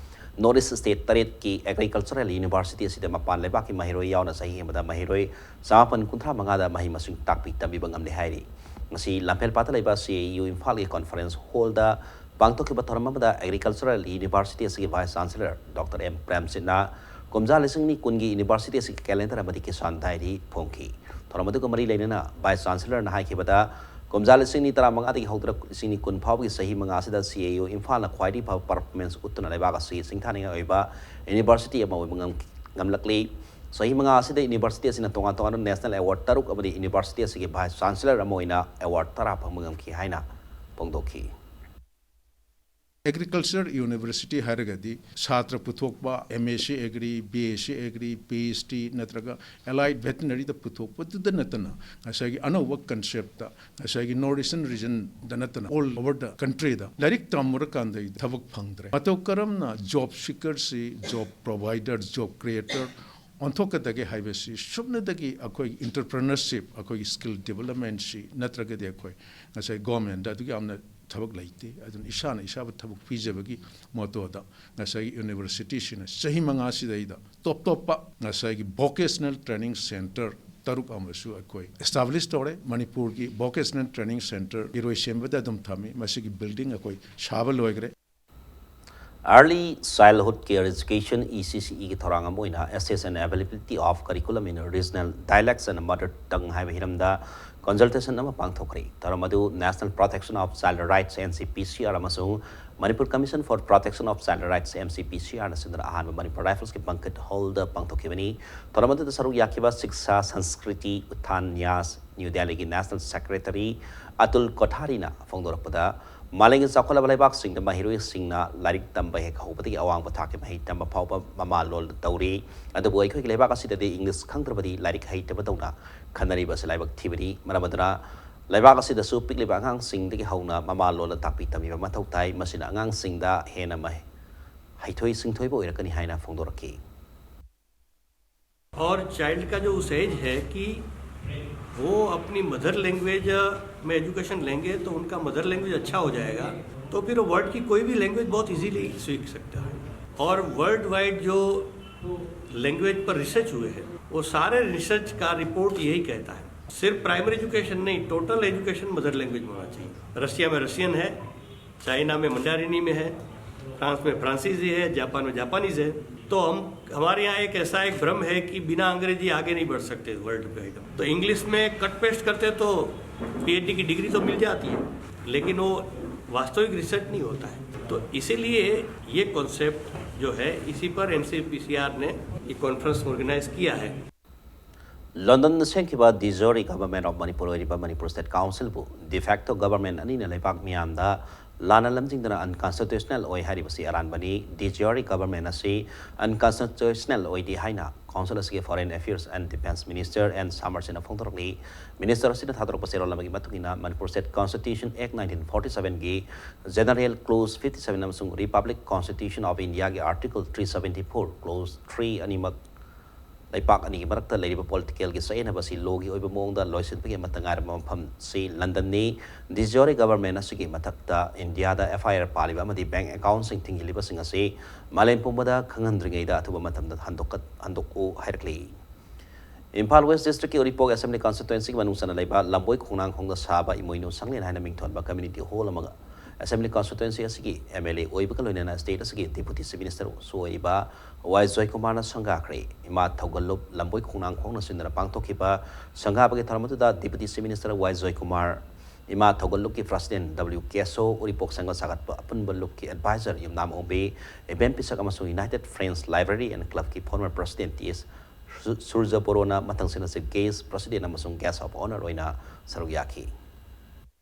North East state ꯇꯔꯦꯠꯀꯤ agricultural university ꯑꯁꯤꯗ ꯃꯄꯥꯟ ꯂꯩꯕꯥꯛꯀꯤ ꯃꯍꯩꯔꯣꯏ ꯌꯥꯎꯅ ꯆꯍꯤ ꯑꯃꯗ ꯃꯍꯩꯔꯣꯏ ꯆꯃꯥꯄꯟ ꯀꯨꯟꯊ꯭ꯔꯥ ꯃꯉꯥꯗ ꯃꯍꯩ ꯃꯁꯤꯡ ꯇꯥꯛꯄꯤ ꯇꯝꯕꯤꯕ ꯉꯝꯂꯦ ꯍꯥꯏꯔꯤ꯫ ꯉꯁꯤ ꯂꯝꯐꯦꯜꯄꯥꯠꯇ ꯂꯩꯕ C A U ꯏꯝꯐꯥꯜꯒꯤ conference hallꯗ ꯄꯥꯡꯊꯣꯛꯈꯤꯕ ꯊꯧꯔꯝ ꯑꯃꯗ agricultural university ꯑꯁꯤꯒꯤ Vice Chancellor Doctor M ꯄ꯭ꯔꯦꯝꯖꯤꯠꯅ ꯀꯨꯝꯖꯥ ꯂꯤꯁꯤꯡ ꯑꯅꯤ ꯀꯨꯟꯒꯤ university ꯑꯁꯤꯒꯤ calendar ꯑꯃꯗꯤ Kisan Diary ꯐꯣꯡꯈꯤ꯫ ꯊꯧꯔꯝ ꯑꯗꯨꯒ ꯃꯔꯤ ꯂꯩꯅꯅ Vice Chancellorꯅ ꯍꯥꯏꯈꯤꯕꯗ, ꯀꯨꯝꯖꯥ ꯂꯤꯁꯤꯡ ꯑꯅꯤ ꯇꯔꯥꯃꯉꯥꯗꯒꯤ ꯍꯧꯗꯨꯅ ꯂꯤꯁꯤꯡ ꯑꯅꯤ ꯀꯨꯟ ꯐꯥꯎꯕꯒꯤ ꯆꯍꯤ ꯃꯉꯥ ꯑꯁꯤꯗ C A U ꯏꯝꯐꯥꯜꯅ ꯈ꯭ꯋꯥꯏꯗꯒꯤ ꯐꯕ performance ꯎꯠꯇꯨꯅ ꯂꯩꯕꯥꯛ ꯑꯁꯤ ꯁꯤꯡꯊꯥꯅꯤꯡꯉꯥꯏ ꯑꯣꯏꯕ university ꯑꯃ ꯑꯣꯏꯕ ꯉꯝ-, ꯉꯝꯂꯛꯂꯤ꯫ ꯆꯍꯤ ꯃꯉꯥ ꯑꯁꯤꯗ university ꯑꯁꯤꯅ ꯇꯣꯉꯥꯟ ꯇꯣꯉꯥꯟꯕ national award ꯇꯔꯨꯛ ꯑꯃꯗꯤ university ꯑꯁꯤꯒꯤ Vice Chancellor ꯑꯃ ꯑꯣꯏꯅ award ꯇꯔꯥ ꯐꯪꯕ ꯉꯝꯈꯤ ꯍꯥꯏꯅ ꯐꯣꯡꯗꯣꯛꯈꯤ꯫ Agriculture University ꯍꯥꯏꯔꯒꯗꯤ ꯁꯥꯇ꯭ꯔ ꯄꯨꯊꯣꯛꯄ, M S C Agri, B S C Agri, P H D ꯅꯠꯇ꯭ꯔꯒ allied veterinaryꯗ ꯄꯨꯊꯣꯛꯄꯗꯨꯗ ꯅꯠꯇꯅ ꯉꯁꯥꯏꯒꯤ ꯑꯅꯧꯕ conceptꯇ ꯉꯁꯥꯏꯒꯤ North Eastern regionꯗ ꯅꯠꯇꯅ all over the countryꯗ ꯂꯥꯏꯔꯤꯛ ꯇꯝꯃꯨꯔꯀꯥꯟꯗ ꯊꯕꯛ ꯐꯪꯗ꯭ꯔꯦ꯫ ꯃꯇꯧ ꯀꯔꯝꯅ job seekerꯁꯤ job provider, job creator ꯑꯣꯟꯊꯣꯛꯀꯗꯒꯦ ꯍꯥꯏꯕꯁꯤ ꯁꯨꯞꯅꯗꯒꯤ ꯑꯩꯈꯣꯏꯒꯤ entrepreneurship, ꯑꯩꯈꯣꯏꯒꯤ skill developmentꯁꯤ ꯅꯠꯇ꯭ꯔꯒꯗꯤ ꯑꯩꯈꯣꯏ ꯉꯁꯥꯏ governmentꯗ ꯑꯗꯨꯛ ꯌꯥꯝꯅ ꯊꯕꯛ ꯂꯩꯇꯦ꯫ ꯑꯗꯨꯅ ꯏꯁꯥꯅ ꯏꯁꯥꯕꯨ ꯊꯕꯛ ꯄꯤꯖꯕꯒꯤ mottoꯗ ꯉꯁꯥꯏꯒꯤ universityꯁꯤꯅ ꯆꯍꯤ ꯃꯉꯥꯁꯤꯗꯩꯗ ꯇꯣꯞ ꯇꯣꯞꯄ ꯉꯁꯥꯏꯒꯤ vocational training center ꯇꯔꯨꯛ ꯑꯃꯁꯨ ꯑꯩꯈꯣꯏ establish ꯇꯧꯔꯦ꯫ ꯃꯅꯤꯄꯨꯔꯒꯤ vocational training center ꯏꯔꯣꯏꯁꯦꯝꯕꯗ ꯑꯗꯨꯝ ꯊꯝꯃꯤ꯫ ꯃꯁꯤꯒꯤ building ꯑꯩꯈꯣꯏ ꯁꯥꯕ ꯂꯣꯏꯈ꯭ꯔꯦ꯫ Early Childhood Care Education, E C C Eꯒꯤ ꯊꯧꯔꯥꯡ ꯑꯃ ꯑꯣꯏꯅ Access and Availability of Curriculum in Regional Dialects and Mother Tongue ꯍꯥꯏꯕ ꯍꯤꯔꯝꯗ consultation ꯑꯃ ꯄꯥꯡꯊꯣꯛꯈ꯭ꯔꯦ꯫ ꯊꯧꯔꯝ ꯑꯗꯨ National Protection of Child Rights, N C P C R, ꯑꯃꯁꯨꯡ Manipur Commission for Protection of Child Rights, M C P C R, ꯅ ꯁꯤꯟꯗꯨꯅ ꯑꯍꯥꯟꯕ Manipur Riflesꯀꯤ banquet hallꯗ ꯄꯥꯡꯊꯣꯛꯈꯤꯕꯅꯤ꯫ ꯊꯧꯔꯝ ꯑꯗꯨꯗ ꯁꯔꯨꯛ ꯌꯥꯈꯤꯕ Shiksha, Sanskriti, Utthan, Nyas, New Delhiꯒꯤ National Secretary Atul ꯀꯣꯊꯥꯔꯤꯅ ꯐꯣꯡꯗꯣꯔꯛꯄꯗ, ꯃꯥꯂꯦꯝꯒꯤ ꯆꯥꯎꯈꯠꯂꯕ ꯂꯩꯕꯥꯛꯁꯤꯡꯗ ꯃꯍꯩꯔꯣꯏꯁꯤꯡꯅ ꯂꯥꯏꯔꯤꯛ ꯇꯝꯕ ꯍꯦꯛ ꯍꯧꯕꯗꯒꯤ ꯑꯋꯥꯡꯕ ꯊꯥꯛꯀꯤ ꯃꯍꯩ ꯇꯝꯕ ꯐꯥꯎꯕ ꯃꯃꯥ ꯂꯣꯟꯗ ꯇꯧꯔꯤ꯫ ꯑꯗꯨꯕꯨ ꯑꯩꯈꯣꯏꯒꯤ ꯂꯩꯕꯥꯛ ꯑꯁꯤꯗꯗꯤ ꯏꯪꯂꯤꯁ ꯈꯪꯗ꯭ꯔꯕꯗꯤ ꯂꯥꯏꯔꯤꯛ ꯍꯩꯇꯕꯗꯧꯅ ꯈꯟꯅꯔꯤꯕ ꯑꯁꯤ ꯂꯥꯏꯕꯛ ꯊꯤꯕꯅꯤ꯫ ꯃꯔꯝ ꯑꯗꯨꯅ ꯂꯩꯕꯥꯛ ꯑꯁꯤꯗꯁꯨ ꯄꯤꯛꯂꯤꯕ ꯑꯉꯥꯡꯁꯤꯡꯗꯒꯤ ꯍꯧꯅ ꯃꯃꯥ ꯂꯣꯟꯗ ꯇꯥꯛꯄꯤ ꯇꯝꯕꯤꯕ ꯃꯊꯧ ꯇꯥꯏ꯫ ꯃꯁꯤꯅ ꯑꯉꯥꯡꯁꯤꯡꯗ ꯍꯦꯟꯅ ꯃꯍꯩ-, ꯍꯩꯊꯣꯏ ꯁꯤꯡꯊꯣꯏꯕ ꯑꯣꯏꯔꯛꯀꯅꯤ ꯍꯥꯏꯅ ꯐꯣꯡꯗꯣꯔꯛꯈꯤ꯫ और चाइल्ड का जो उस एज है कि वो अपनी मदर लैंग्वेज में एजुकेशन लेंगे तो उनका मदर लैंग्वेज अच्छा हो जाएगा, तो फिर वो वर्ल्ड की कोई भी लैंग्वेज बहुत इजीली सीख सकता है। और वर्ल्ड वाइड जो लैंग्वेज पर रिसर्च हुए हैं, वो सारे रिसर्च का रिपोर्ट यही कहता है, सिर्फ प्राइमरी एजुकेशन नहीं, टोटल एजुकेशन मदर लैंग्वेज में होना चाहिए। रशिया में रशियन है, चाइना में मंडारिनी में है, फ्रांस में फ्रांसीसी है, जापान में जापानीज है। तो हम, हमारे यहाँ एक ऐसा एक भ्रम है कि बिना अंग्रेजी आगे नहीं बढ़ सकते वर्ल्ड पे एकदम। तो इंग्लिश में कट पेस्ट करते तो पीएचडी की डिग्री तो मिल जाती है, लेकिन वो वास्तविक रिसर्च नहीं होता है। तो इसीलिए ये कॉन्सेप्ट जो है, इसी पर एनसीपीसीआर ने ये कॉन्फ्रेंस ऑर्गेनाइज किया है। ꯂꯟꯗꯟꯗ ꯁꯦꯝꯈꯤꯕ ꯗꯤꯖꯣꯔꯤ ꯒꯚꯔꯟꯃꯦꯟ ꯑꯣꯐ ꯃꯅꯤꯄꯨꯔ ꯑꯣꯏꯔꯤꯕ ꯃꯅꯤꯄꯨꯔ ꯁ꯭ꯇꯦꯠ ꯀꯥꯎꯟꯁꯤꯜꯕꯨ ꯗꯤꯐꯦꯛꯇꯣ ꯒꯚꯔꯟꯃꯦꯟ ꯑꯅꯤꯅ ꯂꯩꯕꯥꯛ ꯃꯤꯌꯥꯝꯗ ꯂꯥꯟꯅ ꯂꯝꯖꯤꯡꯗꯨꯅ ꯑꯟꯀꯟꯁꯇꯤꯇ꯭ꯌꯨꯁꯅꯦꯜ ꯑꯣꯏ ꯍꯥꯏꯔꯤꯕꯁꯤ ꯑꯔꯥꯟꯕꯅꯤ꯫ ꯗꯤꯖꯣꯔꯤ ꯒꯚꯔꯟꯃꯦꯟ ꯑꯁꯤ ꯑꯟꯀꯟꯁꯇꯤꯇ꯭ꯌꯨꯁꯅꯦꯜ ꯑꯣꯏꯗꯦ ꯍꯥꯏꯅ ꯀꯥꯎꯟꯁꯤꯜ ꯑꯁꯤꯒꯤ foreign affairs and defence minister N ꯁꯥꯃꯔꯁꯤꯅ ꯐꯣꯡꯗꯣꯔꯛꯂꯤ꯫ ꯃꯤꯅꯤꯁꯇꯔ ꯑꯁꯤꯅ ꯊꯥꯗꯣꯔꯛꯄ ꯆꯦꯔꯣꯜ ꯑꯃꯒꯤ ꯃꯇꯨꯡ ꯏꯟꯅ, Manipur state constitution act nineteen forty ꯁꯚꯦꯟꯒꯤ ꯖꯦꯅꯔꯦꯜ ꯀ꯭ꯂꯣꯖ ꯐꯤꯐꯇꯤ ꯁꯚꯦꯟ ꯑꯃꯁꯨꯡ ꯔꯤꯄꯕ꯭ꯂꯤꯛ ꯀꯟꯁꯇꯤꯇ꯭ꯌꯨꯁꯟ ꯑꯣꯐ ꯏꯟꯗꯤꯌꯥꯒꯤ article three seventy four clause three ꯑꯅꯤꯃꯛ ꯂꯩꯄꯥꯛ ꯑꯅꯤꯒꯤ ꯃꯔꯛꯇ ꯂꯩꯔꯤꯕ ꯄꯣꯂꯤꯇꯤꯀꯦꯜꯒꯤ ꯆꯌꯦꯠꯅꯕ ꯑꯁꯤ ꯂꯣꯒꯤ ꯑꯣꯏꯕ ꯃꯑꯣꯡꯗ ꯂꯣꯏꯁꯤꯟꯕꯒꯤ ꯑꯃꯠꯇ ꯉꯥꯏꯔꯕ ꯃꯐꯝꯁꯤ ꯂꯟꯗꯟꯅꯤ꯫ ꯗꯤꯖꯣꯔꯤ ꯒꯚꯔꯟꯃꯦꯟ ꯑꯁꯤꯒꯤ ꯃꯊꯛꯇ ꯏꯟꯗꯤꯌꯥꯗ ꯑꯦꯐ ꯑꯥꯏ ꯑꯥꯔ ꯄꯥꯜꯂꯤꯕ ꯑꯃꯗꯤ ꯕꯦꯡꯛ ꯑꯦꯀꯥꯎꯟꯁꯤꯡ ꯊꯤꯡꯖꯤꯜꯂꯤꯕꯁꯤꯡ ꯑꯁꯤ ꯃꯥꯂꯦꯝ ꯄꯨꯝꯕꯗ ꯈꯪꯍꯟꯗ꯭ꯔꯤꯉꯩꯗ ꯑꯊꯨꯕ ꯃꯇꯝꯗ ꯍꯟꯗꯣꯛꯀ-, ꯍꯟꯗꯣꯛꯎ ꯍꯥꯏꯔꯛꯂꯤ꯫ ꯏꯝꯐꯥꯜ ꯋꯦꯁ ꯗꯤꯁꯇ꯭ꯔꯤꯛꯀꯤ ꯎꯔꯤꯄꯣꯛ ꯑꯦꯁꯦꯝꯕ꯭ꯂꯤ ꯀꯟꯁꯇꯤꯇ꯭ꯋꯦꯟꯁꯤꯒꯤ ꯃꯅꯨꯡ ꯆꯟꯅ ꯂꯩꯕ ꯂꯝꯕꯣꯏ ꯈꯣꯡꯅꯥꯡꯈꯣꯡꯗ ꯁꯥꯕ ꯏꯃꯣꯏꯅꯨ ꯁꯪꯂꯦꯟ ꯍꯥꯏꯅ ꯃꯤꯡꯊꯣꯟꯕ ꯀꯝꯃ꯭ꯌꯨꯅꯤꯇꯤ ꯍꯣꯜ ꯑꯃꯒ ꯑꯦꯁꯦꯝꯕ꯭ꯂꯤ ꯀꯟꯁꯇꯤꯇ꯭ꯋꯦꯟꯁꯤ ꯑꯁꯤꯒꯤ ꯑꯦꯝ ꯑꯦꯜ ꯑꯦ ꯑꯣꯏꯕꯒ ꯂꯣꯏꯅꯅ ꯁ꯭ꯇꯦꯠ ꯑꯁꯤꯒꯤ ꯗꯤꯄꯨꯇꯤ ꯆꯤꯐ ꯃꯤꯅꯤꯁꯇꯔꯁꯨ ꯑꯣꯏꯔꯤꯕ ꯋꯥꯏ ꯖꯣꯏꯀꯨꯃꯥꯔꯅ ꯁꯪꯒꯥꯈ꯭ꯔꯦ꯫ ꯏꯃꯥ ꯊꯧꯒꯜꯂꯨꯞ ꯂꯝꯕꯣꯏ ꯈꯣꯡꯅꯥꯡꯈꯣꯡꯅ ꯁꯤꯟꯗꯨꯅ ꯄꯥꯡꯊꯣꯛꯈꯤꯕ ꯁꯪꯒꯥꯕꯒꯤ ꯊꯧꯔꯝ ꯑꯗꯨꯗ ꯗꯤꯄꯨꯇꯤ ꯆꯤꯐ ꯃꯤꯅꯤꯁꯇꯔ ꯋꯥꯏ ꯖꯣꯏꯀꯨꯃꯥꯔ, ꯏꯃꯥ ꯊꯧꯒꯜꯂꯨꯞꯀꯤ ꯄ꯭ꯔꯁꯤꯗꯦꯟ ꯗꯕ꯭ꯂꯤꯎ ꯀꯦꯁꯣ, ꯎꯔꯤꯄꯣꯛ ꯁꯪꯒ ꯁꯥꯒꯠꯄ ꯑꯄꯨꯟꯕ ꯂꯨꯞꯀꯤ ꯑꯦꯗꯚꯥꯏꯖꯔ ꯌꯨꯝꯅꯥꯝ ꯑꯣꯡꯕꯤ, ꯏꯕꯦꯝ ꯄꯤꯁꯛ ꯑꯃꯁꯨꯡ ꯌꯨꯅꯥꯏꯇꯦꯗ ꯐ꯭ꯔꯦꯟꯁ ꯂꯥꯏꯕ꯭ꯔꯦꯔꯤ ꯑꯦꯟ ꯀ꯭ꯂꯕꯀꯤ ꯐꯣꯔꯃꯔ ꯄ꯭ꯔꯁꯤꯗꯦꯟ ꯇꯤ ꯑꯦꯁ ꯁꯨ-, ꯁꯨꯔꯖ ꯕꯣꯔꯣꯅ ꯃꯊꯪꯁꯤꯠꯅ ꯆꯤꯐ ꯒꯦꯁ, ꯄ꯭ꯔꯁꯤꯗꯦꯟ ꯑꯃꯁꯨꯡ ꯒꯦꯁ ꯑꯣꯐ ꯑꯣꯅꯔ ꯑꯣꯏꯅ ꯁꯔꯨꯛ ꯌꯥꯈꯤ꯫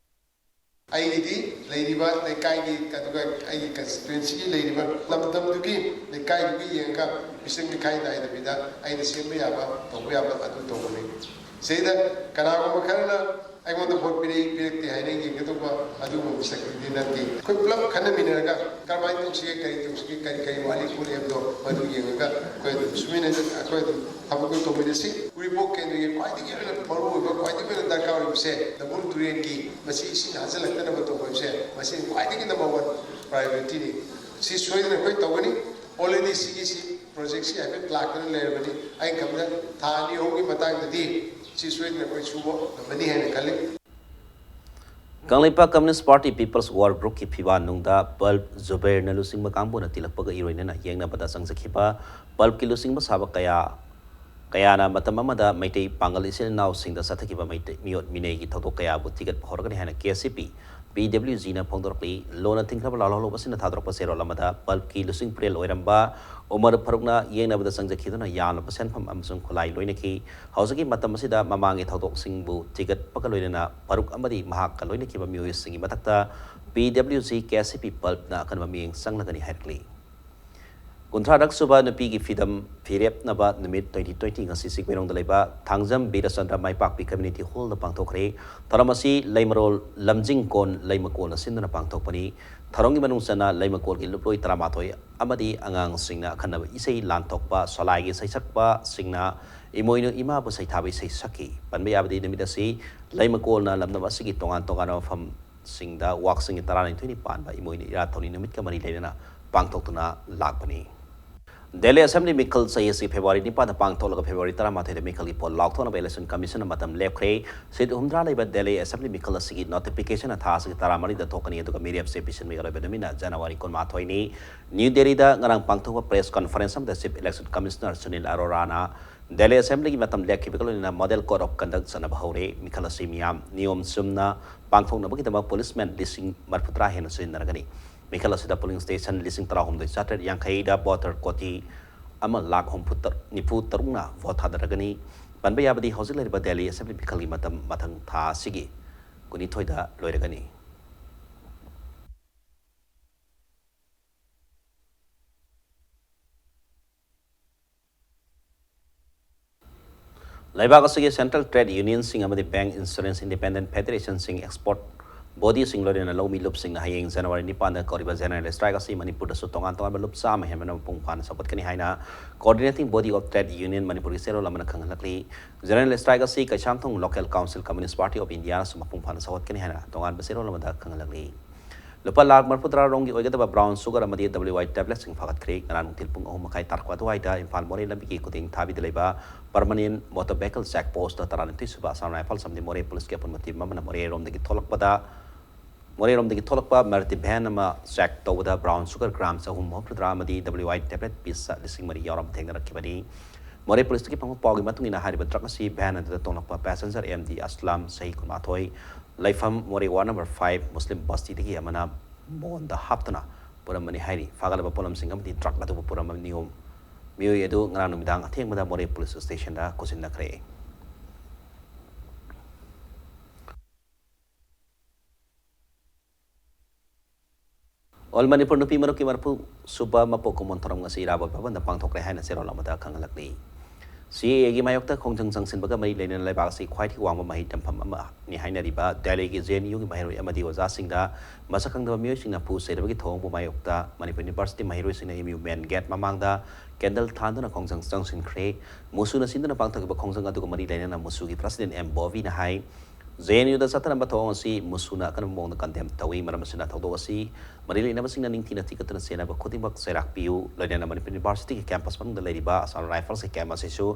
ꯑꯩꯒꯤꯗꯤ ꯂꯩꯔꯤꯕ ꯂꯩꯀꯥꯏꯒꯤ, ꯑꯗꯨꯒ ꯑꯩꯒꯤ ꯀꯟꯁꯇꯤꯇ꯭ꯋꯦꯟꯁꯤꯒꯤ ꯂꯩꯔꯤꯕ ꯂꯝꯗꯝꯗꯨꯒꯤ ꯂꯩꯀꯥꯏꯗꯨꯒꯤ ꯌꯦꯡꯉꯒ ꯃꯤꯆꯪ ꯃꯤꯈꯥꯏ ꯅꯥꯏꯗꯕꯤꯗ ꯑꯩꯅ ꯁꯦꯝꯕ ꯌꯥꯕ, ꯇꯧꯕ ꯌꯥꯕ ꯑꯗꯨ ꯇꯧꯕꯅꯤ꯫ ꯁꯤꯗ ꯀꯅꯥꯒꯨꯝꯕ ꯈꯔꯅ ꯑꯩꯉꯣꯟꯗ ꯚꯣꯠ ꯄꯤꯔꯛꯏ ꯄꯤꯔꯛꯇꯦ ꯍꯥꯏꯅ ꯌꯦꯡꯒꯗꯧꯕ ꯑꯗꯨꯒꯨꯝꯕ ꯃꯤꯁꯛꯇꯨꯗꯤ ꯅꯠꯇꯦ꯫ ꯑꯩꯈꯣꯏ ꯄꯨꯂꯞ ꯈꯟꯅꯃꯤꯟꯅꯔꯒ ꯀꯔꯝꯍꯥꯏꯅ ꯇꯧꯁꯤꯒꯦ, ꯀꯔꯤ ꯇꯧꯁꯤꯒꯦ, ꯀꯔꯤ ꯀꯔꯤ ꯋꯥꯠꯂꯤ ꯈꯣꯠꯂꯤ ꯍꯥꯏꯕꯗꯣ ꯃꯗꯨ ꯌꯦꯡꯉꯒ ꯑꯩꯈꯣꯏ ꯑꯗꯨꯝ ꯁꯨꯃꯤꯟꯅ ꯑꯩꯈꯣꯏ ꯑꯗꯨꯝ ꯊꯕꯛꯇꯨ ꯇꯧꯃꯤꯟꯅꯁꯤ꯫ ꯎꯔꯤꯄꯣꯛ ꯀꯦꯟꯗ꯭ꯔꯒꯤ ꯈ꯭ꯋꯥꯏꯗꯒꯤ ꯑꯣꯏꯅ ꯃꯔꯨ ꯑꯣꯏꯕ, ꯈ꯭ꯋꯥꯏꯗꯒꯤ ꯑꯣꯏꯅ ꯗꯔꯀꯥꯔ ꯑꯣꯏꯕꯁꯦ ꯅꯝꯕꯨꯜ ꯇꯨꯔꯦꯜꯒꯤ ꯃꯁꯤ ꯏꯁꯤꯡ ꯍꯥꯖꯤꯜꯂꯛꯇꯅꯕ ꯇꯧꯕ ꯍꯥꯏꯕꯁꯦ ꯃꯁꯤ ꯈ꯭ꯋꯥꯏꯗꯒꯤ ꯅꯝꯕꯔ ꯋꯥꯟ ꯄ꯭ꯔꯥꯏꯌꯣꯔꯤꯇꯤꯅꯤ꯫ ꯁꯤ ꯁꯣꯏꯗꯅ ꯑꯩꯈꯣꯏ ꯇꯧꯒꯅꯤ꯫ ꯑꯣꯜꯔꯦꯗꯤ ꯁꯤꯒꯤ ꯁꯤ ꯄ꯭ꯔꯣꯖꯦꯛꯁꯤ ꯍꯥꯏꯐꯦꯠ ꯂꯥꯛꯇꯅ ꯂꯩꯔꯕꯅꯤ꯫ ꯑꯩꯅ ꯈꯟꯕꯗ ꯊꯥ ꯑꯅꯤ ꯑꯍꯨꯝꯒꯤ ꯃꯇꯥꯡꯗꯗꯤ ꯁꯤ ꯁꯣꯏꯗꯅ ꯑꯩꯈꯣꯏ ꯁꯨꯕ ꯉꯝꯃꯅꯤ ꯍꯥꯏꯅ ꯈꯜꯂꯤ꯫ ꯀꯪꯂꯩꯄꯥꯛ ꯀꯝꯌꯨꯅꯤꯁ꯭ꯠ ꯄꯥꯔꯇꯤ ꯄꯤꯄꯜꯁ ꯋꯥꯔꯛ ꯒ꯭ꯔꯨꯞꯀꯤ ꯐꯤꯕꯥꯟ ꯅꯨꯡꯗ ꯕꯜꯕ ꯖꯨꯕꯦꯔꯅ ꯂꯨꯆꯤꯡꯕ ꯀꯥꯡꯕꯨꯅ ꯊꯤꯜꯂꯛꯄꯒ ꯏꯔꯣꯏꯅꯅ ꯌꯦꯡꯅꯕꯗ ꯆꯪꯖꯈꯤꯕ ꯕꯜꯕꯀꯤ ꯂꯨꯆꯤꯡꯕ ꯁꯥꯕ ꯀꯌꯥ ꯀꯌꯥꯅ ꯃꯇꯝ ꯑꯃꯗ ꯃꯩꯇꯩ ꯄꯥꯡꯒꯜ ꯏꯆꯤꯜ ꯏꯅꯥꯎꯁꯤꯡꯗ ꯆꯠꯊꯈꯤꯕ ꯃꯩꯇꯩ ꯃꯤꯑꯣꯠ ꯃꯤꯅꯩꯒꯤ ꯊꯧꯗꯣꯛ ꯀꯌꯥꯕꯨ ꯊꯤꯒꯠꯄ ꯍꯧꯔꯒꯅꯤ ꯍꯥꯏꯅ ꯀꯦ ꯑꯦꯁ ꯁꯤ ꯄꯤ ꯄꯤ ꯗꯕ꯭ꯂꯤꯎ ꯖꯤꯅ ꯐꯣꯡꯗꯣꯔꯛꯂꯤ꯫ ꯂꯣꯟꯅ ꯊꯤꯡꯈ꯭ꯔꯕ ꯂꯥꯜꯍꯧꯂꯨꯕꯁꯤꯡꯅ ꯊꯥꯗꯣꯔꯛꯄ ꯆꯦꯔꯣꯜ ꯑꯃꯗ ꯕꯜꯕꯀꯤ ꯂꯨꯆꯤꯡ ꯄꯨꯔꯦꯜ ꯑꯣꯏꯔꯝꯕ ꯎꯃꯔ ꯐꯥꯔꯨꯛꯅ ꯌꯦꯡꯅꯕꯗ ꯆꯪꯖꯈꯤꯗꯨꯅ ꯌꯥꯝꯂꯕ ꯁꯦꯟꯐꯝ ꯑꯃꯁꯨꯡ ꯈꯨꯠꯂꯥꯏ ꯂꯣꯏꯅꯈꯤ꯫ ꯍꯧꯖꯤꯛꯀꯤ ꯃꯇꯝ ꯑꯁꯤꯗ ꯃꯃꯥꯡꯒꯤ ꯊꯧꯗꯣꯛꯁꯤꯡꯕꯨ ꯊꯤꯒꯠꯄꯒ ꯂꯣꯏꯅꯅ ꯐꯥꯔꯨꯛ ꯑꯃꯗꯤ ꯃꯍꯥꯛꯀ ꯂꯣꯏꯅꯈꯤꯕ ꯃꯤꯑꯣꯏꯁꯤꯡꯒꯤ ꯃꯊꯛꯇ ꯄꯤ ꯗꯕ꯭ꯂꯤꯎ ꯖꯤ ꯀꯦ ꯑꯦꯁ ꯁꯤ ꯄꯤ ꯕꯜꯕꯅ ꯑꯀꯟꯕ ꯃꯤꯠꯌꯦꯡ ꯆꯪꯂꯒꯅꯤ ꯍꯥꯏꯔꯛꯂꯤ꯫ ꯀꯨꯟꯊ꯭ꯔꯥꯔꯛ ꯁꯨꯕ ꯅꯨꯄꯤꯒꯤ ꯐꯤꯗꯝ ꯐꯤꯔꯦꯞꯅꯕ ꯅꯨꯃꯤꯠ twenty twenty ꯉꯁꯤ ꯆꯤꯡꯃꯩꯔꯣꯡꯗ ꯂꯩꯕ ꯊꯥꯡꯖꯝ ꯕꯤꯔꯆꯟꯗ꯭ꯔ ꯃꯥꯏꯄꯥꯛꯄꯤ ꯀꯝꯃ꯭ꯌꯨꯅꯤꯇꯤ ꯍꯣꯜꯗ ꯄꯥꯡꯊꯣꯛꯈ꯭ꯔꯦ꯫ ꯊꯧꯔꯝ ꯑꯁꯤ ꯂꯩꯃꯔꯣꯜ ꯂꯝꯖꯤꯡꯀꯣꯟ ꯂꯩꯃꯀꯣꯜꯅ ꯁꯤꯟꯗꯨꯅ ꯄꯥꯡꯊꯣꯛꯄꯅꯤ꯫ ꯊꯧꯔꯝꯒꯤ ꯃꯅꯨꯡ ꯆꯟꯅ ꯂꯩꯃꯀꯣꯜꯒꯤ ꯂꯨꯞꯂꯣꯏ ꯇꯔꯥꯃꯥꯊꯣꯏ ꯑꯃꯗꯤ ꯑꯉꯥꯡꯁꯤꯡꯅ ꯑꯈꯟꯅꯕ ꯏꯁꯩ ꯂꯥꯟꯊꯣꯛꯄ, ꯁꯂꯥꯏꯒꯤ ꯁꯩꯁꯛꯄꯁꯤꯡꯅ ꯏꯃꯣꯏꯅꯨ ꯏꯃꯥꯕꯨ ꯁꯩꯊꯥꯕ ꯏꯁꯩ ꯁꯛꯈꯤ꯫ ꯄꯟꯕ ꯌꯥꯕꯗꯤ ꯅꯨꯃꯤꯠ ꯑꯁꯤ ꯂꯩꯃꯀꯣꯜꯅ ꯂꯝꯗꯝ ꯑꯁꯤꯒꯤ ꯇꯣꯉꯥꯟ ꯇꯣꯉꯥꯟꯕ ꯃꯐꯝꯁꯤꯡꯗ ꯋꯥꯛꯆꯤꯡꯒꯤ ꯇꯔꯥꯅꯤꯊꯣꯏꯅꯤ ꯄꯥꯟꯕ ꯏꯃꯣꯏꯅꯨ ꯏꯔꯥꯠ ꯊꯧꯅꯤ ꯅꯨꯃꯤꯠꯀ ꯃꯔꯤ ꯂꯩꯅꯅ ꯄꯥꯡꯊꯣꯛꯇꯨꯅ ꯂꯥꯛꯄꯅꯤ꯫ ꯗꯦꯜꯂꯤ ꯑꯦꯁꯦꯝꯕ꯭ꯂꯤ ꯃꯤꯈꯜ ꯆꯍꯤ ꯑꯁꯤ ꯐꯦꯕ꯭ꯔꯨꯋꯥꯔꯤ ꯅꯤꯄꯥꯟꯗ ꯄꯥꯡꯊꯣꯛꯂꯒ ꯐꯦꯕ꯭ꯔꯨꯋꯥꯔꯤ ꯇꯔꯥꯃꯥꯊꯣꯏꯗ ꯃꯤꯈꯜꯒꯤ ꯄꯣꯠ ꯂꯥꯎꯊꯣꯛꯅꯕ ꯏꯂꯦꯛꯁꯟ ꯀꯃꯤꯁꯟꯅ ꯃꯇꯝ ꯂꯦꯞꯈ꯭ꯔꯦ꯫ ꯁꯤꯠ ꯍꯨꯝꯗ꯭ꯔꯥ ꯂꯩꯕ ꯗꯦꯜꯂꯤ ꯑꯦꯁꯦꯝꯕ꯭ꯂꯤ ꯃꯤꯈꯜ ꯑꯁꯤꯒꯤ ꯅꯣꯇꯤꯐꯤꯀꯦꯁꯟꯅ ꯊꯥ ꯑꯁꯤꯒꯤ ꯇꯔꯥꯃꯔꯤꯗ ꯊꯣꯛꯀꯅꯤ, ꯑꯗꯨꯒ ꯃꯤꯔꯦꯞꯁꯦ ꯄꯤꯁꯤꯟꯕꯒꯤ ꯑꯔꯣꯏꯕ ꯅꯨꯃꯤꯠꯅ ꯖꯅꯋꯥꯔꯤ ꯀꯨꯟꯃꯥꯊꯣꯏꯅꯤ꯫ ꯅ꯭ꯌꯨ ꯗꯦꯜꯂꯤꯗ ꯉꯔꯥꯡ ꯄꯥꯡꯊꯣꯛꯄ ꯄ꯭ꯔꯦꯁ ꯀꯟꯐꯔꯦꯟꯁ ꯑꯃꯗ ꯆꯤꯐ ꯏꯂꯦꯛꯁꯟ ꯀꯃꯤꯁꯅꯔ ꯁꯨꯅꯤꯜ ꯑꯔꯣꯔꯥꯅ ꯗꯦꯜꯂꯤ ꯑꯦꯁꯦꯝꯕ꯭ꯂꯤꯒꯤ ꯃꯇꯝ ꯂꯦꯞꯈꯤꯕꯒ ꯂꯣꯏꯅꯅ ꯃꯣꯗꯦꯜ ꯀꯣꯗ ꯑꯣꯐ ꯀꯟꯗꯛ ꯆꯠꯅꯕ ꯍꯧꯔꯦ꯫ ꯃꯤꯈꯜ ꯑꯁꯤ ꯃꯤꯌꯥꯝ ꯅꯤꯌꯣꯝ ꯆꯨꯝꯅ ꯄꯥꯡꯊꯣꯛꯅꯕꯒꯤꯗꯃꯛ ꯄꯨꯂꯤꯁꯃꯦꯟ ꯂꯤꯁꯤꯡ ꯃꯔꯤꯐꯨꯇꯔꯥ ꯍꯦꯟꯅ ꯁꯤꯖꯤꯟꯅꯔꯒꯅꯤ꯫ ꯃꯤꯈꯜ ꯑꯁꯤꯗ ꯄꯣꯂꯤꯡ ꯁ꯭ꯇꯦꯁꯟ ꯂꯤꯁꯤꯡ ꯇꯔꯥꯍꯨꯝꯗꯣꯏ ꯆꯥꯇ꯭ꯔꯦꯠ ꯌꯥꯡꯈꯩꯗ ꯚꯣꯇꯔ ꯀꯣꯇꯤ ꯑꯃ ꯂꯥꯈ ꯍꯨꯝꯐꯨ ꯇꯔꯨꯛ, ꯅꯤꯐꯨ ꯇꯔꯨꯛꯅ ꯚꯣꯠ ꯊꯥꯗꯔꯒꯅꯤ꯫ ꯄꯟꯕ ꯌꯥꯕꯗꯤ ꯍꯧꯖꯤꯛ ꯂꯩꯔꯤꯕ ꯗꯦꯜꯂꯤ ꯑꯦꯁꯦꯝꯕ꯭ꯂꯤ ꯃꯤꯈꯜꯒꯤ ꯃꯇꯝ ꯃꯊꯪ ꯊꯥ ꯑꯁꯤꯒꯤ ꯀꯨꯟꯅꯤꯊꯣꯏꯗ ꯂꯣꯏꯔꯒꯅꯤ꯫ ꯂꯩꯕꯥꯛ ꯑꯁꯤꯒꯤ central trade unionꯁꯤꯡ ꯑꯃꯗꯤ bank, insurance, independent federationꯁꯤꯡ, expert bodyꯁꯤꯡ, ꯂꯣꯏꯅꯅ ꯂꯧꯃꯤ ꯂꯨꯞꯁꯤꯡꯅ ꯍꯌꯦꯡ January ꯅꯤꯄꯥꯟꯗ ꯀꯧꯔꯤꯕ general strike ꯑꯁꯤ ꯃꯅꯤꯄꯨꯔꯗꯁꯨ ꯇꯣꯉꯥꯟ ꯇꯣꯉꯥꯟꯕ ꯂꯨꯞ ꯆꯥꯝꯃ ꯍꯦꯟꯕꯅ ꯃꯄꯨꯡ ꯐꯥꯅ ꯁꯧꯒꯠꯀꯅꯤ ꯍꯥꯏꯅ Coordinating Body of Trade Union ꯃꯅꯤꯄꯨꯔꯒꯤ ꯆꯦꯔꯣꯜ ꯑꯃꯅ ꯈꯪꯍꯜꯂꯛꯂꯤ꯫ General strike ꯑꯁꯤ Keishamthong Local Council Communist Party of Indiaꯅꯁꯨ ꯃꯄꯨꯡ ꯐꯥꯅ ꯁꯧꯒꯠꯀꯅꯤ ꯍꯥꯏꯅ ꯇꯣꯉꯥꯟꯕ ꯆꯦꯔꯣꯜ ꯑꯃꯗ ꯈꯪꯍꯜꯂꯛꯂꯤ꯫ ꯂꯨꯄꯥ ꯂꯥꯈ ꯃꯔꯤꯐꯨꯇꯔꯥ ꯔꯣꯝꯒꯤ ꯑꯣꯏꯒꯗꯕ brown sugar ꯑꯃꯗꯤ W I tabletꯁꯤꯡ ꯐꯥꯒꯠꯈ꯭ꯔꯦ꯫ ꯉꯔꯥꯡ ꯅꯨꯡꯊꯤꯜ ꯄꯨꯡ ꯑꯍꯨꯝ ꯃꯈꯥꯏ ꯇꯥꯔꯛꯄ ꯑꯗꯨꯋꯥꯏꯗ ꯏꯝꯐꯥꯜ ꯃꯣꯔꯦ ꯂꯝꯕꯤꯒꯤ ꯈꯨꯗꯤꯡ ꯊꯥꯕꯤꯗ ꯂꯩꯕ permanent motor vehicle check postꯇ ꯇꯔꯥꯅꯤꯊꯣꯏ ꯁꯨꯕ Assam Rifles ꯑꯃꯗꯤ ꯃꯣꯔꯦ ꯄꯨꯂꯤꯁꯀꯤ ꯑꯄꯨꯟꯕ team ꯑꯃꯅ ꯃꯣꯔꯦꯔꯣꯝꯗꯒꯤ ꯊꯣꯛꯂꯛꯄꯗ, ꯃꯣꯔꯦꯔꯣꯝꯗꯒꯤ ꯊꯣꯛꯂꯛꯄ Maruti van ꯑꯃ check ꯇꯧꯕꯗ brown sugar gram ꯆꯍꯨꯝ ꯃꯧꯗ꯭ꯔꯥ ꯑꯃꯗꯤ W I tablet piece ꯂꯤꯁꯤꯡ ꯃꯔꯤ ꯌꯥꯎꯔꯝꯕ ꯊꯦꯡꯅꯔꯛꯈꯤꯕꯅꯤ꯫ ꯃꯣꯔꯦ ꯄꯨꯂꯤꯁꯇꯒꯤ ꯐꯪꯕ ꯄꯥꯎꯒꯤ ꯃꯇꯨꯡ ꯏꯟꯅ, ꯍꯥꯏꯔꯤꯕ truck ꯑꯁꯤ van ꯑꯗꯨꯗ ꯇꯣꯡꯂꯛꯄ passenger M D ꯑꯁꯂꯝ, ꯆꯍꯤ ꯀꯨꯟꯃꯥꯊꯣꯏ, ꯂꯩꯐꯝ ꯃꯣꯔꯦ ward number five Muslim ꯕꯁꯇꯤꯗꯒꯤ ꯑꯃꯅ ꯃꯣꯟꯗ ꯍꯥꯞꯇꯨꯅ ꯄꯨꯔꯝꯕꯅꯤ ꯍꯥꯏꯔꯤ꯫ ꯐꯥꯒꯠꯂꯕ ꯄꯣꯠꯂꯝꯁꯤꯡ ꯑꯃꯗꯤ truck ꯑꯗꯨꯕꯨ ꯄꯨꯔꯝꯕ ꯅꯤꯌꯣꯝ ꯃꯤꯑꯣꯏ ꯑꯗꯨ ꯉꯔꯥꯡ ꯅꯨꯃꯤꯗꯥꯡ ꯑꯊꯦꯡꯕꯗ ꯃꯣꯔꯦ ꯄꯨꯂꯤꯁ stationꯗ ꯀꯨꯁꯤꯟꯅꯈ꯭ꯔꯦ꯫ All ꯃꯅꯤꯄꯨꯔ ꯅꯨꯄꯤ ꯃꯔꯨꯞꯀꯤ ꯃꯔꯤꯐꯨ ꯁꯨꯕ ꯃꯄꯣꯛ ꯀꯨꯝꯑꯣꯟ ꯊꯧꯔꯝ ꯉꯁꯤ ꯏꯔꯥꯕꯣꯠ ꯚꯕꯟꯗ ꯄꯥꯡꯊꯣꯛꯈ꯭ꯔꯦ ꯍꯥꯏꯅ ꯆꯦꯔꯣꯜ ꯑꯃꯗ ꯈꯪꯍꯜꯂꯛꯂꯤ꯫ C A Aꯒꯤ ꯃꯥꯌꯣꯛꯇ ꯈꯣꯡꯖꯪ ꯆꯪꯁꯤꯟꯕꯒ ꯃꯔꯤ ꯂꯩꯅꯅ ꯂꯩꯕꯥꯛ ꯑꯁꯤ ꯈ꯭ꯋꯥꯏꯗꯒꯤ ꯋꯥꯡꯕ ꯃꯍꯩ ꯇꯝꯐꯝ ꯑꯃꯅꯤ ꯍꯥꯏꯅꯔꯤꯕ ꯗꯦꯜꯂꯤꯒꯤ J N Uꯒꯤ ꯃꯍꯩꯔꯣꯏ ꯑꯃꯗꯤ ꯑꯣꯖꯥꯁꯤꯡꯗ ꯃꯁꯛ ꯈꯪꯗꯕ ꯃꯤꯑꯣꯏꯁꯤꯡꯅ ꯐꯨ ꯆꯩꯔꯕꯒꯤ ꯊꯧꯑꯣꯡꯕꯨ ꯃꯥꯌꯣꯛꯇ ꯃꯅꯤꯄꯨꯔ ꯌꯨꯅꯤꯚꯔꯁꯤꯇꯤ ꯃꯍꯩꯔꯣꯏꯁꯤꯡꯅ M U main gate ꯃꯃꯥꯡꯗ candle ꯊꯥꯟꯗꯨꯅ ꯈꯣꯡꯖꯪ ꯆꯪꯁꯤꯟꯈ꯭ꯔꯦ꯫ ꯃꯨꯁꯨꯅ ꯁꯤꯟꯗꯨꯅ ꯄꯥꯡꯊꯣꯛꯈꯤꯕ ꯈꯣꯡꯖꯪ ꯑꯗꯨꯒ ꯃꯔꯤ ꯂꯩꯅꯅ ꯃꯨꯁꯨꯒꯤ president M ꯕꯣꯕꯤꯅ ꯍꯥꯏ, J N Uꯗ ꯆꯠꯊꯔꯝꯕ ꯊꯧꯑꯣꯡ ꯑꯁꯤ ꯃꯨꯁꯨꯅ ꯑꯀꯟꯕ ꯃꯑꯣꯡꯗ condemn ꯇꯧꯏ꯫ ꯃꯔꯝ ꯑꯁꯤꯅ ꯊꯧꯗꯣꯛ ꯑꯁꯤ ꯃꯔꯤ ꯂꯩꯅꯕꯁꯤꯡꯅ ꯅꯤꯡꯊꯤꯅ ꯊꯤꯒꯠꯇꯨꯅ ꯆꯦꯟꯅꯕ ꯈꯨꯗꯤꯡꯃꯛ ꯆꯩꯔꯥꯛ ꯄꯤꯌꯨ, ꯂꯣꯏꯅꯅ ꯃꯅꯤꯄꯨꯔ ꯌꯨꯅꯤꯚꯔꯁꯤꯇꯤꯒꯤ campus ꯃꯅꯨꯡꯗ ꯂꯩꯔꯤꯕ Assam Riflesꯀꯤ camp ꯑꯁꯤꯁꯨ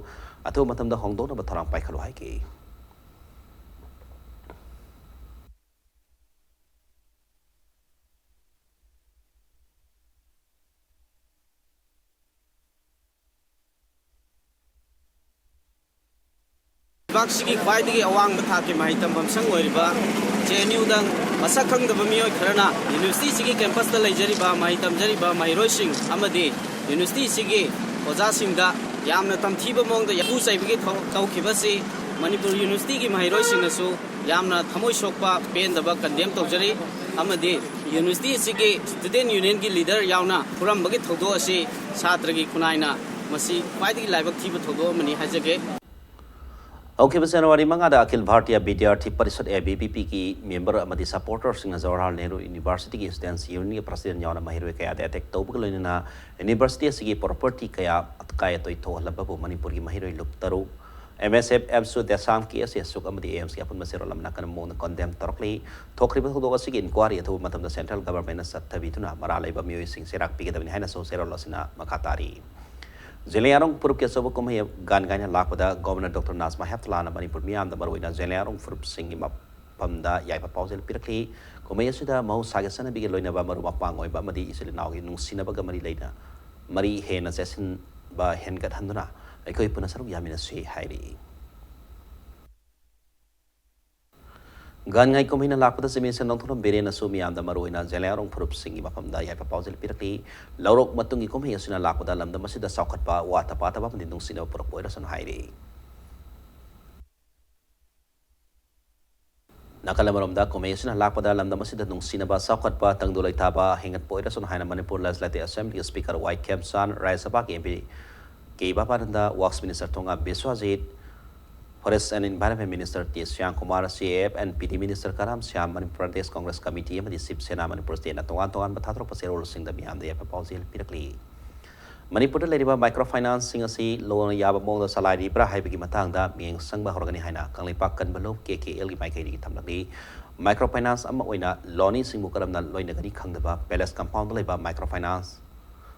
ꯑꯊꯨꯕ ꯃꯇꯝꯗ ꯍꯣꯡꯗꯣꯛꯅꯕ ꯊꯧꯔꯥꯡ ꯄꯥꯏꯈꯠꯂꯨ ꯍꯥꯏꯈꯤ꯫ ꯂꯩꯕꯥꯛꯁꯤꯒꯤ ꯈ꯭ꯋꯥꯏꯗꯒꯤ ꯑꯋꯥꯡꯕ ꯊꯥꯛꯀꯤ ꯃꯍꯩ ꯇꯝꯐꯝ ꯁꯪ ꯑꯣꯏꯔꯤꯕ J N Uꯗ ꯃꯁꯛ ꯈꯪꯗꯕ ꯃꯤꯑꯣꯏ ꯈꯔꯅ universityꯁꯤꯒꯤ campusꯇ ꯂꯩꯖꯔꯤꯕ ꯃꯍꯩ ꯇꯝꯖꯔꯤꯕ ꯃꯍꯩꯔꯣꯏꯁꯤꯡ ꯑꯃꯗꯤ universityꯁꯤꯒꯤ ꯑꯣꯖꯥꯁꯤꯡꯗ ꯌꯥꯝꯅ ꯇꯝꯊꯤꯕ ꯃꯑꯣꯡꯗ ꯐꯨ ꯆꯩꯕꯒꯤ ꯊꯧ-, ꯇꯧꯈꯤꯕꯁꯤ ꯃꯅꯤꯄꯨꯔ universityꯒꯤ ꯃꯍꯩꯔꯣꯏꯁꯤꯡꯅꯁꯨ ꯌꯥꯝꯅ ꯊꯃꯣꯏ ꯁꯣꯛꯄ, ꯄꯦꯟꯗꯕ condemn ꯇꯧꯖꯔꯤ꯫ ꯑꯃꯗꯤ universityꯁꯤꯒꯤ student unionꯒꯤ leader ꯌꯥꯎꯅ ꯐꯨꯔꯝꯕꯒꯤ ꯊꯧꯗꯣꯛ ꯑꯁꯤ ꯁꯥꯇ꯭ꯔꯒꯤ ꯈꯨꯟꯅꯥꯏꯅ ꯃꯁꯤ ꯈ꯭ꯋꯥꯏꯗꯒꯤ ꯂꯥꯏꯕꯛ ꯊꯤꯕ ꯊꯧꯗꯣꯛ ꯑꯃꯅꯤ ꯍꯥꯏꯖꯒꯦ꯫ ꯍꯧꯈꯤꯕ ꯖꯅꯋꯥꯔꯤ ꯃꯉꯥꯗ Akhil Bharatiya Vidyarthi Parishad, A B V ꯄꯤꯒꯤ ꯃꯦꯝꯕꯔ ꯑꯃꯗꯤ ꯁꯄꯣꯔꯇꯔꯁꯤꯡꯅ ꯖꯋꯥꯍꯔꯂꯥꯜ ꯅꯦꯍꯔꯨ ꯌꯨꯅꯤꯚꯔꯁꯤꯇꯤꯒꯤ ꯁ꯭ꯇꯨꯗꯦꯟꯠꯁ ꯌꯨꯅꯤꯌꯟꯒꯤ ꯄ꯭ꯔꯁꯤꯗꯦꯟꯠ ꯌꯥꯎꯅ ꯃꯍꯩꯔꯣꯏ ꯀꯌꯥꯗ ꯑꯦꯇꯦꯛ ꯇꯧꯕꯒ ꯂꯣꯏꯅꯅ ꯌꯨꯅꯤꯚꯔꯁꯤꯇꯤ ꯑꯁꯤꯒꯤ ꯄ꯭ꯔꯣꯄꯔꯇꯤ ꯀꯌꯥ ꯑꯀꯥꯏ ꯑꯇꯣꯏ ꯊꯣꯛꯍꯜꯂꯕꯕꯨ ꯃꯅꯤꯄꯨꯔꯒꯤ ꯃꯍꯩꯔꯣꯏ ꯂꯨꯞ ꯇꯔꯨꯛ, ꯑꯦꯝ ꯑꯦꯁ ꯑꯦꯐ, ꯑꯦꯞꯁꯨ, ꯗꯦꯁꯥꯝ, ꯀꯦ ꯑꯦꯁ ꯑꯦ ꯑꯁꯨꯛ ꯑꯃꯗꯤ ꯑꯦ ꯑꯦꯝꯁꯀꯤ ꯑꯄꯨꯟꯕ ꯆꯦꯔꯣꯜ ꯑꯃꯅ ꯑꯀꯟꯕ ꯃꯑꯣꯡꯗ ꯀꯣꯟꯗꯦꯝ ꯇꯧꯔꯛꯂꯤ꯫ ꯊꯣꯛꯈ꯭ꯔꯤꯕ ꯊꯧꯗꯣꯛ ꯑꯁꯤꯒꯤ ꯏꯟꯀ꯭ꯋꯥꯔꯤ ꯑꯊꯨꯕ ꯃꯇꯝꯗ ꯁꯦꯟꯇ꯭ꯔꯦꯜ ꯒꯚꯔꯟꯃꯦꯟꯠꯅ ꯆꯠꯊꯕꯤꯗꯨꯅ ꯃꯔꯥꯜ ꯂꯩꯕ ꯃꯤꯑꯣꯏꯁꯤꯡ ꯆꯩꯔꯥꯛ ꯄꯤꯒꯗꯕꯅꯤ ꯍꯥꯏꯅꯁꯨ ꯆꯦꯔꯣꯜ ꯑꯁꯤꯅ ꯃꯈꯥ ꯇꯥꯔꯤ꯫ ꯖꯦꯂꯤꯌꯥꯡꯔꯣꯡ ꯐꯨꯔꯨꯞꯀꯤ ꯑꯆꯧꯕ ꯀꯨꯝꯍꯩ ꯒꯥꯟ ꯉꯥꯏꯅ ꯂꯥꯛꯄꯗ ꯒꯣꯚꯔꯅꯔ ꯗꯣꯛꯇꯔ ꯅꯥꯖꯃꯥ ꯍꯦꯞꯇꯂꯥꯅ ꯃꯅꯤꯄꯨꯔ ꯃꯤꯌꯥꯝꯗ ꯃꯔꯨꯑꯣꯏꯅ ꯖꯦꯂꯤꯌꯥꯡꯔꯣꯡ ꯐꯨꯔꯨꯞꯁꯤꯡꯒꯤ ꯃꯐꯝꯗ ꯌꯥꯏꯐ ꯄꯥꯎꯖꯦꯜ ꯄꯤꯔꯛꯂꯤ꯫ ꯀꯨꯝꯍꯩ ꯑꯁꯤꯗ ꯃꯍꯧꯁꯥꯒꯤ ꯆꯠꯅꯕꯤꯒ ꯂꯣꯏꯅꯕ ꯃꯔꯨꯞ ꯃꯄꯥꯡ ꯑꯣꯏꯕ ꯑꯃꯗꯤ ꯏꯆꯤꯜ ꯏꯅꯥꯎꯒꯤ ꯅꯨꯡꯁꯤꯅꯕꯒ ꯃꯔꯤ ꯂꯩꯅ ꯃꯔꯤ ꯍꯦꯟꯅ ꯆꯦꯠꯁꯤꯟꯕ ꯍꯦꯟꯒꯠꯍꯟꯗꯨꯅ ꯑꯩꯈꯣꯏ ꯄꯨꯟꯅ ꯁꯔꯨꯛ ꯌꯥꯃꯤꯟꯅꯁꯤ ꯍꯥꯏꯔꯤ꯫ ꯒꯥꯟꯉꯥꯏ ꯀꯨꯝꯍꯩꯅ ꯂꯥꯛꯄꯗ ꯆꯤꯃꯤꯁꯦ ꯅꯣꯡꯊꯣꯂꯝ ꯕꯤꯔꯦꯟꯅꯁꯨ ꯃꯤꯌꯥꯝꯗ ꯃꯔꯨꯑꯣꯏꯅ ꯖꯦꯂꯤꯌꯥꯡꯔꯣꯡ ꯐꯨꯔꯨꯞꯁꯤꯡꯒꯤ ꯃꯐꯝꯗ ꯌꯥꯏꯐ ꯄꯥꯎꯖꯦꯜ ꯄꯤꯔꯛꯂꯤ꯫ ꯂꯧꯔꯣꯛ ꯃꯇꯨꯡꯒꯤ ꯀꯨꯝꯍꯩ ꯑꯁꯤꯅ ꯂꯥꯛꯄꯗ ꯂꯝꯗꯝ ꯑꯁꯤꯗ ꯆꯥꯎꯈꯠꯄ, ꯋꯥꯠꯇ ꯄꯥꯗꯕ ꯑꯃꯗꯤ ꯅꯨꯡꯁꯤꯅꯕ ꯄꯨꯔꯛꯄ ꯑꯣꯏꯔꯁꯅꯨ ꯍꯥꯏꯔꯤ꯫ ꯅꯥꯀꯜ ꯑꯃꯔꯣꯝꯗ ꯀꯨꯝꯍꯩ ꯑꯁꯤꯅ ꯂꯥꯛꯄꯗ ꯂꯝꯗꯝ ꯑꯁꯤꯗ ꯅꯨꯡꯁꯤꯅꯕ, ꯆꯥꯎꯈꯠꯄ, ꯇꯪꯗꯨ ꯂꯩꯇꯥꯕ ꯍꯦꯟꯒꯠꯄ ꯑꯣꯏꯔꯁꯅꯨ ꯍꯥꯏꯅ ꯃꯅꯤꯄꯨꯔ ꯂꯦꯖꯤꯁꯂꯦꯇꯤꯚ ꯑꯦꯁꯦꯝꯕ꯭ꯂꯤꯒꯤ ꯁ꯭ꯄꯤꯀꯔ ꯋꯥꯏ ꯈꯦꯝꯆꯥꯟ, ꯔꯥꯖ꯭ꯌ ꯁꯚꯥꯒꯤ M P K Babananda, works minister Thongam Biswajit, forest and environment minister T Shyamkumar, C A F and P D minister Karam Shyam, Manipur Pradesh Congress committee ꯑꯃꯗꯤ ꯁꯤꯕ ꯁꯦꯅꯥ ꯃꯅꯤꯄꯨꯔ ꯁ꯭ꯇꯦꯠꯅ ꯇꯣꯉꯥꯟ ꯇꯣꯉꯥꯟꯕ ꯊꯥꯗꯣꯔꯛꯄ ꯆꯦꯔꯣꯜꯁꯤꯡꯗ ꯃꯤꯌꯥꯝꯗ ꯌꯥꯏꯐ ꯄꯥꯎꯖꯦꯜ ꯄꯤꯔꯛꯂꯤ꯫ ꯃꯅꯤꯄꯨꯔꯗ ꯂꯩꯔꯤꯕ ꯃꯥꯏꯀ꯭ꯔꯣ ꯐꯥꯏꯅꯥꯟꯁꯁꯤꯡ ꯑꯁꯤ ꯂꯣꯟ ꯌꯥꯕ ꯃꯑꯣꯡꯗ ꯆꯂꯥꯏꯔꯤꯕ꯭ꯔꯥ ꯍꯥꯏꯕꯒꯤ ꯃꯇꯥꯡꯗ ꯃꯤꯠꯌꯦꯡ ꯆꯪꯕ ꯍꯧꯔꯒꯅꯤ ꯍꯥꯏꯅ ꯀꯪꯂꯩꯄꯥꯛ ꯀꯟꯕ ꯂꯨꯞ ꯀꯦ ꯀꯦ ꯑꯦꯜꯒꯤ ꯃꯥꯏꯀꯩꯗꯒꯤ ꯊꯝꯂꯛꯂꯤ꯫ ꯃꯥꯏꯀ꯭ꯔꯣ ꯐꯥꯏꯅꯥꯟꯁ ꯑꯃ ꯑꯣꯏꯅ ꯂꯣꯅꯤꯁꯤꯡꯕꯨ ꯀꯔꯝꯅ ꯂꯣꯏꯅꯒꯅꯤ ꯈꯪꯗꯕ, ꯄꯦꯂꯦꯁ ꯀꯝꯄꯥꯎꯟꯗ ꯂꯩꯕ ꯃꯥꯏꯀ꯭ꯔꯣ ꯐꯥꯏꯅꯥꯟꯁ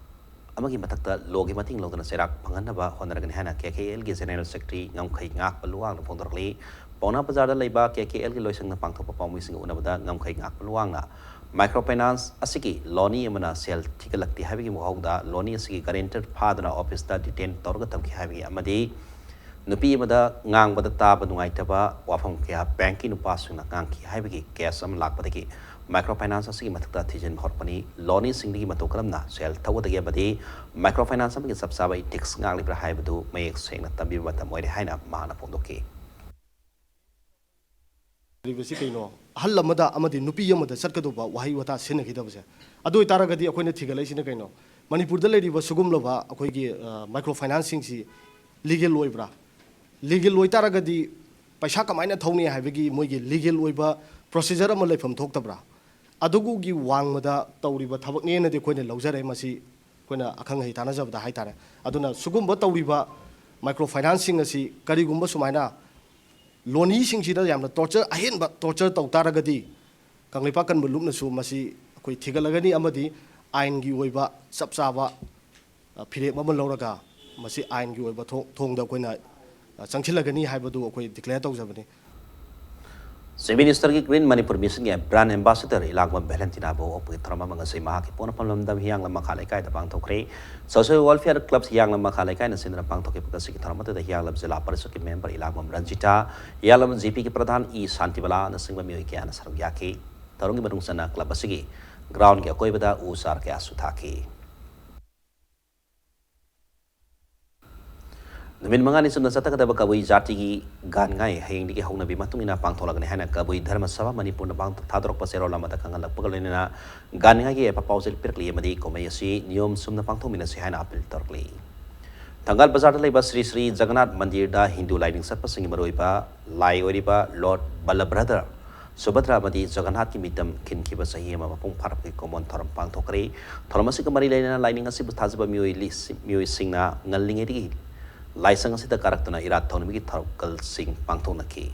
ꯑꯃꯒꯤ ꯃꯊꯛꯇ ꯂꯣꯒꯤ ꯃꯇꯦꯡ ꯂꯧꯗꯨꯅ ꯆꯩꯔꯥꯛ ꯐꯪꯍꯟꯅꯕ ꯍꯣꯠꯅꯔꯒꯅꯤ ꯍꯥꯏꯅ ꯀꯦ ꯀꯦ ꯑꯦꯜꯒꯤ ꯖꯦꯅꯦꯔꯦꯜ ꯁꯦꯀ꯭ꯔꯦꯇꯔꯤ ꯉꯝꯈꯩ ꯉꯥꯛꯄ ꯂꯨꯋꯥꯡꯅ ꯐꯣꯡꯗꯣꯔꯛꯂꯤ꯫ ꯄꯥꯎꯅꯥ ꯕꯖꯥꯔꯗ ꯂꯩꯕ ꯀꯦ ꯀꯦ ꯑꯦꯜꯒꯤ ꯂꯣꯏꯁꯪꯅ ꯄꯥꯡꯊꯣꯛꯄ ꯄꯥꯎꯃꯤꯁꯤꯡꯒ ꯎꯅꯕꯗ ꯉꯝꯈꯩ ꯉꯥꯛꯄ ꯂꯨꯋꯥꯡꯅ ꯃꯥꯏꯀ꯭ꯔꯣ ꯐꯥꯏꯅꯥꯟꯁ ꯑꯁꯤꯒꯤ ꯂꯣꯅꯤ ꯑꯃꯅ ꯁꯦꯜ ꯊꯤꯒꯠꯂꯛꯇꯦ ꯍꯥꯏꯕꯒꯤ ꯃꯍꯧꯗ ꯂꯣꯅꯤ ꯑꯁꯤꯒꯤ ꯒꯥꯔꯦꯟꯇꯔ ꯐꯥꯗꯨꯅ ꯑꯣꯐꯤꯁꯇ ꯗꯤꯇꯦꯟ ꯇꯧꯔꯒ ꯊꯝꯈꯤ ꯍꯥꯏꯕꯒꯤ ꯑꯃꯗꯤ ꯅꯨꯄꯤ ꯑꯃꯗ ꯉꯥꯡꯕꯗ ꯇꯥꯕ ꯅꯨꯡꯉꯥꯏꯇꯕ ꯋꯥꯐꯝ ꯀꯌꯥ ꯕꯦꯡꯀꯤ ꯅꯨꯄꯥꯁꯤꯡꯅ ꯉꯥꯡꯈꯤ ꯍꯥꯏꯕꯒꯤ ꯀꯦꯁ ꯑꯃ ꯂꯥꯛꯄꯗꯒꯤ ꯃꯥꯏꯀ꯭ꯔꯣ ꯐꯥꯏꯅꯥꯟꯁ ꯑꯁꯤꯒꯤ ꯃꯊꯛꯇ ꯊꯤꯖꯤꯟꯕ ꯍꯧꯔꯛꯄꯅꯤ꯫ ꯂꯣꯅꯤꯁꯤꯡꯗꯒꯤ ꯃꯇꯧ ꯀꯔꯝꯅ ꯁꯦꯜ ꯊꯧꯒꯗꯒꯦ ꯑꯃꯗꯤ ꯃꯥꯏꯀ꯭ꯔꯣ ꯐꯥꯏꯅꯥꯟꯁ ꯑꯃꯒꯤ ꯆꯞ ꯆꯥꯕ ꯏꯊꯤꯛꯁ ꯉꯥꯛꯂꯤꯕ꯭ꯔꯥ ꯍꯥꯏꯕꯗꯨ ꯃꯌꯦꯛ ꯁꯦꯡꯅ ꯇꯝꯕꯤꯕ ꯃꯇꯝ ꯑꯣꯏꯔꯦ ꯍꯥꯏꯅ ꯃꯍꯥꯛꯅ ꯐꯣꯡꯗꯣꯛꯈꯤ꯫ ꯂꯩꯔꯤꯕꯁꯤ ꯀꯩꯅꯣ? ꯑꯍꯜ ꯑꯃꯗ ꯑꯃꯗꯤ ꯅꯨꯄꯤ ꯑꯃꯗ ꯆꯠꯀꯗꯧꯕ ꯋꯥꯍꯩ ꯋꯥꯇꯥ ꯁꯤꯖꯤꯟꯅꯈꯤꯗꯕꯁꯦ꯫ ꯑꯗꯨ ꯑꯣꯏꯇꯥꯔꯒꯗꯤ ꯑꯩꯈꯣꯏꯅ ꯊꯤꯒꯠꯂꯛꯏꯁꯤꯅ ꯀꯩꯅꯣ? ꯃꯅꯤꯄꯨꯔꯗ ꯂꯩꯔꯤꯕ ꯁꯤꯒꯨꯝꯂꯕ ꯑꯩꯈꯣꯏꯒꯤ, ꯑ, ꯃꯥꯏꯀ꯭ꯔꯣ ꯐꯥꯏꯅꯥꯟꯁꯁꯤꯡꯁꯤ ꯂꯤꯒꯦꯜ ꯑꯣꯏꯕ꯭ꯔꯥ? ꯂꯤꯒꯦꯜ ꯑꯣꯏꯇꯥꯔꯒꯗꯤ ꯄꯩꯁꯥ ꯀꯃꯥꯏꯅ ꯊꯧꯅꯤ ꯍꯥꯏꯕꯒꯤ ꯃꯣꯏꯒꯤ ꯂꯤꯒꯦꯜ ꯑꯣꯏꯕ ꯄ꯭ꯔꯣꯁꯤꯖꯔ ꯑꯃ ꯂꯩꯐꯝ ꯊꯣꯛꯇꯕ꯭ꯔꯥ? ꯑꯗꯨꯒꯤ ꯋꯥꯡꯃꯗ ꯇꯧꯔꯤꯕ ꯊꯕꯛꯅꯦꯅꯗꯤ ꯑꯩꯈꯣꯏꯅ ꯂꯧꯖꯔꯦ꯫ ꯃꯁꯤ ꯑꯩꯈꯣꯏꯅ ꯑꯈꯪ ꯑꯍꯩ ꯇꯥꯟꯅꯖꯕꯗ ꯍꯥꯏꯇꯥꯔꯦ꯫ ꯑꯗꯨꯅ ꯁꯤꯒꯨꯝꯕ ꯇꯧꯔꯤꯕ ꯃꯥꯏꯀ꯭ꯔꯣ ꯐꯥꯏꯅꯥꯟꯁꯁꯤꯡ ꯑꯁꯤ ꯀꯔꯤꯒꯨꯝꯕ ꯁꯨꯃꯥꯏꯅ ꯂꯣꯅꯤꯁꯤꯡꯁꯤꯗ ꯌꯥꯝꯅ ꯇꯣꯔꯆꯔ, ꯑꯍꯦꯟꯕ ꯇꯣꯔꯆꯔ ꯇꯧ ꯇꯥꯔꯒꯗꯤ ꯀꯪꯂꯩꯄꯥꯛ ꯀꯟꯕ ꯂꯨꯞꯅꯁꯨ ꯃꯁꯤ ꯑꯩꯈꯣꯏ ꯊꯤꯒꯠꯂꯒꯅꯤ ꯑꯃꯗꯤ ꯑꯥꯏꯟꯒꯤ ꯑꯣꯏꯕ ꯆꯞ ꯆꯥꯕ, ꯑ, ꯐꯤꯔꯦꯞ ꯑꯃ ꯂꯧꯔꯒ ꯃꯁꯤ ꯑꯥꯏꯟꯒꯤ ꯑꯣꯏꯕ ꯊꯣ-, ꯊꯣꯡꯗ ꯑꯩꯈꯣꯏꯅ, ꯑ, ꯆꯪꯁꯤꯜꯂꯒꯅꯤ ꯍꯥꯏꯕꯗꯨ ꯑꯩꯈꯣꯏ ꯗꯤꯀ꯭ꯂꯦꯌꯔ ꯇꯧꯖꯕꯅꯤ꯫ ꯆꯤꯐ ꯃꯤꯅꯤꯁꯇꯔꯒꯤ ꯒ꯭ꯔꯤꯟ ꯃꯅꯤꯄꯨꯔ ꯃꯤꯁꯟꯒꯤ ꯕ꯭ꯔꯥꯟ ꯑꯦꯝꯕꯥꯁꯦꯗꯔ ꯏꯂꯥꯡꯕꯝ ꯚꯦꯂꯦꯟꯇꯤꯅꯥꯕꯨ ꯑꯣꯛꯄꯒꯤ ꯊꯧꯔꯝ ꯑꯃ ꯉꯁꯤ ꯃꯍꯥꯛꯀꯤ ꯄꯣꯛꯅꯐꯝ ꯂꯝꯗꯝ ꯍꯤꯌꯥꯡꯂꯝ ꯃꯈꯥ ꯂꯩꯀꯥꯏꯗ ꯄꯥꯡꯊꯣꯛꯈ꯭ꯔꯦ꯫ ꯁꯣꯁꯤꯌꯦꯜ ꯋꯦꯜꯐꯤꯌꯔ ꯀ꯭ꯂꯕ ꯍꯤꯌꯥꯡꯂꯝ ꯃꯈꯥ ꯂꯩꯀꯥꯏꯅ ꯁꯤꯟꯗꯨꯅ ꯄꯥꯡꯊꯣꯛꯈꯤꯕ ꯑꯁꯤꯒꯤ ꯊꯧꯔꯝ ꯑꯗꯨꯗ ꯍꯤꯌꯥꯡꯂꯝ ꯖꯤꯂꯥ ꯄꯔꯤꯁꯠꯀꯤ ꯃꯦꯝꯕꯔ ꯏꯂꯥꯡꯕꯝ ꯔꯟꯖꯤꯇꯥ, ꯍꯤꯌꯥꯡꯂꯝ ꯖꯤꯄꯤꯒꯤ ꯄ꯭ꯔꯙꯥꯟ ꯏ ꯁꯥꯟꯇꯤꯕꯂꯥꯅꯆꯤꯡꯕ ꯃꯤꯑꯣꯏ ꯀꯌꯥꯅ ꯁꯔꯨꯛ ꯌꯥꯈꯤ꯫ ꯊꯧꯔꯝꯒꯤ ꯃꯅꯨꯡ ꯆꯟꯅ ꯀ꯭ꯂꯕ ꯑꯁꯤꯒꯤ ꯒ꯭ꯔꯥꯎꯟꯒꯤ ꯑꯀꯣꯏꯕꯗ ꯎ ꯆꯥꯔ ꯀꯌꯥꯁꯨ ꯊꯥꯈꯤ꯫ ꯅꯨꯃꯤꯠ ꯃꯉꯥꯅꯤ ꯆꯨꯝꯅ ꯆꯠꯊꯒꯗꯕ ꯀꯕꯨꯏ ꯖꯥꯇꯤꯒꯤ ꯒꯥꯟꯉꯥꯏ ꯍꯌꯦꯡꯗꯒꯤ ꯍꯧꯅꯕꯤ ꯃꯇꯨꯡ ꯏꯟꯅ ꯄꯥꯡꯊꯣꯛꯂꯒꯅꯤ ꯍꯥꯏꯅ ꯀꯕꯨꯏ ꯙꯔꯃ ꯁꯚꯥ ꯃꯅꯤꯄꯨꯔꯅ ꯄꯥꯡ-, ꯊꯥꯗꯣꯔꯛꯄ ꯆꯦꯔꯣꯜ ꯑꯃꯗ ꯈꯪꯍꯜꯂꯛꯄꯒ ꯂꯣꯏꯅꯅ ꯒꯥꯟꯉꯥꯏꯒꯤ ꯑꯐ ꯄꯥꯎꯖꯦꯜ ꯄꯤꯔꯛꯂꯤ ꯑꯃꯗꯤ ꯀꯨꯝꯍꯩ ꯑꯁꯤ ꯅꯤꯌꯣꯝ ꯆꯨꯝꯅ ꯄꯥꯡꯊꯣꯛꯃꯤꯟꯅꯁꯤ ꯍꯥꯏꯅ ꯑꯄꯤꯜ ꯇꯧꯔꯛꯂꯤ꯫ ꯊꯪꯒꯥꯜ ꯕꯖꯥꯔꯗ ꯂꯩꯕ ꯁ꯭ꯔꯤ ꯁ꯭ꯔꯤ ꯖꯒꯟꯅꯥꯊ ꯃꯟꯗꯤꯔꯗ ꯍꯤꯟꯗꯨ ꯂꯥꯏꯅꯤꯡ ꯆꯠꯄꯁꯤꯡꯒꯤ ꯃꯔꯨꯑꯣꯏꯕ ꯂꯥꯏ ꯑꯣꯏꯔꯤꯕ ꯂꯣꯔꯗ ꯕꯂꯚꯗ꯭ꯔ, ꯁꯨꯚꯗ꯭ꯔ ꯑꯃꯗꯤ ꯖꯒꯟꯅꯥꯊꯀꯤ ꯃꯤꯇꯝ ꯈꯤꯟꯈꯤꯕ ꯆꯍꯤ ꯑꯃ ꯃꯄꯨꯡ ꯐꯥꯔꯛꯄꯒꯤ ꯀꯨꯝꯑꯣꯟ ꯊꯧꯔꯝ ꯄꯥꯡꯊꯣꯛꯈ꯭ꯔꯦ꯫ ꯊꯧꯔꯝ ꯑꯁꯤꯒ ꯃꯔꯤ ꯂꯩꯅꯅ ꯂꯥꯏꯅꯤꯡ ꯑꯁꯤꯕꯨ ꯊꯥꯖꯕ ꯃꯤꯑꯣꯏ ꯂꯤꯁꯤꯡ, ꯃꯤꯑꯣꯏꯁꯤꯡꯅ ꯉꯜꯂꯤꯉꯩꯗꯒꯤ ꯂꯥꯏꯁꯪ ꯑꯁꯤꯗ ꯀꯥꯔꯛꯇꯨꯅ ꯏꯔꯥꯠ ꯊꯧꯅꯤꯕꯒꯤ ꯊꯧꯒꯜꯁꯤꯡ ꯄꯥꯡꯊꯣꯛꯅꯈꯤ꯫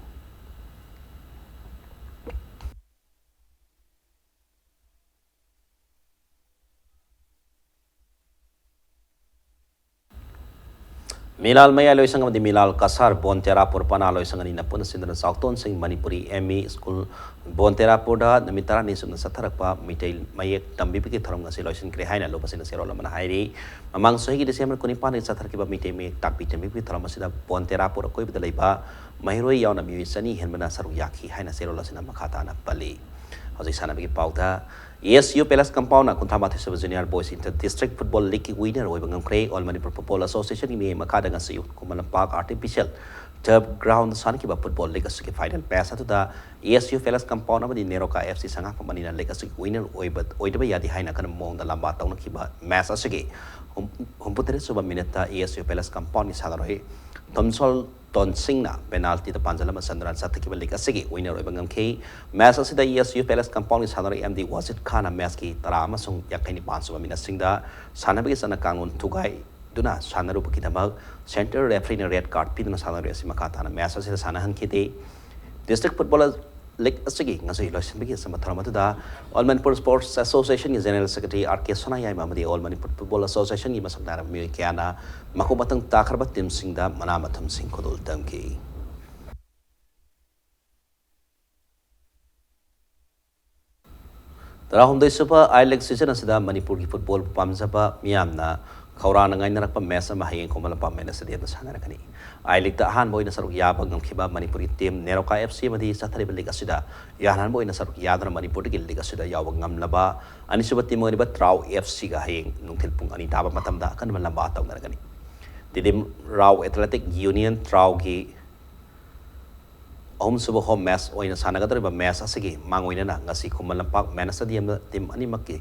ꯃꯤꯂꯥꯜ ꯃꯌꯥꯏ ꯂꯣꯏꯁꯪ ꯑꯃꯗꯤ ꯃꯤꯂꯥꯜ ꯀꯁꯥꯔ ꯕꯣꯟꯇꯦꯔꯥꯄꯨꯔ ꯄꯅꯥ ꯂꯣꯏꯁꯪ ꯑꯅꯤꯅ ꯄꯨꯟꯅ ꯁꯤꯟꯗꯨꯅ ꯆꯥꯎꯊꯣꯟꯁꯤꯡ ꯃꯅꯤꯄꯨꯔꯤ ꯑꯦꯝ ꯏ ꯁ꯭ꯀꯨꯜ ꯕꯣꯟꯇꯦꯔꯥꯄꯨꯔꯗ ꯅꯨꯃꯤꯠ ꯇꯔꯥꯅꯤ ꯆꯨꯞꯅ ꯆꯠꯊꯔꯛꯄ ꯃꯤꯇꯩ ꯃꯌꯦꯛ ꯇꯝꯕꯤꯕꯒꯤ ꯊꯧꯔꯝ ꯑꯁꯤ ꯂꯣꯏꯁꯤꯟꯈ꯭ꯔꯦ ꯍꯥꯏꯅ ꯂꯨꯕꯁꯤꯡꯅ ꯆꯦꯔꯣꯜ ꯑꯃꯅ ꯍꯥꯏꯔꯤ꯫ ꯃꯃꯥꯡ ꯆꯍꯤꯒꯤ ꯗꯤꯁꯦꯝꯕꯔ ꯀꯨꯟꯅꯤꯄꯥꯟꯗꯒꯤ ꯆꯠꯊꯔꯛꯈꯤꯕ ꯃꯤꯇꯩ ꯃꯌꯦꯛ ꯇꯥꯛꯄꯤ ꯇꯝꯕꯤꯕꯒꯤ ꯊꯧꯔꯝ ꯑꯁꯤꯗ ꯕꯣꯟꯇꯦꯔꯥꯄꯨꯔ ꯑꯀꯣꯏꯕꯗ ꯂꯩꯕ ꯃꯍꯩꯔꯣꯏ ꯌꯥꯎꯅ ꯃꯤꯑꯣꯏ ꯆꯅꯤ ꯍꯦꯟꯕꯅ ꯁꯔꯨꯛ ꯌꯥꯈꯤ ꯍꯥꯏꯅ ꯆꯦꯔꯣꯜ ꯑꯁꯤꯅ ꯃꯈꯥ ꯇꯥꯅ ꯄꯜꯂꯤ꯫ ꯍꯧꯖꯤꯛ ꯁꯥꯟꯅꯕꯒꯤ ꯄꯥꯎꯗ, ꯑꯦ ꯑꯦꯁ ꯌꯨ ꯄꯦꯂꯦꯁ ꯀꯝꯄꯥꯎꯟꯅ ꯀꯨꯟꯊ꯭ꯔꯥ ꯃꯥꯊꯣꯏ sub junior boys inter district football ꯂꯤꯒꯀꯤ ꯋꯤꯅꯔ ꯑꯣꯏꯕ ꯉꯝꯈ꯭ꯔꯦ꯫ ꯑꯣꯜ ꯃꯅꯤꯄꯨꯔ ꯐꯨꯠꯕꯣꯜ ꯑꯦꯁꯣꯁꯤꯌꯦꯁꯟꯒꯤ ꯃꯤꯠꯌꯦꯡ ꯃꯈꯥꯗ ꯉꯁꯤ ꯑꯌꯨꯛ ꯈꯨꯃꯟ ꯂꯝꯄꯥꯛ ꯑꯥꯔꯇꯤꯐꯤꯁꯤꯌꯦꯜ ꯇꯔꯐ ꯒ꯭ꯔꯥꯎꯟꯗ ꯁꯥꯟꯅꯈꯤꯕ ꯐꯨꯠꯕꯣꯜ ꯂꯤꯒ ꯑꯁꯤꯒꯤ ꯐꯥꯏꯅꯦꯜ ꯃꯦꯆ ꯑꯗꯨꯗ A S U palace compound ꯑꯃꯗꯤ ꯅꯦꯔꯣꯀꯥ ꯑꯦꯐ ꯁꯤ ꯁꯉꯥꯛꯄꯝ ꯑꯅꯤꯅ ꯂꯤꯒ ꯑꯁꯤꯒꯤ ꯋꯤꯅꯔ ꯑꯣꯏꯕ, ꯑꯣꯏꯗꯕ ꯌꯥꯗꯦ ꯍꯥꯏꯅ ꯑꯀꯟꯕ ꯃꯑꯣꯡꯗ ꯂꯝꯕꯥ ꯇꯧꯅꯈꯤꯕ ꯃꯦꯆ ꯑꯁꯤꯒꯤ ꯍꯨꯝ-, ꯍꯨꯝꯐꯨꯇꯔꯦꯠ ꯁꯨꯕ ꯃꯤꯅꯠꯇ ꯑꯦ ꯑꯦꯁ ꯌꯨ ꯄꯦꯂꯦꯁ ꯀꯝꯄꯥꯎꯟꯒꯤ ꯁꯥꯟꯅꯔꯣꯏ ꯊꯣꯝꯁꯣꯜ ꯇꯣꯟꯁꯤꯡꯅ ꯄꯦꯅꯥꯜꯇꯤꯗ ꯄꯥꯟꯖꯜ ꯑꯃ ꯆꯟꯗꯨꯅ ꯆꯠꯊꯈꯤꯕ ꯂꯤꯒ ꯑꯁꯤꯒꯤ ꯋꯤꯅꯔ ꯑꯣꯏꯕ ꯉꯝꯈꯤ꯫ ꯃꯦꯆ ꯑꯁꯤꯗ ꯏ ꯑꯦꯁ ꯌꯨ ꯄꯦꯂꯦꯁ ꯀꯝꯄꯥꯎꯟꯒꯤ ꯁꯥꯟꯅꯔꯣꯏ ꯑꯦꯝ ꯗꯤ ꯋꯥꯖꯤꯠ ꯈꯥꯟꯅ ꯃꯦꯆꯀꯤ ꯇꯔꯥ ꯑꯃꯁꯨꯡ ꯌꯥꯡꯈꯩ ꯅꯤꯄꯥꯟ ꯁꯨꯕ ꯃꯤꯅꯠꯁꯤꯡꯗ ꯁꯥꯟꯅꯕꯒꯤ ꯆꯠꯅ ꯀꯥꯡꯂꯣꯟ ꯊꯨꯒꯥꯏꯗꯨꯅ ꯁꯥꯟꯅꯔꯨꯕꯒꯤꯗꯃꯛ ꯁꯦꯟꯇ꯭ꯔꯦꯜ ꯔꯦꯐ꯭ꯔꯤꯅ ꯔꯦꯗ ꯀꯥꯔꯗ ꯄꯤꯗꯨꯅ ꯁꯥꯟꯅꯔꯣꯏ ꯑꯁꯤ ꯃꯈꯥ ꯇꯥꯅ ꯃꯦꯆ ꯑꯁꯤꯗ ꯁꯥꯟꯅꯍꯟꯈꯤꯗꯦ꯫ ꯗꯤꯁꯇ꯭ꯔꯤꯛ ꯐꯨꯠꯕꯣꯜ ꯂꯤꯒ ꯑꯁꯤꯒꯤ ꯉꯁꯤ ꯂꯣꯏꯁꯤꯟꯕꯒꯤ ꯑꯆꯝꯕ ꯊꯧꯔꯝ ꯑꯗꯨꯗ ꯑꯣꯜ ꯃꯅꯤꯄꯨꯔ ꯁ꯭ꯄꯣꯔꯠꯁ ꯑꯦꯁꯣꯁꯤꯌꯦꯁꯟꯒꯤ general secretary R K Sanayaima ꯑꯃꯗꯤ ꯑꯣꯜ ꯃꯅꯤꯄꯨꯔ ꯐꯨꯠꯕꯣꯜ ꯑꯦꯁꯣꯁꯤꯌꯦꯁꯟꯒꯤ ꯃꯁꯛ ꯅꯥꯏꯔꯕ ꯃꯤꯑꯣꯏ ꯀꯌꯥꯅ ꯃꯀꯣꯛ ꯃꯊꯪ ꯇꯥꯈ꯭ꯔꯕ ꯇꯤꯝꯁꯤꯡꯗ ꯃꯅꯥ ꯃꯊꯨꯝꯁꯤꯡ ꯈꯨꯗꯣꯜ ꯇꯝꯈꯤ꯫ ꯇꯔꯥꯍꯨꯝꯗꯣꯏ ꯁꯨꯕ ꯑꯥꯏ ꯂꯤꯒ ꯁꯤꯖꯟ ꯑꯁꯤꯗ ꯃꯅꯤꯄꯨꯔꯒꯤ ꯐꯨꯠꯕꯣꯜ ꯄꯥꯝꯖꯕ ꯃꯤꯌꯥꯝꯅ ꯈꯧꯔꯥꯡꯅ ꯉꯥꯏꯅꯔꯛꯄ ꯃꯦꯆ ꯑꯃ ꯍꯌꯦꯡ ꯈꯨꯃꯟ ꯂꯝꯄꯥꯛ ꯃꯦꯟ ꯁ꯭ꯇꯦꯗꯤꯌꯝꯗ ꯁꯥꯟꯅꯔꯛꯀꯅꯤ꯫ ꯑꯥꯏ ꯂꯤꯒꯇ ꯑꯍꯥꯟꯕ ꯑꯣꯏꯅ ꯁꯔꯨꯛ ꯌꯥꯕ ꯉꯝꯈꯤꯕ ꯃꯅꯤꯄꯨꯔꯒꯤ ꯇꯤꯝ ꯅꯦꯔꯣꯀꯥ ꯑꯦꯐ ꯁꯤ ꯑꯃꯗꯤ ꯆꯠꯊꯔꯤꯕ ꯂꯤꯒ ꯑꯁꯤꯗ ꯏꯍꯥꯟ ꯍꯥꯟꯕ ꯑꯣꯏꯅ ꯁꯔꯨꯛ ꯌꯥꯗꯨꯅ ꯃꯅꯤꯄꯨꯔꯗꯒꯤ ꯂꯤꯒ ꯑꯁꯤꯗ ꯌꯥꯎꯕ ꯉꯝꯂꯕ ꯑꯅꯤꯁꯨꯕ ꯇꯤꯝ ꯑꯣꯏꯔꯤꯕ ꯇ꯭ꯔꯥꯎ ꯑꯦꯐ ꯁꯤꯒ ꯍꯌꯦꯡ ꯅꯨꯡꯊꯤꯜ ꯄꯨꯡ ꯑꯅꯤ ꯇꯥꯕ ꯃꯇꯝꯗ ꯑꯀꯟꯕ ꯂꯝꯕꯥ ꯇꯧꯅꯔꯒꯅꯤ꯫ ꯇꯤꯗꯤꯝ ꯔꯥꯎ ꯑꯦꯊꯂꯦꯇꯤꯛ ꯌꯨꯅꯤꯌꯟ ꯇ꯭ꯔꯥꯎꯒꯤ ꯑꯍꯨꯝꯁꯨꯕ ꯍꯣꯝ ꯃꯦꯆ ꯑꯣꯏꯅ ꯁꯥꯟꯅꯒꯗꯧꯔꯤꯕ ꯃꯦꯆ ꯑꯁꯤꯒꯤ ꯃꯥꯡꯑꯣꯏꯅꯅ ꯉꯁꯤ ꯈꯨꯃꯟ ꯂꯝꯄꯥꯛ ꯃꯦꯟ ꯁ꯭ꯇꯦꯗꯤꯌꯝꯗ ꯇꯤꯝ ꯑꯅꯤꯃꯛꯀꯤ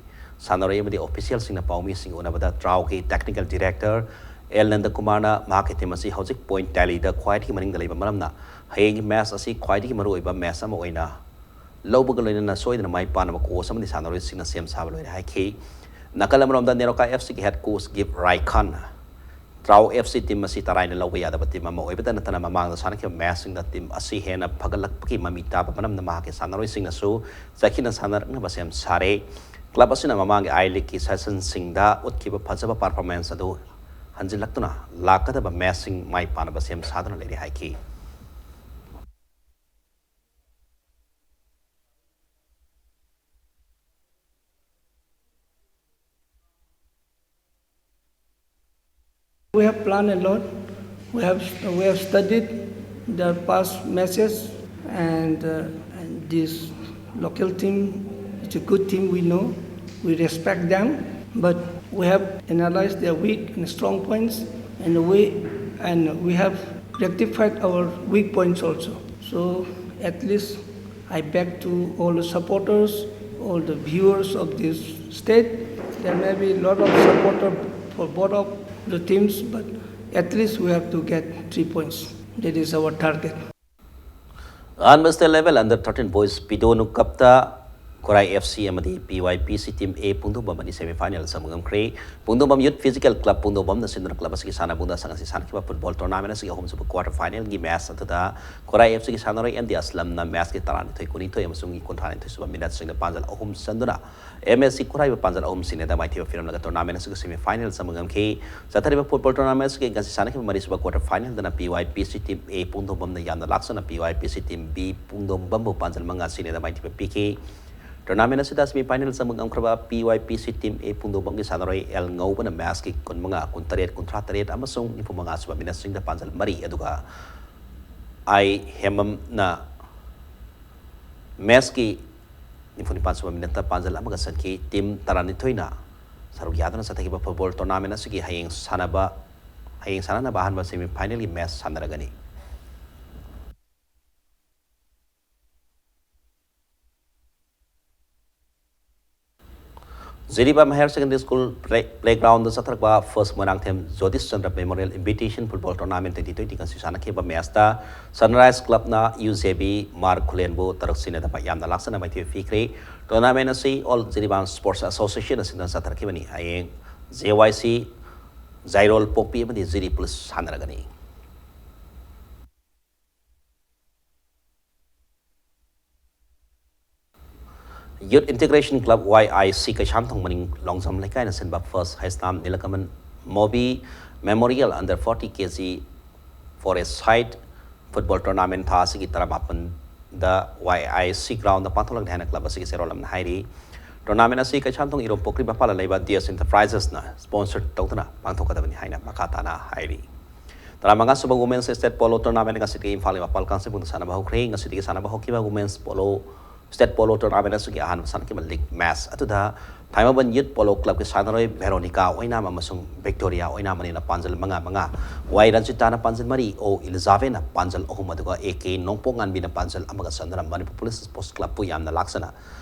ꯁꯥꯟꯅꯔꯣꯏ ꯑꯃꯗꯤ ꯑꯣꯐꯤꯁꯤꯌꯦꯜꯁꯤꯡꯅ ꯄꯥꯎꯃꯤꯁꯤꯡ ꯎꯅꯕꯗ ꯇ꯭ꯔꯥꯎꯒꯤ ꯇꯦꯛꯅꯤꯀꯦꯜ ꯗꯤꯔꯦꯛꯇꯔ ꯑꯦꯜ ꯅꯟꯗꯀꯨꯃꯥꯔꯅ ꯃꯍꯥꯛꯀꯤ ꯇꯤꯝ ꯑꯁꯤ ꯍꯧꯖꯤꯛ ꯄꯣꯏꯟ ꯇꯦꯂꯤꯗ ꯈ꯭ꯋꯥꯏꯗꯒꯤ ꯃꯅꯤꯡꯗ ꯂꯩꯕ ꯃꯔꯝꯅ ꯍꯌꯦꯡꯒꯤ ꯃꯦꯆ ꯑꯁꯤ ꯈ꯭ꯋꯥꯏꯗꯒꯤ ꯃꯔꯨꯑꯣꯏꯕ ꯃꯦꯆ ꯑꯃ ꯑꯣꯏꯅ ꯂꯧꯕꯒ ꯂꯣꯏꯅꯅ ꯁꯣꯏꯗꯅ ꯃꯥꯏ ꯄꯥꯛꯅꯕ ꯀꯣꯆ ꯑꯃꯗꯤ ꯁꯥꯟꯅꯔꯣꯏꯁꯤꯡꯅ ꯁꯦꯝ ꯁꯥꯕ ꯂꯣꯏꯔꯦ ꯍꯥꯏꯈꯤ꯫ ꯅꯥꯀꯜ ꯑꯃꯔꯣꯝꯗ ꯅꯦꯔꯣꯀꯥ ꯑꯦꯐ ꯁꯤꯒꯤ ꯍꯦꯗ ꯀꯣꯆ ꯒꯤꯞ ꯔꯥꯏꯈꯥꯟ ꯇ꯭ꯔꯥꯎ ꯑꯦꯐ ꯁꯤ ꯇꯤꯝ ꯑꯁꯤ ꯇꯔꯥꯏꯅ ꯂꯧꯕ ꯌꯥꯗꯕ ꯇꯤꯝ ꯑꯃ ꯑꯣꯏꯕꯇ ꯅꯠꯇꯅ ꯃꯃꯥꯡꯗ ꯁꯥꯟꯅꯈꯤꯕ ꯃꯦꯆꯁꯤꯡꯗ ꯇꯤꯝ ꯑꯁꯤ ꯍꯦꯟꯅ ꯐꯒꯠꯂꯛꯄꯒꯤ ꯃꯃꯤ ꯇꯥꯕ ꯃꯔꯝꯅ ꯃꯍꯥꯛꯀꯤ ꯁꯥꯟꯅꯔꯣꯏꯁꯤꯡꯅꯁꯨ ꯆꯦꯛꯁꯤꯟꯅ ꯁꯥꯟꯅꯔꯛꯅꯕ ꯁꯦꯝ ꯁꯥꯔꯦ꯫ ꯀ꯭ꯂꯕ ꯑꯁꯤꯅ ꯃꯃꯥꯡꯒꯤ ꯑꯥꯏ ꯂꯤꯒꯀꯤ ꯁꯦꯁꯟꯁꯤꯡꯗ ꯎꯠꯈꯤꯕ ꯐꯖꯕ ꯄꯔꯐꯣꯔꯃꯦꯟꯁ ꯑꯗꯨ ꯍꯟꯖꯤꯜꯂꯛꯇꯨꯅ ꯂꯥꯛꯀꯗꯕ ꯃꯦꯆꯁꯤꯡ ꯃꯥꯏ ꯄꯥꯛꯅꯕ ꯁꯦꯝ ꯁꯥꯗꯨꯅ ꯂꯩꯔꯦ ꯍꯥꯏꯈꯤ꯫ We have planned a lot. We have, we have studied the past matches, and, uh, and this local team, it's a good team we know. We respect them, but we have analyzed their weak and strong points, and we, and we have rectified our weak points also. So at least I beg to all the supporters, all the viewers of this state, there may be a lot of supporter for both of the teams, but at least we have to get three points. That is our target. ꯑꯍꯥꯟꯕ state level under thirteen boys ꯄꯤꯗꯣꯅꯨ cupꯇ ꯈꯨꯔꯥꯏ F C ꯑꯃꯗꯤ P Y P C team A ꯄꯨꯡꯗꯣꯡꯕꯝ ꯑꯅꯤ semi final ꯆꯪꯕ ꯉꯝꯈ꯭ꯔꯦ꯫ ꯄꯨꯡꯗꯣꯡꯕꯝ Youth Physical Club ꯄꯨꯡꯗꯣꯡꯕꯝꯅ ꯁꯤꯟꯗꯨꯅ club ꯑꯁꯤꯒꯤ ꯁꯥꯟꯅꯕꯨꯡꯗ ꯉꯁꯤ ꯁꯥꯟꯅꯈꯤꯕ football tournament ꯑꯁꯤꯒꯤ ꯑꯍꯨꯝꯁꯨꯕ quarter finalꯒꯤ match ꯑꯗꯨꯗ ꯈꯨꯔꯥꯏ F Cꯒꯤ ꯁꯥꯟꯅꯔꯣꯏ M D ꯑꯁꯂꯝꯅ matchꯀꯤ ꯇꯔꯥꯅꯤꯊꯣꯏ ꯀꯨꯟꯅꯤꯊꯣꯏ ꯑꯃꯁꯨꯡ ꯀꯨꯟꯊ꯭ꯔꯥꯅꯤꯊꯣꯏ ꯁꯨꯕ minuteꯁꯤꯡꯗ ꯄꯥꯟꯖꯜ ꯑꯍꯨꯝ ꯆꯟꯗꯨꯅ M S C ꯈꯨꯔꯥꯏꯕꯨ ꯄꯥꯟꯖꯜ ꯑꯍꯨꯝ ꯁꯤꯅꯗ ꯃꯥꯏꯊꯤꯕ ꯄꯤꯔꯝꯂꯒ tournament ꯑꯁꯤꯒꯤ semi final ꯆꯪꯕ ꯉꯝꯈꯤ꯫ ꯆꯠꯊꯔꯤꯕ football tournament ꯑꯁꯤꯒꯤ ꯉꯁꯤ ꯁꯥꯟꯅꯈꯤꯕ ꯃꯔꯤꯁꯨꯕ quarter finalꯗꯅ P Y P C team A ꯄꯨꯡꯗꯣꯡꯕꯝꯅ ꯌꯥꯝꯅ ꯂꯥꯛꯆꯅ P Y P C team B ꯄꯨꯡꯗꯣꯡꯕꯝꯕꯨ ꯄꯥꯟꯖꯜ ꯃꯉꯥ ꯁꯤꯅꯗ ꯃꯥꯏꯊꯤꯕ ꯄꯤꯈꯤ꯫ Tournament ꯑꯁꯤꯗ semi final ꯆꯪꯕ ꯉꯝꯈ꯭ꯔꯕ P Y P C team A ꯄꯨꯡꯗꯣꯡꯕꯝꯒꯤ ꯁꯥꯟꯅꯔꯣꯏ L ꯉꯧꯕꯅ matchꯀꯤ ꯀꯨꯟꯃꯉꯥ, ꯀꯨꯟꯇꯔꯦꯠ, ꯀꯨꯟꯊ꯭ꯔꯥ ꯇꯔꯦꯠ ꯑꯃꯁꯨꯡ ꯅꯤꯐꯨ ꯃꯉꯥ ꯁꯨꯕ minuteꯁꯤꯡꯗ ꯄꯥꯟꯖꯜ ꯃꯔꯤ, ꯑꯗꯨꯒ I ꯍꯦꯃꯝꯅ matchꯀꯤ ꯅꯤꯐꯨ ꯅꯤꯄꯥꯟ ꯁꯨꯕ minuteꯇ ꯄꯥꯟꯖꯜ ꯑꯃꯒ ꯆꯟꯈꯤ꯫ Team ꯇꯔꯥꯅꯤꯊꯣꯏꯅ ꯁꯔꯨꯛ ꯌꯥꯗꯨꯅ ꯆꯠꯊꯈꯤꯕ football tournament ꯑꯁꯤꯒꯤ ꯍꯌꯦꯡ ꯁꯥꯟꯅꯕ, ꯍꯌꯦꯡ ꯁꯥꯟꯅꯅꯕ ꯑꯍꯥꯟꯕ semi finalꯒꯤ match ꯁꯥꯟꯅꯔꯒꯅꯤ꯫ Jiribam Higher Secondary School play-, playgroundꯗ ꯆꯠꯊꯔꯛꯄ First Moirangthem ꯖꯣꯇꯤꯁ Chandra Memorial Invitation Football Tournament twenty twenty ꯉꯁꯤ ꯁꯥꯟꯅꯈꯤꯕ matchꯇ Sunrise Clubꯅ U J B ꯃꯥꯔ ꯈꯨꯂꯦꯟꯕꯨ ꯇꯔꯨꯛ ꯁꯤꯅꯗ ꯌꯥꯝꯅ ꯂꯥꯛꯆꯅ ꯃꯥꯏꯊꯤꯕ ꯄꯤꯈ꯭ꯔꯦ꯫ Tournament ꯑꯁꯤ All Jiribam Sports Association ꯑꯁꯤꯅ ꯆꯠꯊꯔꯛꯈꯤꯕꯅꯤ꯫ ꯍꯌꯦꯡ J Y C, ꯖꯥꯏꯔꯣꯜ ꯄꯣꯛꯄꯤ ꯑꯃꯗꯤ ꯖꯤꯔꯤ ꯄꯨꯂꯤꯁ ꯁꯥꯟꯅꯔꯒꯅꯤ꯫ Youth Integration Club Y I C Keishamthong Maning Longjam ꯂꯩꯀꯥꯏꯅ ꯁꯤꯟꯕ First Heisnam Nilakaman Mobi Memorial Under forty K G four-a-side football tournament ꯊꯥ ꯑꯁꯤꯒꯤ ꯇꯔꯥꯃꯥꯄꯟꯗ Y I C groundꯗ ꯄꯥꯡꯊꯣꯛꯂꯒꯅꯤ ꯍꯥꯏꯅ club ꯑꯁꯤꯒꯤ ꯆꯦꯔꯣꯜ ꯑꯃꯅ ꯍꯥꯏꯔꯤ꯫ Tournament ꯑꯁꯤ ꯀꯩꯁꯥꯝꯊꯣꯡ ꯏꯔꯣꯝ ꯄꯨꯈ꯭ꯔꯤ ꯃꯄꯥꯜꯗ ꯂꯩꯕ D S Enterprisesꯅ sponsor ꯇꯧꯗꯨꯅ ꯄꯥꯡꯊꯣꯛꯀꯗꯕꯅꯤ ꯍꯥꯏꯅ ꯃꯈꯥ ꯇꯥꯅ ꯍꯥꯏꯔꯤ꯫ ꯇꯔꯥꯃꯉꯥ ꯁꯨꯕ Women's State Polo Tournament ꯉꯁꯤꯗꯒꯤ ꯏꯝꯐꯥꯜꯒꯤ ꯃꯄꯥꯜ ꯀꯥꯡꯖꯩꯕꯨꯡꯗ ꯁꯥꯟꯅꯕ ꯍꯧꯈ꯭ꯔꯦ꯫ ꯉꯁꯤꯗꯒꯤ ꯁꯥꯟꯅꯕ ꯍꯧꯈꯤꯕ Women's Polo, State Polo Tournament ꯑꯁꯤꯒꯤ ꯑꯍꯥꯟꯕ ꯁꯥꯟꯅꯈꯤꯕ league match ꯑꯗꯨꯗ ꯊꯥꯡꯃꯩꯕꯟ Youth Polo Clubꯀꯤ ꯁꯥꯟꯅꯔꯣꯏ ꯚꯦꯔꯣꯅꯤꯀꯥ ꯑꯣꯏꯅꯥꯝ ꯑꯃꯁꯨꯡ ꯚꯤꯛꯇꯣꯔꯤꯌꯥ ꯑꯣꯏꯅꯥꯝ ꯑꯅꯤꯅ ꯄꯥꯟꯖꯜ ꯃꯉꯥ ꯃꯉꯥ, ꯋꯥꯏ ꯔꯟꯖꯤꯇꯥꯅ ꯄꯥꯟꯖꯜ ꯃꯔꯤ, ꯑꯣ ꯏꯂꯤꯖꯥꯕꯦꯠꯅ ꯄꯥꯟꯖꯜ ꯑꯍꯨꯝ, ꯑꯗꯨꯒ ꯑꯦ ꯀꯦ ꯅꯣꯡꯄꯣꯛ ꯉꯥꯟꯕꯤꯅ ꯄꯥꯟꯖꯜ ꯑꯃꯒ ꯆꯟꯗꯨꯅ ꯃꯅꯤꯄꯨꯔ Police Sports Clubꯄꯨ ꯌꯥꯝꯅ ꯂꯥꯛꯆꯅ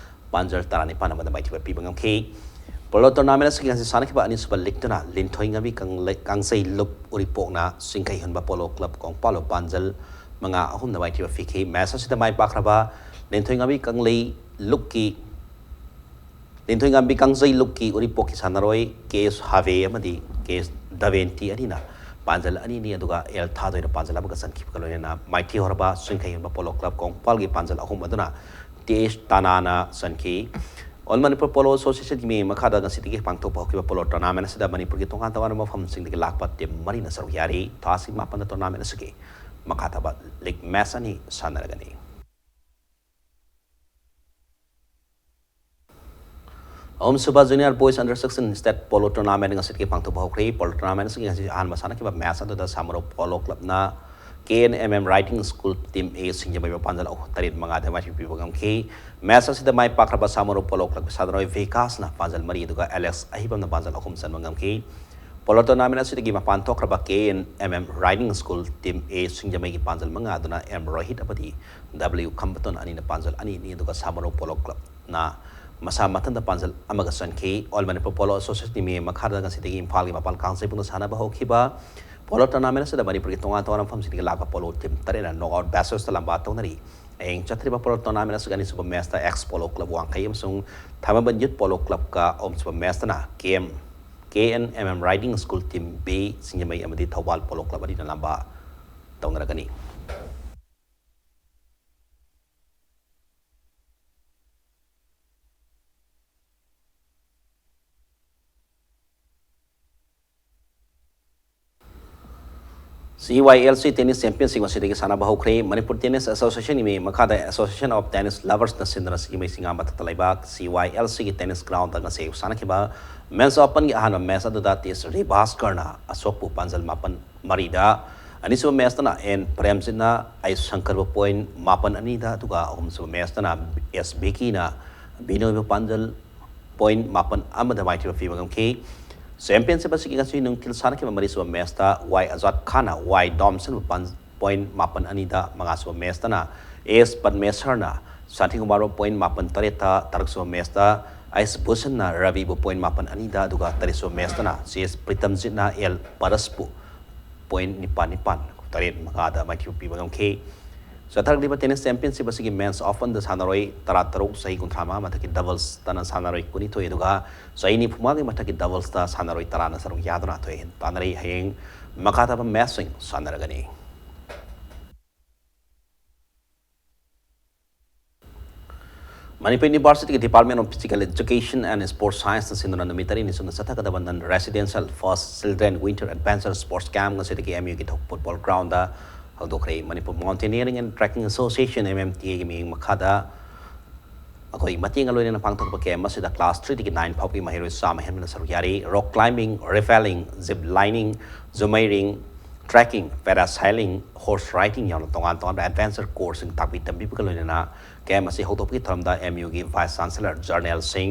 ꯄꯥꯟꯖꯜ ꯇꯔꯥꯅꯤꯄꯥꯟ ꯑꯃꯗ ꯃꯥꯏꯊꯤꯕ ꯄꯤꯕ ꯉꯝꯈꯤ꯫ Polo tournament ꯑꯁꯤꯒꯤ ꯉꯁꯤ ꯁꯥꯟꯅꯈꯤꯕ ꯑꯅꯤꯁꯨꯕ ꯂꯤꯛꯇꯨꯅ ꯂꯤꯟꯊꯣꯏꯉꯝꯕꯤ ꯀꯪꯂꯩ-, ꯀꯥꯡꯖꯩ ꯂꯨꯞ ꯎꯔꯤꯄꯣꯛꯅ ꯁꯤꯡꯈꯩ ꯍꯨꯟꯕ ꯄꯣꯂꯣ ꯀ꯭ꯂꯕ ꯀꯣꯡꯄꯥꯜꯕꯨ ꯄꯥꯟꯖꯜ ꯃꯉꯥ ꯑꯍꯨꯝꯗ ꯃꯥꯏꯊꯤꯕ ꯄꯤꯈꯤ꯫ ꯃꯦꯆ ꯑꯁꯤꯗ ꯃꯥꯏ ꯄꯥꯛꯈ꯭ꯔꯕ ꯂꯤꯟꯊꯣꯏꯉꯝꯕꯤ ꯀꯪꯂꯩ ꯂꯨꯞꯀꯤ, ꯂꯤꯟꯊꯣꯏꯉꯝꯕꯤ ꯀꯥꯡꯖꯩ ꯂꯨꯞꯀꯤ ꯎꯔꯤꯄꯣꯛꯀꯤ ꯁꯥꯟꯅꯔꯣꯏ ꯀꯦ ꯑꯦꯁ ꯍꯥꯕꯦ ꯑꯃꯗꯤ ꯀꯦ ꯑꯦꯁ ꯗꯕꯦꯟꯇꯤ ꯑꯅꯤꯅ ꯄꯥꯟꯖꯜ ꯑꯅꯤꯅꯤ, ꯑꯗꯨꯒ ꯑꯦꯜ ꯊꯥꯗꯣꯏꯅ ꯄꯥꯟꯖꯜ ꯑꯃꯒ ꯆꯟꯈꯤꯕꯒ ꯂꯣꯏꯅꯅ ꯃꯥꯏꯊꯤꯍꯧꯔꯕ ꯁꯤꯡꯈꯩ ꯍꯨꯟꯕ ꯄꯣꯂꯣ ꯀ꯭ꯂꯕ ꯀꯣꯡꯄꯥꯜꯒꯤ ꯄꯥꯟꯖꯜ ꯑꯍꯨꯝ ꯑꯗꯨꯅ ꯇꯤ ꯑꯦꯁ ꯇꯥꯅꯥꯅ ꯆꯟꯈꯤ꯫ ꯑꯣꯜ ꯃꯅꯤꯄꯨꯔ ꯄꯣꯂꯣ ꯑꯦꯁꯣꯁꯤꯌꯦꯁꯟꯒꯤ ꯃꯤꯠꯌꯦꯡ ꯃꯈꯥꯗ ꯉꯁꯤꯗꯒꯤ ꯄꯥꯡꯊꯣꯛꯄ ꯍꯧꯈꯤꯕ ꯄꯣꯂꯣ ꯇꯣꯔꯅꯥꯃꯦꯟ ꯑꯁꯤꯗ ꯃꯅꯤꯄꯨꯔꯒꯤ ꯇꯣꯉꯥꯟ ꯇꯣꯉꯥꯟꯕ ꯃꯐꯝꯁꯤꯡꯗꯒꯤ ꯂꯥꯛꯄ ꯇꯤꯝ ꯃꯔꯤꯅ ꯁꯔꯨꯛ ꯌꯥꯔꯤ꯫ ꯊꯥꯁꯤ ꯃꯥꯄꯟꯗ ꯇꯣꯔꯅꯥꯃꯦꯟ ꯑꯁꯤꯒꯤ ꯃꯈꯥ ꯇꯥꯕ ꯂꯤꯒ ꯃꯦꯆ ꯑꯅꯤ ꯁꯥꯟꯅꯔꯒꯅꯤ꯫ ꯑꯍꯨꯝꯁꯨꯕ Junior Boys Under Sixteen State Polo Tournament ꯉꯁꯤꯗꯒꯤ ꯄꯥꯡꯊꯣꯛꯄ ꯍꯧꯈ꯭ꯔꯦ꯫ ꯄꯣꯂꯣ ꯇꯣꯔꯅꯥꯃꯦꯟ ꯑꯁꯤꯒꯤ ꯉꯁꯤ ꯑꯍꯥꯟꯕ ꯁꯥꯟꯅꯈꯤꯕ ꯃꯦꯆ ꯑꯗꯨꯗ ꯁꯥꯃꯔꯣ ꯄꯣꯂꯣ ꯀ꯭ꯂꯕꯅ K N M M riding school team A ꯁꯤꯡꯖꯃꯩꯕꯨ ꯄꯥꯟꯖꯜ ꯑꯍꯨꯝ, ꯇꯔꯦꯠ ꯃꯉꯥꯗ ꯃꯥꯏꯊꯤꯕ ꯄꯤꯕ ꯉꯝꯈꯤ꯫ ꯃꯦꯆ ꯑꯁꯤꯗ ꯃꯥꯏ ꯄꯥꯛꯈ꯭ꯔꯕ ꯁꯥꯃꯔꯣ ꯄꯣꯂꯣ ꯀ꯭ꯂꯕꯀꯤ ꯁꯥꯟꯅꯔꯣꯏ ꯚꯤꯀꯥꯁꯅ ꯄꯥꯟꯖꯜ ꯃꯔꯤ, ꯑꯗꯨꯒ ꯑꯦꯂꯦꯛꯁ ꯑꯍꯤꯕꯝꯅ ꯄꯥꯟꯖꯜ ꯑꯍꯨꯝ ꯆꯟꯕ ꯉꯝꯈꯤ꯫ ꯄꯣꯂꯣ ꯇꯣꯔꯅꯥꯃꯦꯟ ꯑꯁꯤꯗꯒꯤ ꯃꯄꯥꯟ ꯊꯣꯛꯈ꯭ꯔꯕ K N M M riding school team A ꯁꯤꯡꯖꯃꯩꯒꯤ ꯄꯥꯟꯖꯜ ꯃꯉꯥ ꯑꯗꯨꯅ ꯑꯦꯝ ꯔꯣꯍꯤꯠ ꯑꯃꯗꯤ ꯗꯕ꯭ꯂꯤꯌꯨ ꯈꯝꯕꯇꯣꯟ ꯑꯅꯤꯅ ꯄꯥꯟꯖꯜ ꯑꯅꯤ ꯑꯅꯤ, ꯑꯗꯨꯒ ꯁꯥꯃꯔꯣ ꯄꯣꯂꯣ ꯀ꯭ꯂꯕꯅ ꯃꯁꯥ ꯃꯊꯟꯇ ꯄꯥꯟꯖꯜ ꯑꯃꯒ ꯆꯟꯈꯤ꯫ ꯑꯣꯜ ꯃꯅꯤꯄꯨꯔ ꯄꯣꯂꯣ ꯑꯦꯁꯣꯁꯤꯌꯦꯁꯟꯒꯤ ꯃꯤꯠꯌꯦꯡ ꯃꯈꯥꯗ ꯉꯁꯤꯗꯒꯤ ꯏꯝꯐꯥꯜꯒꯤ ꯃꯄꯥꯜ ꯀꯥꯡꯖꯩꯕꯨꯡꯗ ꯁꯥꯟꯅꯕ ꯍꯧꯈꯤꯕ ꯄꯣꯂꯣ ꯇꯣꯔꯅꯥꯃꯦꯟ ꯑꯁꯤꯗ ꯃꯅꯤꯄꯨꯔꯒꯤ ꯇꯣꯉꯥꯟ ꯇꯣꯉꯥꯟꯕ ꯃꯐꯝꯁꯤꯡꯗꯒꯤ ꯂꯥꯛꯄ ꯄꯣꯂꯣ ꯇꯤꯝ ꯇꯔꯦꯠꯅ ꯅꯣꯛ ꯑꯥꯎꯠ ꯕꯦꯁꯦꯁꯇ ꯂꯝꯕꯥ ꯇꯧꯅꯔꯤ꯫ ꯍꯌꯦꯡ ꯆꯠꯊꯔꯤꯕ ꯄꯣꯂꯣ ꯇꯣꯔꯅꯥꯃꯦꯟ ꯑꯁꯤꯒꯤ ꯑꯅꯤꯁꯨꯕ ꯃꯦꯆꯇ ꯑꯦꯛꯁ ꯄꯣꯂꯣ ꯀ꯭ꯂꯕ ꯋꯥꯡꯈꯩ ꯑꯃꯁꯨꯡ ꯊꯥꯡꯃꯩꯕꯟ ꯌꯨꯠ ꯄꯣꯂꯣ ꯀ꯭ꯂꯕꯀ ꯑꯍꯨꯝꯁꯨꯕ ꯃꯦꯆꯇꯅ K M, K N M M riding school team B ꯁꯤꯡꯖꯃꯩ ꯑꯃꯗꯤ ꯊꯧꯕꯥꯜ ꯄꯣꯂꯣ ꯀ꯭ꯂꯕ ꯑꯅꯤꯅ ꯂꯝꯕꯥ ꯇꯧꯅꯔꯒꯅꯤ꯫ C Y L C tennis championship ꯉꯁꯤꯗꯒꯤ ꯁꯥꯟꯅꯕ ꯍꯧꯈ꯭ꯔꯦ꯫ ꯃꯅꯤꯄꯨꯔ ꯇꯦꯅꯤꯁ ꯑꯦꯁꯣꯁꯤꯌꯦꯁꯟꯒꯤ ꯃꯤꯠꯌꯦꯡ ꯃꯈꯥꯗ ꯑꯦꯁꯣꯁꯤꯌꯦꯁꯟ ꯑꯣꯐ ꯇꯦꯅꯤꯁ ꯂꯚꯔꯁꯅ ꯁꯤꯟꯗꯨꯅ ꯁꯤꯡꯖꯃꯩ ꯆꯤꯉꯥ ꯃꯊꯛꯇ ꯂꯩꯕ ꯁꯤ ꯋꯥꯏ ꯑꯦꯜ ꯁꯤꯒꯤ ꯇꯦꯅꯤꯁ ꯒ꯭ꯔꯥꯎꯟꯗ ꯉꯁꯤ ꯁꯥꯟꯅꯈꯤꯕ ꯃꯦꯟꯁ ꯑꯣꯄꯟꯒꯤ ꯑꯍꯥꯟꯕ ꯃꯦꯆ ꯑꯗꯨꯗ ꯇꯤ ꯑꯦꯁ ꯔꯤꯚꯥꯁꯀꯔꯅ ꯑꯁꯣꯛꯄꯨ ꯄꯥꯟꯖꯜ ꯃꯥꯄꯟ ꯃꯔꯤꯗ, ꯑꯅꯤꯁꯨꯕ ꯃꯦꯆꯇꯅ ꯑꯦꯟ ꯄ꯭ꯔꯦꯝꯖꯤꯠꯅ ꯑꯩꯁ ꯁꯪꯀꯔꯕꯨ ꯄꯣꯏꯟ ꯃꯥꯄꯟ ꯑꯅꯤꯗ, ꯑꯗꯨꯒ ꯑꯍꯨꯝꯁꯨꯕ ꯃꯦꯆꯇꯅ ꯑꯦꯁ ꯕꯤꯀꯤꯅ ꯕꯤꯅꯣꯏꯕꯨ ꯄꯥꯟꯖꯜ ꯄꯣꯏꯟ ꯃꯥꯄꯟ ꯑꯃꯗ ꯃꯥꯏꯊꯤꯕ ꯄꯤꯕ ꯉꯝꯈꯤ꯫ ꯆꯦꯝꯄꯤꯌꯟꯁꯤꯞ ꯑꯁꯤꯒꯤ ꯉꯁꯤ ꯅꯨꯡꯊꯤꯜ ꯁꯥꯟꯅꯈꯤꯕ ꯃꯔꯤꯁꯨꯕ ꯃꯦꯆꯇ ꯋꯥꯏ ꯑꯖꯥꯗ ꯈꯥꯟꯅ ꯋꯥꯏ ꯗꯣꯝꯁꯟꯕꯨ ꯄꯥꯟ-, ꯄꯣꯏꯟ ꯃꯥꯄꯟ ꯑꯅꯤꯗ, ꯃꯉꯥꯁꯨꯕ ꯃꯦꯆꯇꯅ ꯑꯦꯁ ꯄꯗꯃꯦꯁꯔꯅ ꯁꯥꯟꯇꯤꯀꯨꯃꯥꯔꯕꯨ ꯄꯣꯏꯟ ꯃꯥꯄꯟ ꯇꯔꯦꯠꯇ, ꯇꯔꯨꯛꯁꯨꯕ ꯃꯦꯆꯇ ꯑꯦꯁ ꯚꯨꯁꯟꯅ ꯔꯕꯤꯕꯨ ꯄꯣꯏꯟ ꯃꯥꯄꯟ ꯑꯅꯤꯗ, ꯑꯗꯨꯒ ꯇꯔꯦꯠꯁꯨꯕ ꯃꯦꯠꯁꯇꯅ ꯖꯤ ꯑꯦꯁ ꯄ꯭ꯔꯤꯇꯝꯖꯤꯠꯅ ꯑꯦꯜ ꯄꯔꯁꯄꯨ ꯄꯣꯏꯟ ꯅꯤꯄꯥꯟ ꯅꯤꯄꯥꯟ, ꯇꯔꯦꯠ ꯃꯉꯥꯗ ꯃꯥꯏꯊꯤꯕ ꯄꯤꯕ ꯉꯝꯈꯤ꯫ ꯆꯠꯊꯔꯛꯂꯤꯕ ꯇꯦꯅꯤꯁ ꯆꯦꯝꯄꯤꯌꯟꯁꯤꯞ ꯑꯁꯤꯒꯤ ꯃꯦꯟꯁ ꯑꯣꯄꯟꯗ ꯁꯥꯟꯅꯔꯣꯏ ꯇꯔꯥꯇꯔꯨꯛ, ꯆꯍꯤ ꯀꯨꯟꯊ꯭ꯔꯥ ꯃꯉꯥ ꯃꯊꯛꯀꯤ ꯗꯕꯜꯁꯇꯅ ꯁꯥꯟꯅꯔꯣꯏ ꯀꯨꯟꯅꯤꯊꯣꯏ, ꯑꯗꯨꯒ ꯆꯍꯤ ꯅꯤꯐꯨ ꯃꯉꯥꯒꯤ ꯃꯊꯛꯀꯤ ꯗꯕꯜꯁꯇ ꯁꯥꯟꯅꯔꯣꯏ ꯇꯔꯥꯅ ꯁꯔꯨꯛ ꯌꯥꯗꯨꯅ ꯊꯣꯏꯍꯟ ꯇꯥꯟꯅꯔꯤ꯫ ꯍꯌꯦꯡ ꯃꯈꯥ ꯇꯥꯕ ꯃꯦꯠꯁꯁꯤꯡ ꯁꯥꯟꯅꯔꯒꯅꯤ꯫ ꯃꯅꯤꯄꯨꯔ ꯌꯨꯅꯤꯚꯔꯁꯤꯇꯤꯒꯤ Department of Physical Education and Sports Scienceꯅ ꯁꯤꯟꯗꯨꯅ ꯅꯨꯃꯤꯠ ꯇꯔꯦꯠꯅꯤ ꯆꯨꯞꯅ ꯆꯠꯊꯒꯗꯕ Non Residential First Children Winter Adventure Sports Camp ꯉꯁꯤꯗꯒꯤ ꯑꯦꯝ ꯌꯨꯒꯤ ꯊꯧ ꯐꯨꯠꯕꯣꯜ ꯒ꯭ꯔꯥꯎꯟꯗ ꯍꯧꯗꯣꯛꯈ꯭ꯔꯦ꯫ Manipur Mountaineering and Trekking Association, M M T ꯑꯦꯒꯤ ꯃꯤꯠꯌꯦꯡ ꯃꯈꯥꯗ ꯃꯈꯣꯏ ꯃꯇꯦꯡꯒ ꯂꯣꯏꯅꯅ ꯄꯥꯡꯊꯣꯛꯄ ꯀꯦꯝꯞ ꯑꯁꯤꯗ ꯀ꯭ꯂꯥꯁ ꯊ꯭ꯔꯤꯗꯒꯤ ꯅꯥꯏꯟ ꯐꯥꯎꯕꯒꯤ ꯃꯍꯩꯔꯣꯏ ꯆꯥꯝꯃ ꯍꯦꯟꯕꯅ ꯁꯔꯨꯛ ꯌꯥꯔꯤ꯫ ꯔꯣꯛ ꯀ꯭ꯂꯥꯏꯝꯕꯤꯡ, ꯔꯦꯄꯦꯂꯤꯡ, ꯖꯤꯞ ꯂꯥꯏꯅꯤꯡ, ꯖꯨꯃꯩꯔꯤꯡ, ꯇ꯭ꯔꯦꯛꯀꯤꯡ, ꯄꯦꯔꯥꯁꯥꯏꯂꯤꯡ, ꯍꯣꯔꯁ ꯔꯥꯏꯗꯤꯡ ꯌꯥꯎꯅ ꯇꯣꯉꯥꯟ ꯇꯣꯉꯥꯟꯕ ꯑꯦꯗꯚꯦꯟꯆꯔ ꯀꯣꯔꯁꯁꯤꯡ ꯇꯥꯛꯄꯤ ꯇꯝꯕꯤꯕꯒ ꯂꯣꯏꯅꯅ ꯀꯦꯝꯞ ꯑꯁꯤ ꯍꯧꯗꯣꯛꯄꯒꯤ ꯊꯧꯔꯝꯗ ꯑꯦꯝ ꯌꯨꯒꯤ ꯚꯥꯏꯁ ꯆꯥꯟꯁꯦꯂꯔ ꯖꯔꯅꯦꯜ ꯁꯤꯡ,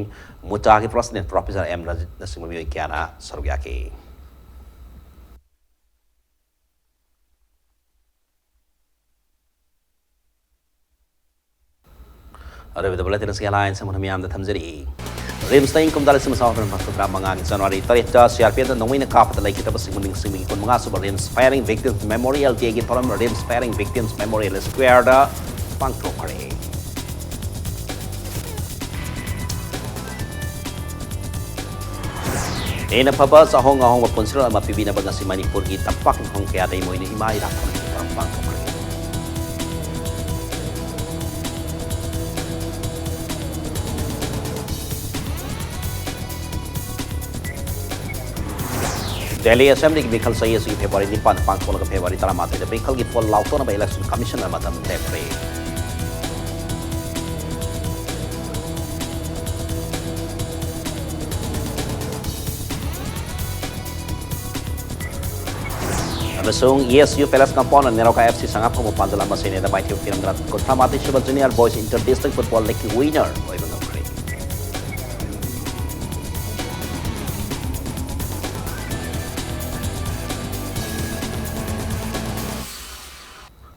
ꯃꯨꯇꯥꯒꯤ ꯄ꯭ꯔꯁꯤꯗꯦꯟ ꯄ꯭ꯔꯣꯐꯦꯁꯔ ꯑꯦꯝ ꯔꯖꯤꯠꯅꯆꯤꯡꯕ ꯃꯤꯑꯣꯏ ꯀꯌꯥꯅ ꯁꯔꯨꯛ ꯌꯥꯈꯤ꯫ ꯑꯔꯣꯏꯕꯗ ꯕꯨꯂꯦꯇꯤꯟ ꯑꯁꯤꯒꯤ ꯍꯦꯗꯂꯥꯏꯟꯁ ꯑꯃꯨꯛ ꯃꯤꯌꯥꯝꯗ ꯊꯝꯖꯔꯤ꯫ ꯔꯤꯝꯁꯇ ꯏꯪ ꯀꯨꯝꯖꯥ ꯂꯤꯁꯤꯡ ꯑꯃ ꯆꯥꯃꯥꯄꯟ ꯃꯔꯤꯐꯨ ꯇꯔꯥ ꯃꯉꯥꯒꯤ ꯖꯅꯋꯥꯔꯤ ꯇꯔꯦꯠꯇ ꯁꯤ ꯑꯥꯔ ꯄꯤ ꯑꯦꯐꯅ ꯅꯣꯡꯃꯩꯅ ꯀꯥꯞꯄꯗ ꯂꯩꯈꯤꯗꯕꯁꯤꯡꯕꯨ ꯅꯤꯡꯁꯤꯡꯕꯒꯤ ꯀꯨꯟꯃꯉꯥ ꯁꯨꯕ ꯔꯤꯝꯁ Firing Victims Memorial Dayꯒꯤ ꯊꯧꯔꯝ ꯔꯤꯝꯁ Firing Victims Memorial Squareꯗ ꯄꯥꯡꯊꯣꯛꯈ꯭ꯔꯦ꯫ ꯍꯦꯟꯅ ꯐꯕ ꯆꯥꯍꯣꯡ ꯉꯥꯍꯣꯡꯕ ꯄꯨꯟꯁꯤꯔꯣꯜ ꯑꯃ ꯄꯤꯕꯤꯅꯕ ꯉꯁꯤ ꯃꯅꯤꯄꯨꯔꯒꯤ ꯇꯝꯄꯥꯛ ꯃꯐꯝ ꯀꯌꯥꯗ ꯏꯃꯣꯏꯅꯨ ꯏꯃꯥ ꯏꯔꯥꯠ ꯊꯧꯅꯤꯒꯤ ꯊꯧꯔꯝ ꯄꯥꯡꯊꯣꯛꯈ꯭ꯔꯦ꯫ ꯗꯦꯜꯂꯤ ꯑꯦꯁꯦꯝꯕ꯭ꯂꯤꯒꯤ ꯃꯤꯈꯜ ꯆꯍꯤ ꯑꯁꯤꯒꯤ ꯐꯦꯕ꯭ꯔꯨꯋꯥꯔꯤ ꯅꯤꯄꯥꯟꯗ ꯄꯥꯡꯊꯣꯛꯂꯒ ꯐꯦꯕ꯭ꯔꯨꯋꯥꯔꯤ ꯇꯔꯥꯃꯥꯊꯣꯏꯗ ꯃꯤꯈꯜꯒꯤ ꯄꯣꯜ ꯂꯥꯎꯊꯣꯛꯅꯕ ꯏꯂꯦꯛꯁꯟ ꯀꯃꯤꯁꯟꯅ ꯃꯇꯝ ꯂꯦꯞꯈ꯭ꯔꯦ꯫ ꯑꯃꯁꯨꯡ ꯏ ꯑꯦꯁ ꯌꯨ ꯄꯦꯂꯦꯁ ꯀꯝꯄꯥꯎꯟꯗ ꯅꯦꯔꯣꯀꯥ ꯑꯦꯐ ꯁꯤ ꯁꯉꯥꯏꯄ꯭ꯔꯧꯕꯨ ꯄꯥꯟꯖꯜ ꯑꯃ ꯁꯤꯅꯣꯗ ꯃꯥꯏꯊꯤꯕ ꯄꯤꯔꯝꯗꯅ ꯀꯨꯟꯊ꯭ꯔꯥ ꯃꯥꯊꯣꯏ sub junior boys inter district football ꯂꯤꯒꯀꯤ ꯋꯤꯅꯔ ꯑꯣꯏꯕ ꯉꯝꯈꯤ꯫